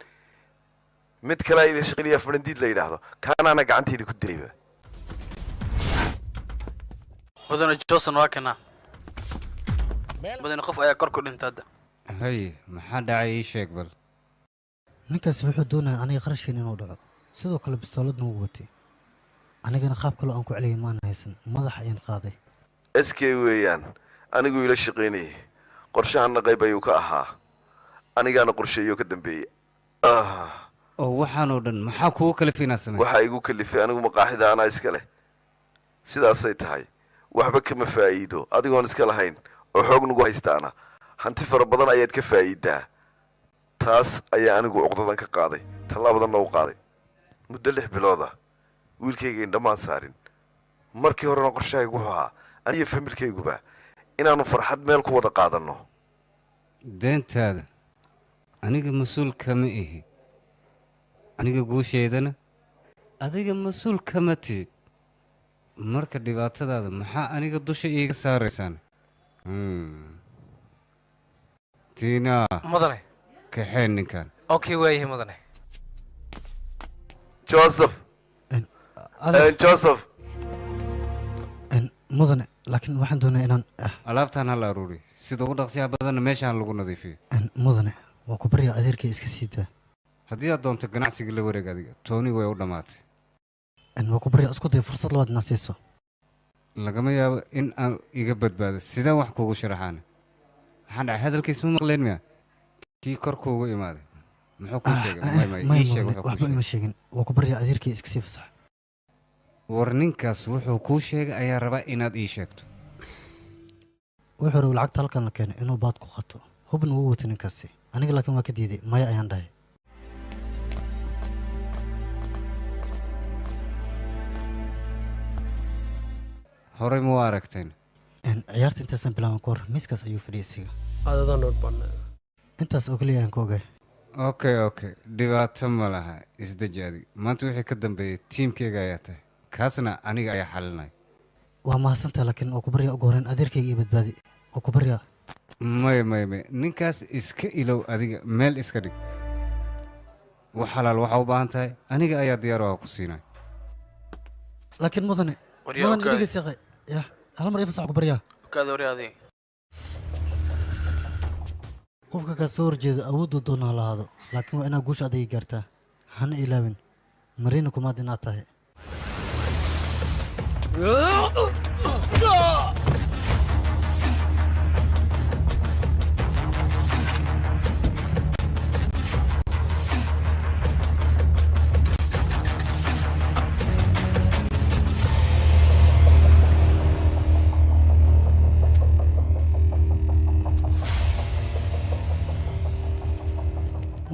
Mid kale ila shaqaynaya Farandiid la yidhaahdo, kaanaana gacantayda ku dilayba. Mudane Johnson waa kana. Mudane, qof ayaa kor ku dhintay hadda. Hay, maxaa dhacay ii sheeg bal. Ninkaasi wuxuu doonaya aniga qarashkeena inuu dhaco. Sidoo kale bistooladna wuu watay. Anigana qaab kaloo aan ku celiyay maan haysan, madax ayaan qaaday. SK weeyaan, anigu ila shaqaynayay. Qorshahanna qayb ayuu ka ahaa, anigaana qorsheeyo ka dambeeyey. Oo waxaan oo dhan maxaa kugu kalifay inaad samayso? Waxaa igu kalifay anigu maqaaxida anaa iska leh. Sidaasay tahay waxba kama faa'iido adigoon iska lahayn oo xoog nagu haystaana. Hanti fara badan ayaad ka faa'iidaa. Taas ayaa anigu cuqdadan ka qaaday, tallaabadanna u qaaday. Muddo 6 bilood ah wiilkayga indhamaan saarin. Markii horena qorshahaygu wuxuu ahaa aniyo familkayguba inaannu farxad meel ku wada qaadanno. Deentaada aniga mas-uul kama ihi. Aniga guushaydana adiga mas-uul kama tihid. Marka dhibaatadaada maxaa aniga dusha iiga saaraysaan? Tiina. Mudane. Kaxeen ninkan. Okay, waayahay mudane. Joseph. Joseph. Mudane, laakiin waxaan doonayaa inaan alaabtan hala aruuriyo sida ugu dhaqsiyaha badanna meeshaan lagu nadiifiyo. Mudane, waan ku baryaa adeerkay iska sii daa. Haddii aad doonto ganacsiga la wareeg adiga, Tony way u dhammaatay. Waan ku baryaa isku day fursad labaad inaad siiso. Lagama yaabo in aan iga badbaado. Sidaan wax kuugu sharaxaana? Maxaa dhacay? Hadalkiisa ma maqleen miya? Kii kor kuugu imaaday muxuu kuu sheegay? May may, ii sheeg wuxuu kuu waxba ima sheegay. sheegin. Waan ku baryaa adeerkay iska sii fasax. War ninkaas wuxuu kuu sheegay ayaa rabaa inaad ii sheegto. Wuxuu rabay lacagta halkan la keenay inuu baad ku qato. Hubna wuu watay ninkaasi. Aniga laakiin waa ka diiday, maya ayaan dhahay. Horey ma u aragteen? Ciyaarta intaysan bilaaban ka hor miiskaas ayuu fadhiyay isiga. Adadaan note பண்ண. Intaas oo kaliya ayaan ka ogahay. Okay, dhibaato ma laha, isdeji adig. Maanta wixii ka dambeeyay tiimkayga ayaa tahay, kaasna aniga ayaa xalinaya. Waa mahadsantahay, laakiin oo ku baryaa ugu horreyn adeerkayga iyo badbaadi oo ku baryaa. Maya maya maya, ninkaas iska ilow, adiga meel iska dhig. Wax xalaal waxaa u baahan tahay aniga ayaa diyaar oo ku siinaya. Laakiin mudane, Waryaa, mudane okay. dhegeysi yaqay. Ya hal mar ii fasax ku baryaa. Kaada waryaa adiga. Qofka kaa soo horjeeda awooddu doona ha lahaado, laakiin waa inaad guusha adiga gaartaa. Hana ilaawin marina kumaad inaad tahay.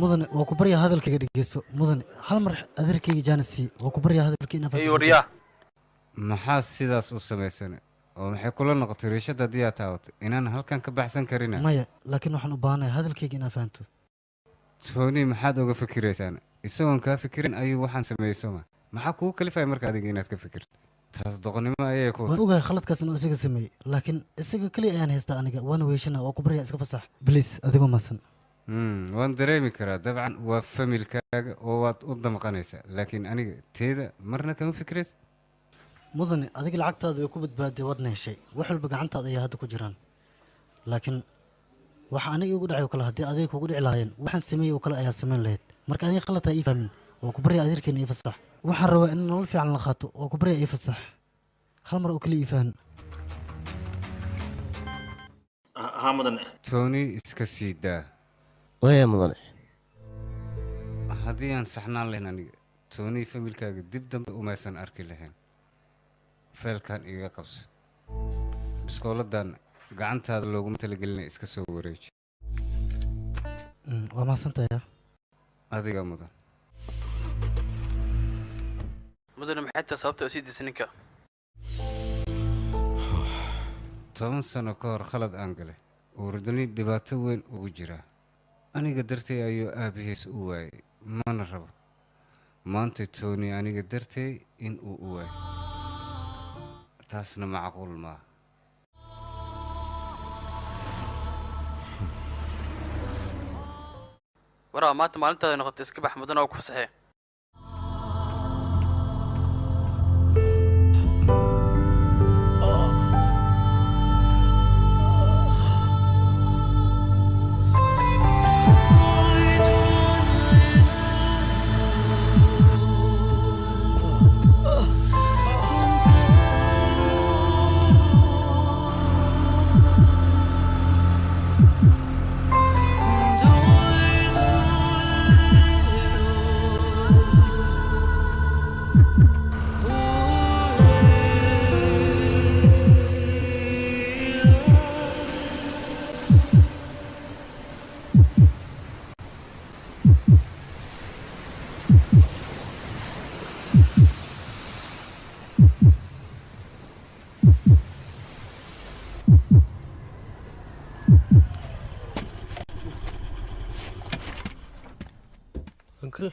Mudane, waa ku baryaa hadalkayga dhegeyso. Mudane, hal mar adeerkayga jaanis sii. Waa ku baryaa hadalkii inaad Hey, waryaa. Maxaa sidaas u samaysan oo maxay kula noqotay riishadda haddii aad taabatay inaan halkan ka baxsan karina? Maya, laakiin waxaan u baahanahay hadalkayga inaad fahanto. Tony, maxaad uga fikiraysaan? Isagoon kaa fikirin ayuu waxaan sameeyey, sooma? Maxaa kugu kalifaya marka adiga inaad ka fikirto? Taas doqonnimo ayay ku Waan ogahay khaladkaas inuu isaga sameeyey, laakiin isaga kaliya ayaan haystaa aniga, waana weeshana. Waa ku baryaa, iska fasax bliis, adigoo mahadsan. Waan dareemi karaa, dabcan waa familkaaga oo waad u damqanaysaa, laakiin aniga teeda marna kama fikiraysa. Mudane, adiga lacagtaada way ku badbaaday, waadna heshay. Wax walba gacantaada ayaa hadda ku jiraan, laakiin waxa aniga igu dhacay oo kale haddii adiga kugu dhici lahaayeen, waxaan sameeyey oo kale ayaa samayn lahayd. Marka aniga khaladtaa ii fahmin. Waa ku baryaa adeerkeena ii fasax. Waxaan rabaa in nolol fiican la qaato. Waa ku baryaa ii fasax, hal mar oo kaliya ii fahan. Haa mudane. Tony, iska sii daa. Waya mudane. Haddii aan saxnaan lahayn aniga, Tony familkaaga dib dambe umaysan arki lahayn. Feelkan iga qabso, biskooladan gacantaada looguma talagelina, iska soo wareeji. Waa mahadsantahay. Adiga mudan. Mudane, maxay tahay sababta u sii daysay ninka? 10 sano ka hor khalad aan galay uu Rajani dhibaato weyn ugu jiraa. Aniga dartay ayuu aabihiis u waayay, mana rabo maanta Tony aniga dartay in uu u waayo, taasna macquul maaha. Waraa, maanta maalintaada noqotay, iska bax mudane, oo ku fasaxee. Uncle.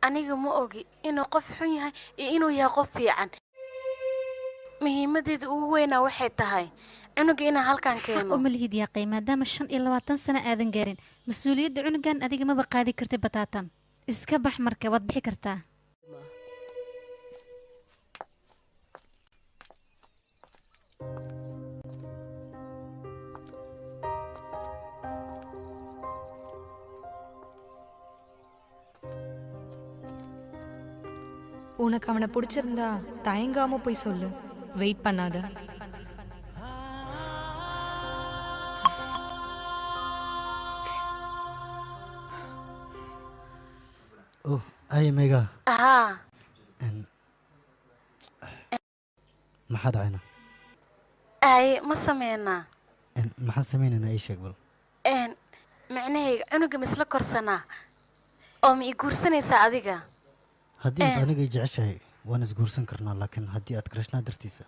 Aniga ma ogi inuu qof xun yahay iyo inuu yahay qof fiican. Muhiimadeeda ugu weynaa waxay tahay cunuga inaan halkan Xaq keeno. Uma lihid yaaqay, maadaama 25 sano aadan gaarin mas-uuliyadda cunugan adiga maba qaadi kartid bataatan. Iska bax marka, waad bixi kartaa. உனக்கு அவனை பிடிச்சிருந்தா தயங்காம போய் சொல்லு, வெயிட் பண்ணாத. Oh, ay mega. Haa. Maxaa dhacayna? Ay, ma sameynaa? Maxaan sameynaynaa, ii sheeg bal. Micnahayga cunuga ma isla korsanaa oo ma ii guursanaysaa adiga? Haddii aad aniga i jeceshahay waan isguursan karnaa, laakiin haddii aad Krishnaa dartiisa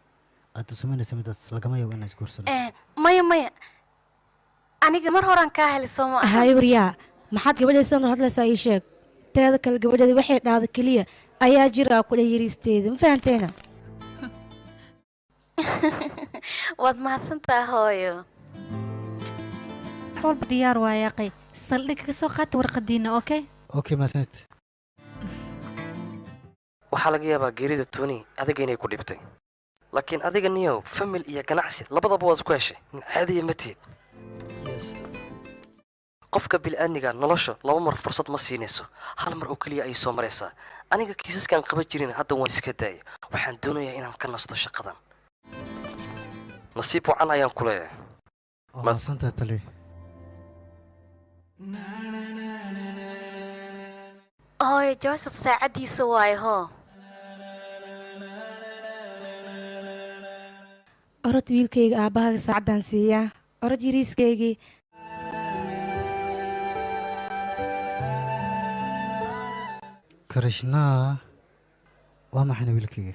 aad u samaynaysa midaas, lagama yaabo inaan isguursano. Maya maya, aniga mar horaan kaa helay, soo ma aha? Hay waryaa, maxaad gabadhaysan u hadlaysaa, ii sheeg. Teeda kale gabadheeda waxay dhahda keliya ayaa jira ku dheh yariisteeda, ma fahanteena? Waad mahadsantaha hooyo. Wax walba diyaar waa yaaqay, saldhig kaga soo qaata warqadiina, okay? Okay, mahadsanid. Waxaa laga yaabaa geerida Tony adiga inay ku dhibtay, laakiin adiga niyow famil iyo ganacsi labadaba waad isku heshay. Nin caadiya ma tihid. Qofka bil'aadniga nolosha laba mar fursad ma siinayso, hal mar oo keliya ayay soo maraysaa. Aniga kiisaskaan qaban jirin hadda waan iska daayay. Waxaan doonayaa inaan ka nasto shaqadan. Nasiib wacan ayaan ku leeyahay. Waa mahadsantahay taliye. Hooyo, Joseph saacaddiisa waaye, hoo. Orod wiilkayga, aabbahaaga saacaddan siiyaa. Orod yariiskaygii. Krishnaa, waa maxayna wiilkayga?